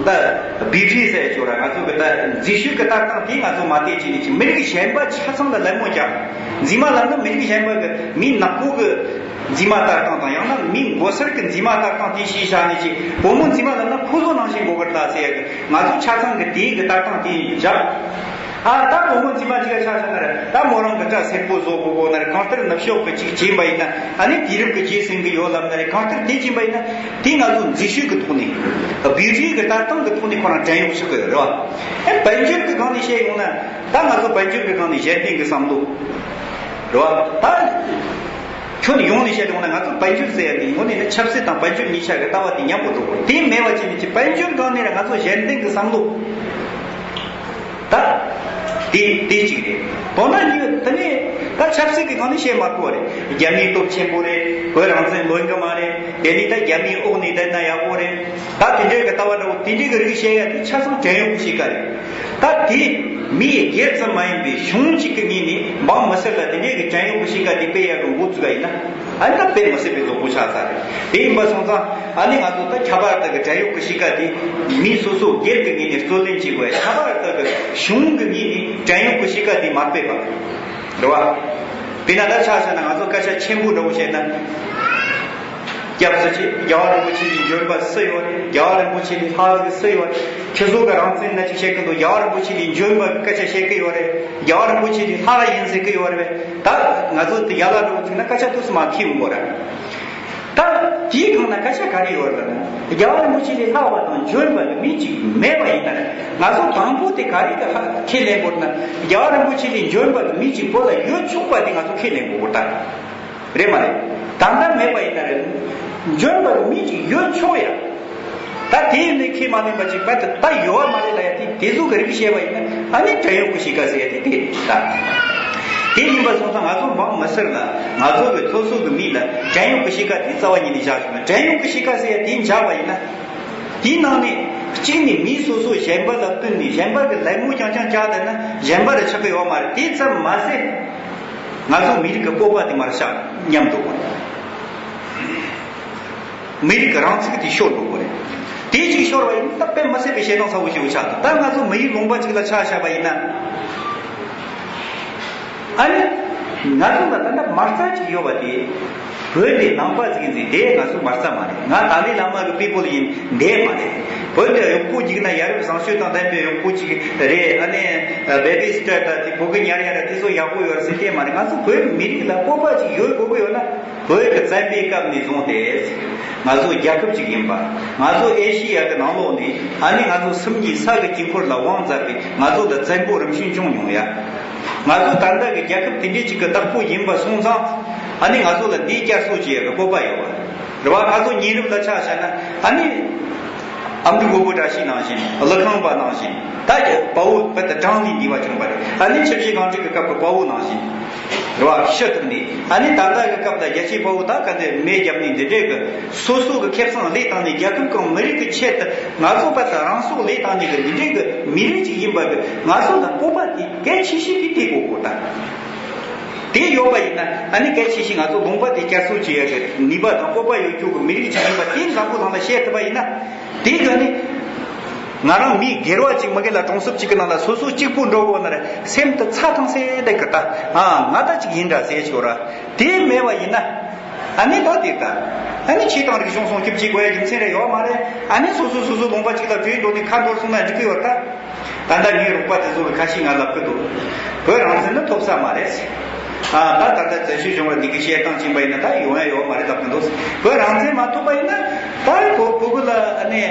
ད་བི་ཊི་ཟེར་ཆོག་ར། ང་ཚོ་གི་ད་མཛེས་ཤོས་ཀྱི་ལྟ་སྟངས་དེ་ང་ཚོ་མ་བལྟས་བྱས་ནས་ཅིག་མི་རིགས་གཞན་པ་ཆ་ཚང་ལ་ལད་མོ་རྒྱག། མཛེས་མ་ལབ་ན་མི་རིགས་གཞན་པ་གི་མི་ནག་པོ་གི་མཛེས་མ་ལྟ་སྟངས་དང་། ཡང་ན་མི་མགོ་སེར་གི་མཛེས་མ་ལྟ་སྟངས་དེ་ཤེས་བཞག་ནས་ཀྱི་བུ་མོ་མཛེས་མ་ལབ་ན་ཁོ་ཚོ་ནང་བཞིན་དགོས་པར་ལྟ་ཟེར་ཡ་གི། ང་ཚོ་ཆ་ཚང་གི་དེའི་གི་ལྟ་སྟངས་དེ་བཞག། ཨ། ད་བུ་མོ་མཛེས་མ་ཅིག་ལ་ཆ་བཞག་ན་ར། ད་མོ་རང་གི་སྐྲ་སེར་པོ་བཟོ་དགོས་དགོས་ན་ར། གང་ལྟར་ནུབ་ཕྱོགས་གི་ཅིག་བྱས་པ་ཡིན་ན། ཨ་ནི་དུས་རབས་གི་རྗེས་ཟིན་གི་ཡོད་ལབ་ན་ར། གང་ལྟར་དེ་བྱས་པ་ཡིན་ན་དེ་ང་ཚོ་མཛེས་ཤོས་གི་ཐོག་ནས། བི་ཊི་གི་ལྟ་སྟངས་གི་ཐོག་ནས་ཁོ་རང་བྲན་གཡོག་ཆགས་གི་ཡོད་རེད་བ། ཨེ། དཔལ་འབྱོར་གི་སྒང་ནས་བཤད་ཡོང་ན། ད་ང་ཚོ་དཔལ་འབྱོར་གྱི་སྒང་ནས་གཞན་བརྟེན་གྱི་བསམ་བློ་རེད་བ། ད་ཁྱོན་ནས་ཡོངས་ནས་བཤད་ཡོང་ན། ང་ཚོ་དཔལ་འབྱོར་ཟེར་ཡ་དེ་དངོས་གནས་ན་ཆབ་སྲིད་དང་དཔལ་འབྱོར་གཉིས་ཆ་གི་ལྟ་བ་དེ་མཉམ་པོ་འགྲོ་དགོས། དེ་མེད་པ་བྱས་ནས་ཀྱི་དཔལ་འབྱོར་སྒང་ནས་ར་ང་ཚོ་གཞན་བརྟེན་གྱི་བསམ་བློ། ད་དེ་དེ་གཅིག་རེད། དོན་དག་གཉིས་པ་དེ་ནས་ད་ཆབ་སྲིད་ཀྱི་སྒང་ནས་བཤད་མ་དགོས་པ་རེད། རྒྱ་མིའི་སྟོབས་ཆེན་པོ་རེད། བོད་རང་བཙན་ལོན་གི་མ་རེད། དེ་ནས་ད་རྒྱ་མིའི་འོག་ནས་བསྡད་ན་ཡག་པོ་རེད། ད་དེ་འདྲའི་གི་ལྟ་བ་འདྲ་བོ་དེ་འདྲའི་གི་རིགས་བཤད་ཡ་དེ་ཆ་ཚང་བྲན་གཡོག་གི་གཤིས་ཀ་རེད། ད་དེ་མིའི་སྒེར་ཙམ་མ་ཡིན་པའི་གཞུང་གཅིག་གི་ངོས་ནས་འབངས་མི་སེར་ལ་དེ་འདྲའི་གི་བྲན་གཡོག་གི་གཤིས་ཀ་དེ་སྤེལ་ཡ་གི་འགོ་བཙུགས་པ་ཡིན་ན། ཨ་ནི་ད་དཔེ་མི་སྲིད་པའི་རྫོགས་པོ་ཆགས་ཚར་རེད། དེ་ཡིན་པ་སོང་ཙང་ཨ་ནི་ང་ཚོ་ད་ཁྱད་པར་དུ་གི་བྲན་གཡོག་གི་གཤིས་ཀ་དེ་མི་སོ་སོ་སྒེར་གི་ངོས་ནས་རྩོད་ལེན་བྱེད་དགོས། ཁྱད་པར་དུ་གི་གཞུང་གི་ངོས་ནས་བྲན་གཡོག་གི་གཤིས་ཀ་དེ་མ་སྤེལ་བ་རེད་བ། དཔེར་ན་ད་ཆ་བཞག་ན་ང་ཚོ་སྐད་ཆ་ཆེན་པོ་འདྲ་བོ་བཤད་ན། སྐྱབས་སུ་མཆི། རྒྱལ་བ་རིན་པོ་ཆེ་ལས་འཇོན་པ་སུ་ཡོད་རེད། རྒྱལ་བ་རིན་པོ་ཆེ་ལས་ལྷག་གི་སུ་ཡོད་རེད། ཁྱེད་ཚོ་གི་རང་བཙན་ན་ཅིག་བཤད་གི་འདུག་རྒྱལ་བ་རིན་པོ་ཆེ་ལས་འཇོན་པ་གི་སྐད་ཆ་བཤད་གི་ཡོད་རེད། རྒྱལ་བ་རིན་པོ་ཆེ་ལས་ལྷག་ཡིན་ཟེར་གི་ཡོད་རེད། ད་ང་ཚོ་དེ་ཡ་ལ་འགྲོ་ཚིག་ན་སྐད་ཆ་ཏོག་ཙམ་མ་ཁེལ་འོང་གོ་ར། ད་དེའི་སྒང་ན་སྐད་ཆ་ག་རེ་ཡོད་རེད་ལབ་ན། རྒྱལ་བ་རིན་པོ་ཆེ་ལས་ལྷག་པ་དང་འཇོན་པ་གི་མི་གཅིག་མེད་པ་ཡིན་ན། ང་ཚོ་དང་པོ་དེ་ག་རེ་གི་ཧ་ཁས་ལེན་དགོས་ན། རྒྱལ་བ་རིན་པོ་ཆེ་ལས་འཇོན་པ་གི་མི་གཅིག་བོད་ལ་ཡོད་ཆོག་པ་དེ་ང་ཚོ་ཁས་ལེན་དགོས་ད། རེད་མ་རེད། ད་ལྟ་མེད་པ་ཡིན་ན་རེད། འཇོན་པ་གི་མི་གཅིག་ཡོད་ཆོག་ཡ། ད་དེ་ཡིན་ནའི་ཁས་མ་ལེན་པ་ཅིག་བར་དུ་ད་ཡོད་བ་མ་རེད་ལ་ཡ། དེ་དེ་ཚོ་གི་རིགས་བཤད་པ་ཡིན་ན། ཨ་ནི་བྲན་གཡོག་གི་གཤིས་ཀ་ཟེར་ཡ་དེ་དེ་རེད་ད། དེ་ཡིན་པ་སོང་ཙང་ང་ཚོ་འབངས་མི་སེར་ལ། ང་ཚོ་གི་སོ་སོ་གི་མི་ལ་བྲན་གཡོག་གི་གཤིས་ཀ་དེ་རྩ་བ་ཉིད་ནས་བཞག་ཆོག་ན། བྲན་གཡོག་གི་གཤིས་ཀ་ཟེར་ཡ་དེ་འཇགས་པ་ཡིན་ན། དེའི་ནང་ནས་གཅིག་ནས་མི་སོ་སོ་གཞན་པ་ལ་བསྟུན་ནས་གཞན་པ་གི་ལད་མོ་རྐྱང་རྐྱང་རྒྱག་བསྡད་ན་གཞན་པ་ར་ཆགས་ཀྱི་ཡོད་མ་རེད། དེ་ཙམ་མ་ཟད། ང་ཚོ་མི་རིགས་ཀྱི་སྤོབས་པ་དེ་མར་བཤགས་སྙམ་འདུག་མི་རིགས་ཀྱི་རང་ཚུགས་དེ་ཤོར་འགྲོ་གི་རེད། དེ་གཅིག་ཤོར་བ་ཡིན་ན་ད་དཔེ་མི་སྲིད་པའི་ཞེད་སྣང་ཚ་བོ་ཞིག་ཆགས་འདུག་ད་ང་ཚོ་མི་ཡུལ་ལུང་པ་གཅིག་ལ་ཆ་བཞག་པ་ཡིན་ན། ཨ་ནི། ང་ཚོ་ལ་ད་ལྟ་མ་རྩ་ཅིག་ཡོད་པ་དེ། བོད་དེ་ནང་པ་ཟིག་ཡིན་ཟིག་དེ་ང་ཚོ་མ་རྩ་མ་རེད། ང་ཏཱ་ལའི་བླ་མ་གི་པི་པོལ་ཡིན་དེ་མ་རེད། བོད་དེ་གཡོག་པོ་གཅིག་ན་ཡ་རབས་བཟང་སྤྱོད་དང་ལྡན་པའི་གཡོག་པོ་གཅིག་རེད། ཨ་ནི་བེ་བི་སི་ཊར་དང་དེ་བོད་གི་ཉར་ཡ་ར་དེ་ཚོ་ཡག་པོ་ཡོད་རེད་ཟེར་དེ་མ་རེད། ང་ཚོ་བོད་མི་རིགས་ལ་སྤོབས་པ་ཅིག་ཡོད་དགོས་གི་ཡོད་ན། བོད་ཀྱི་བཙན་པོའི་སྐབས་ནས་བཟུང་སྟེ། ང་ཚོ་རྒྱལ་ཁབ་ཅིག་ཡིན་པ། ང་ཚོ་ཨེ་ཤི་ཡ་གི་ནང་ལོགས་ནས་ཨ་ནི་ང་ཚོ་སུམ་གཉིས་ས་གི་དཀྱིལ་འཁོར་ལ་དབང་མཛད་པའི་ང་ཚོ་ལ་བཙན་པོ་རིམ་བྱོན་བྱུང་མྱོང་ཡ། ང་ཚོ་ད་ལྟ་གི་རྒྱལ་ཁབ་དེ་འདྲའི་ཅིག་གི་བདག་པོ་ཡིན་པ་སོང་ཙང་། ཨ་ནི་ང་ཚོ་ལ་འདིའི་བསྐྱར་གསོ་བྱེད་ཡ་གི་སྤོབས་པ་ཡོད་པ་རེད་བ། ང་ཚོ་ཉེ་རབས་ལ་ཆ་བཞག་ན་ཨ་ནི། ཨ་མདོའི་གོ་བོ་བཀྲ་ཤིས་ནང་བཞིན། ཀླུ་ཁང་པ་ནང་བཞིན། ད་ཀྱི་དཔའ་བོ་བོད་དུ་གྲངས་ལས་འདས་པ་བྱུང་བ་རེད། ཨ་ནི་ཆུ་བཞི་སྒང་དྲུག་གི་སྐབས་ཀྱི་དཔའ་བོ་ནང་བཞིན། རེད་བ། ཕྱི་ཐུབ་ནས། ཨ་ནི་ད་ལྟ་གི་སྐབས་ལ་རྒྱལ་གཅེས་དཔའ་བོ་ད་ག་འདི་མེ་བརྒྱབ་ནས་འདི་འདྲའི་གི་སོ་སོ་གི་ཁེ་བཟང་ལས་བཏང་ནས་རྒྱལ་ཁབ་དང་མི་རིགས་ཀྱི་ཆེད་དུ་ང་ཚོ་བར་དུ་རང་སྲོག་ལས་བཏང་ནས་གི་འདི་འདྲའི་གི་མི་རིགས་ཅིག་ཡིན་པ་གི་ང་ཚོ་ལ་སྤོབས་པ་དེ་གལ་ཆེ་ཤོས་དེ་དེ་དགོས་གོ་ད། དེ་ཡོད་པ་ཡིན་ན་ཨ་ནི་གལ་ཆེ་ཤོས་ང་ཚོ་ལུང་པ་དེ་བསྐྱར་གསོ་བྱེད་ཡ་གི་ནུས་པ་དང་སྤོབས་པ་ཡོད་རྒྱུ་གི་མི་རིགས་ཅིག་ཡིན་པ་དེ་འཛམ་བུ་གླིང་ལ་བཤད་ཐུབ་པ་ཡིན་ན། དེ་ག་ནི། ང་རང་མི་སྒེར་བ་གཅིག་མ་གི་ལ་གྲོང་གསེབ་གཅིག་གི་ནང་ལ་སོ་སོ་གཅིག་པུ་འགྲོ་དགོས་ན་རེ་སེམས་དུ་ཚ་ཐང་སེ་བསྡད་གི་ད། ཨ་ང་ད་གཅིག་ཡིན་འདྲ་ཟེར་ཆོག་ར། དེ་མེད་པ་ཡིན་ན། ཨ་ནི་ད་དེ་ད། ཨ་ནི་ཆོས་དང་རིག་གཞུང་སྲུང་སྐྱོབ་བྱེད་དགོས་ཡ་རྒྱུ་མཚན་རེ་ཡོད་མ་རེད། ཨ་ནི་སོ་སོ་སོ་སོ་ལུང་པ་གཅིག་ལ་བྲོས་འགྲོ་ནས་ཁ་འགྲོ་སོང་ན་འགྲིག་གི་ཡོད་ད། ད་ལྟ་ངའི་རོགས་པ་དེ་ཚོ་གི་ཁ་ཤས་ང་ལབ་གི་འདུག་བོད་རང་བཙན་ནི་ཐོབ་ས་མ་རེད། ཨ་ད་ད་ལྟ་བཙན་བྱོལ་གཞུང་ལ་འདི་གི་བཤད་སྟངས་ཕྱིན་པ་ཡིན་ན་ད་ཡོང་ཡ་ཡོད་མ་རེད་ལབ་གི་འདུག་བོད་རང་བཙན་མ་ཐོབ་པ་ཡིན་ན་ད་ཁོ་ཕྲུ་གུ་ལ་ཨ་ནི་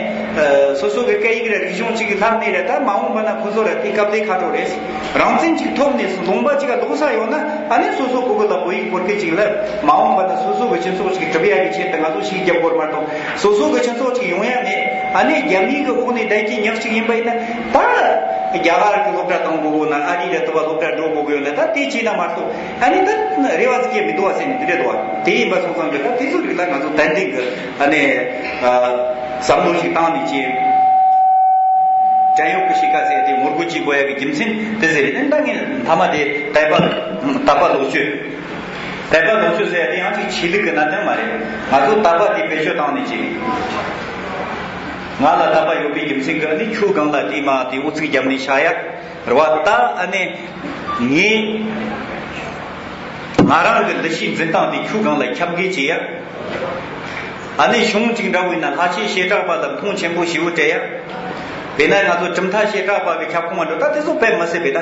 སོ་སོ་གི་སྐད་ཡིག་ར་རིག་གཞུང་གཅིག་གི་ལྷག་ནས་རེད། ད་མ་འོངས་པ་ན་ཁོ་ཚོ་ར་དེ་སྐབས་དེ་ཁ་དྲོ་རེད། རང་བཙན་གཅིག་ཐོབ་ནས་ལུང་པ་གཅིག་ག་ལོག་ས་ཡོད་ན་ཨ་ནི་སོ་སོ་ཕྲུ་གུ་ལ་བོད་ཡིག་བོར་སྐད་ཅིག་ལབ། མ་འོངས་པ་ན་སོ་སོ་གི་སྤྱི་ཚོགས་ཅིག་གྲུབ་ཡ་གི་ཆེད་དུ་ང་ཚོ་ཤིག་རྒྱབ་དགོས་མ་གཏོགས་སོ་སོ་གི་སྤྱི་ཚོགས་ཅིག་ཡོང་ཡ་མེད། ཨ་ནི་རྒྱ་མིའི་གི་འོག་ནས་བསྡད་ཀྱི་ཉག་ཅིག་ཡིན་པ་ཡིན་ན་ད་རྒྱ་གར་གི་སློབ་གྲྭ་གཏོང་དགོས་ན་ཨ་རི་ར་ཏུ་བ་སློབ་གྲྭ་འགྲོ་དགོས་ཡོད་ན་ད་དེ་བྱས་ན་མ་གཏོགས་ཨ་ནི་ད་རེ་བ་ཟིག་ཡ་མི་འདུག་བ་ཟེར་ནས་དེ་འདྲ་འདུག་བ། དེ་ཡིན་པ་སོང་ཙང་གི་ད་དེ་ཚོ་རིགས་ལ་ང་ཚོ་ཏན་ཏན་གི་ཨ་ནི་བསམ་བློ་ཞིག་བཏང་ནས་ཀྱི་བྲན་གཡོག་གི་གཤིས་ཀ་ཟེར་དེ་ངོ་རྒོལ་བྱེད་དགོས་ཡ་གི་རྒྱུ་མཚན་དེ་ཟེར་ནས་ད་ངས་མཐའ་མ་དེ་དད་པ་དད་པ་ལོག་སྤྱོད། དད་པ་ལོངས་སྤྱོད་ཟེར་ཡ་དེ་ཡང་ཅིག་ཆོས་ལུགས་ཀྱི་གནད་དོན་མ་རེད། ང་ཚོ་དད་པ་དེ་བེད་སྤྱོད་བཏང་ནས་ཅིག་ང་ལ་དད་པ་ཡོད་པའི་རྒྱུ་མཚན་གྱིས་ཨ་ནི་ཁྱོད་སྒང་ལ་དེ་མ་དེ་ཨུ་ཚུགས་བརྒྱབ་ནས་བཞག་ཡ་རེད་བ། ད་ཨ་ནི་ངས་ང་རང་གི་འདུ་ཤེས་འཛིན་སྟངས་དེ་ཁྱོད་སྒང་ལ་ཁྱབ་འགལ་བྱེད་ཡ། ཨ་ནི་གཞུང་གཅིག་འདྲ་བོ་ཡིན་ན་ལྷ་ཆོས་བྱེ་བྲག་པ་ལ་མཐོང་ཆེན་པོ་ཞེ་པོ་སྤྲད་ཡ། དཔེར་ན་ང་ཚོ་གྲུབ་མཐའ་བྱེ་བྲག་པ་གི་ཁྱབ་ཁོངས་མ་འགྲོ་ད་དེ་ཚོ་དཔེ་མི་སྲིད་པས་ད།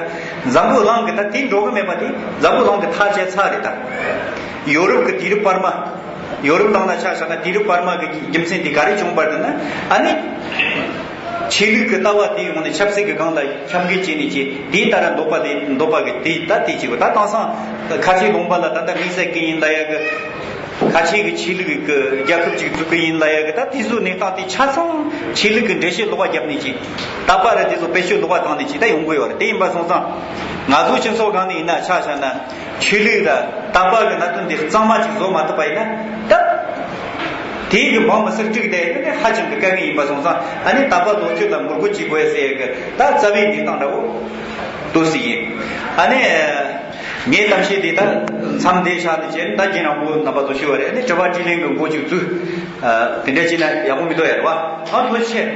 འཛམ་བུ་གླིང་གི་ད་དེ་འགྲོ་གི་མེད་པ་དེ་འཛམ་བུ་གླིང་གི་ཐག་བཅད་ཚར་རེད་ད། ཡོ་རོབ་གི་དུས་རབས་བར་མ། ཡོ་རོབ་གླིང་ལ་ཆ་བཞག་ན་དུས་རབས་བར་མ་གི་རྒྱུ་མཚན་དེ་ག་རེ་བྱུང་བ་རེད་ན་ཨ་ནི། ཆོས་ལུགས་ཀྱི་ལྟ་བ་དེ་ཡོང་ནས་ཆབ་སྲིད་ཀྱི་སྒང་ལ་ཁྱབ་འགལ་བྱས་ནས་ཀྱི་དེའི་ལྟར་འདོད་པ་ལས་འདོད་པ་གི་དེ་ད་དེ་བྱེད་པ་ད་དེང་སང་ཁ་ཆེ་ལུང་པ་ལ་ད་ལྟ་དམིགས་བསལ་གི་ཡིན་ལ་ཡ་གི་ཁ་ཆེ་གི་ཆོས་ལུགས་ཀྱི་རྒྱལ་ཁབ་ཅིག་བཙུགས་གི་ཡིན་ལ་ཡ་གི་ད་དེ་ཚོའི་གནས་སྟངས་དེ་ཆ་ཚང་ཆོས་ལུགས་ཀྱི་འགྲེལ་བཤད་ལོག་པ་བརྒྱབ་ནས་ཀྱི་ད་པ་ར་དེ་ཚོ་བེད་སྤྱོད་ལོག་པ་བཏང་ནས་ཀྱི་ད་ཡོང་གི་ཡོད་རེད། དེ་ཡིན་པ་སོང་ཙང་ང་ཚོ་སྤྱི་ཚོགས་སྒང་ནས་ཡིན་ན་ཆ་བཞག་ན། ཆོས་ལུགས་ལ་དད་པ་གི་གནད་དོན་འདི་གཙང་མ་ཅིག་བཟོ་མ་ཐུབ་པ་ཡིན་ན་ད། དེའི་གི་འབངས་མི་སེར་དཀྲུགས་བསྡད་ཡོད་ན་ཧ་ཅང་གི་དཀའ་ངལ་ཡིན་པ་སོང་ཙང་ཨ་ནི་དད་པ་ལོངས་སྤྱོད་ལ་ངོ་རྒོལ་བྱེད་དགོས་ཟེར་ཡ་གི་ད་རྩ་བའི་གནས་སྟངས་འདྲ་བོ་འདུག་སྲིད་ཡིན། ཨ་ནི་ངའི་གཏམ་བཤད་འདི་ད་མཚམས་འདི་བཞག་ནས་བྱས་ད་རྒན་རང་པོ་རྣམ་པ་ཚོ་ཞུ་བ་རེད། ཨ་ནི་དྲི་བ་དྲིས་ལན་གི་འགོ་ཅིག་བཙུགས། དེ་འདྲ་བྱས་ན་ཡག་པོ་མི་འདུག་ཡ་རེད་བ། ཨ་ཐུགས་རྗེ་ཆེ།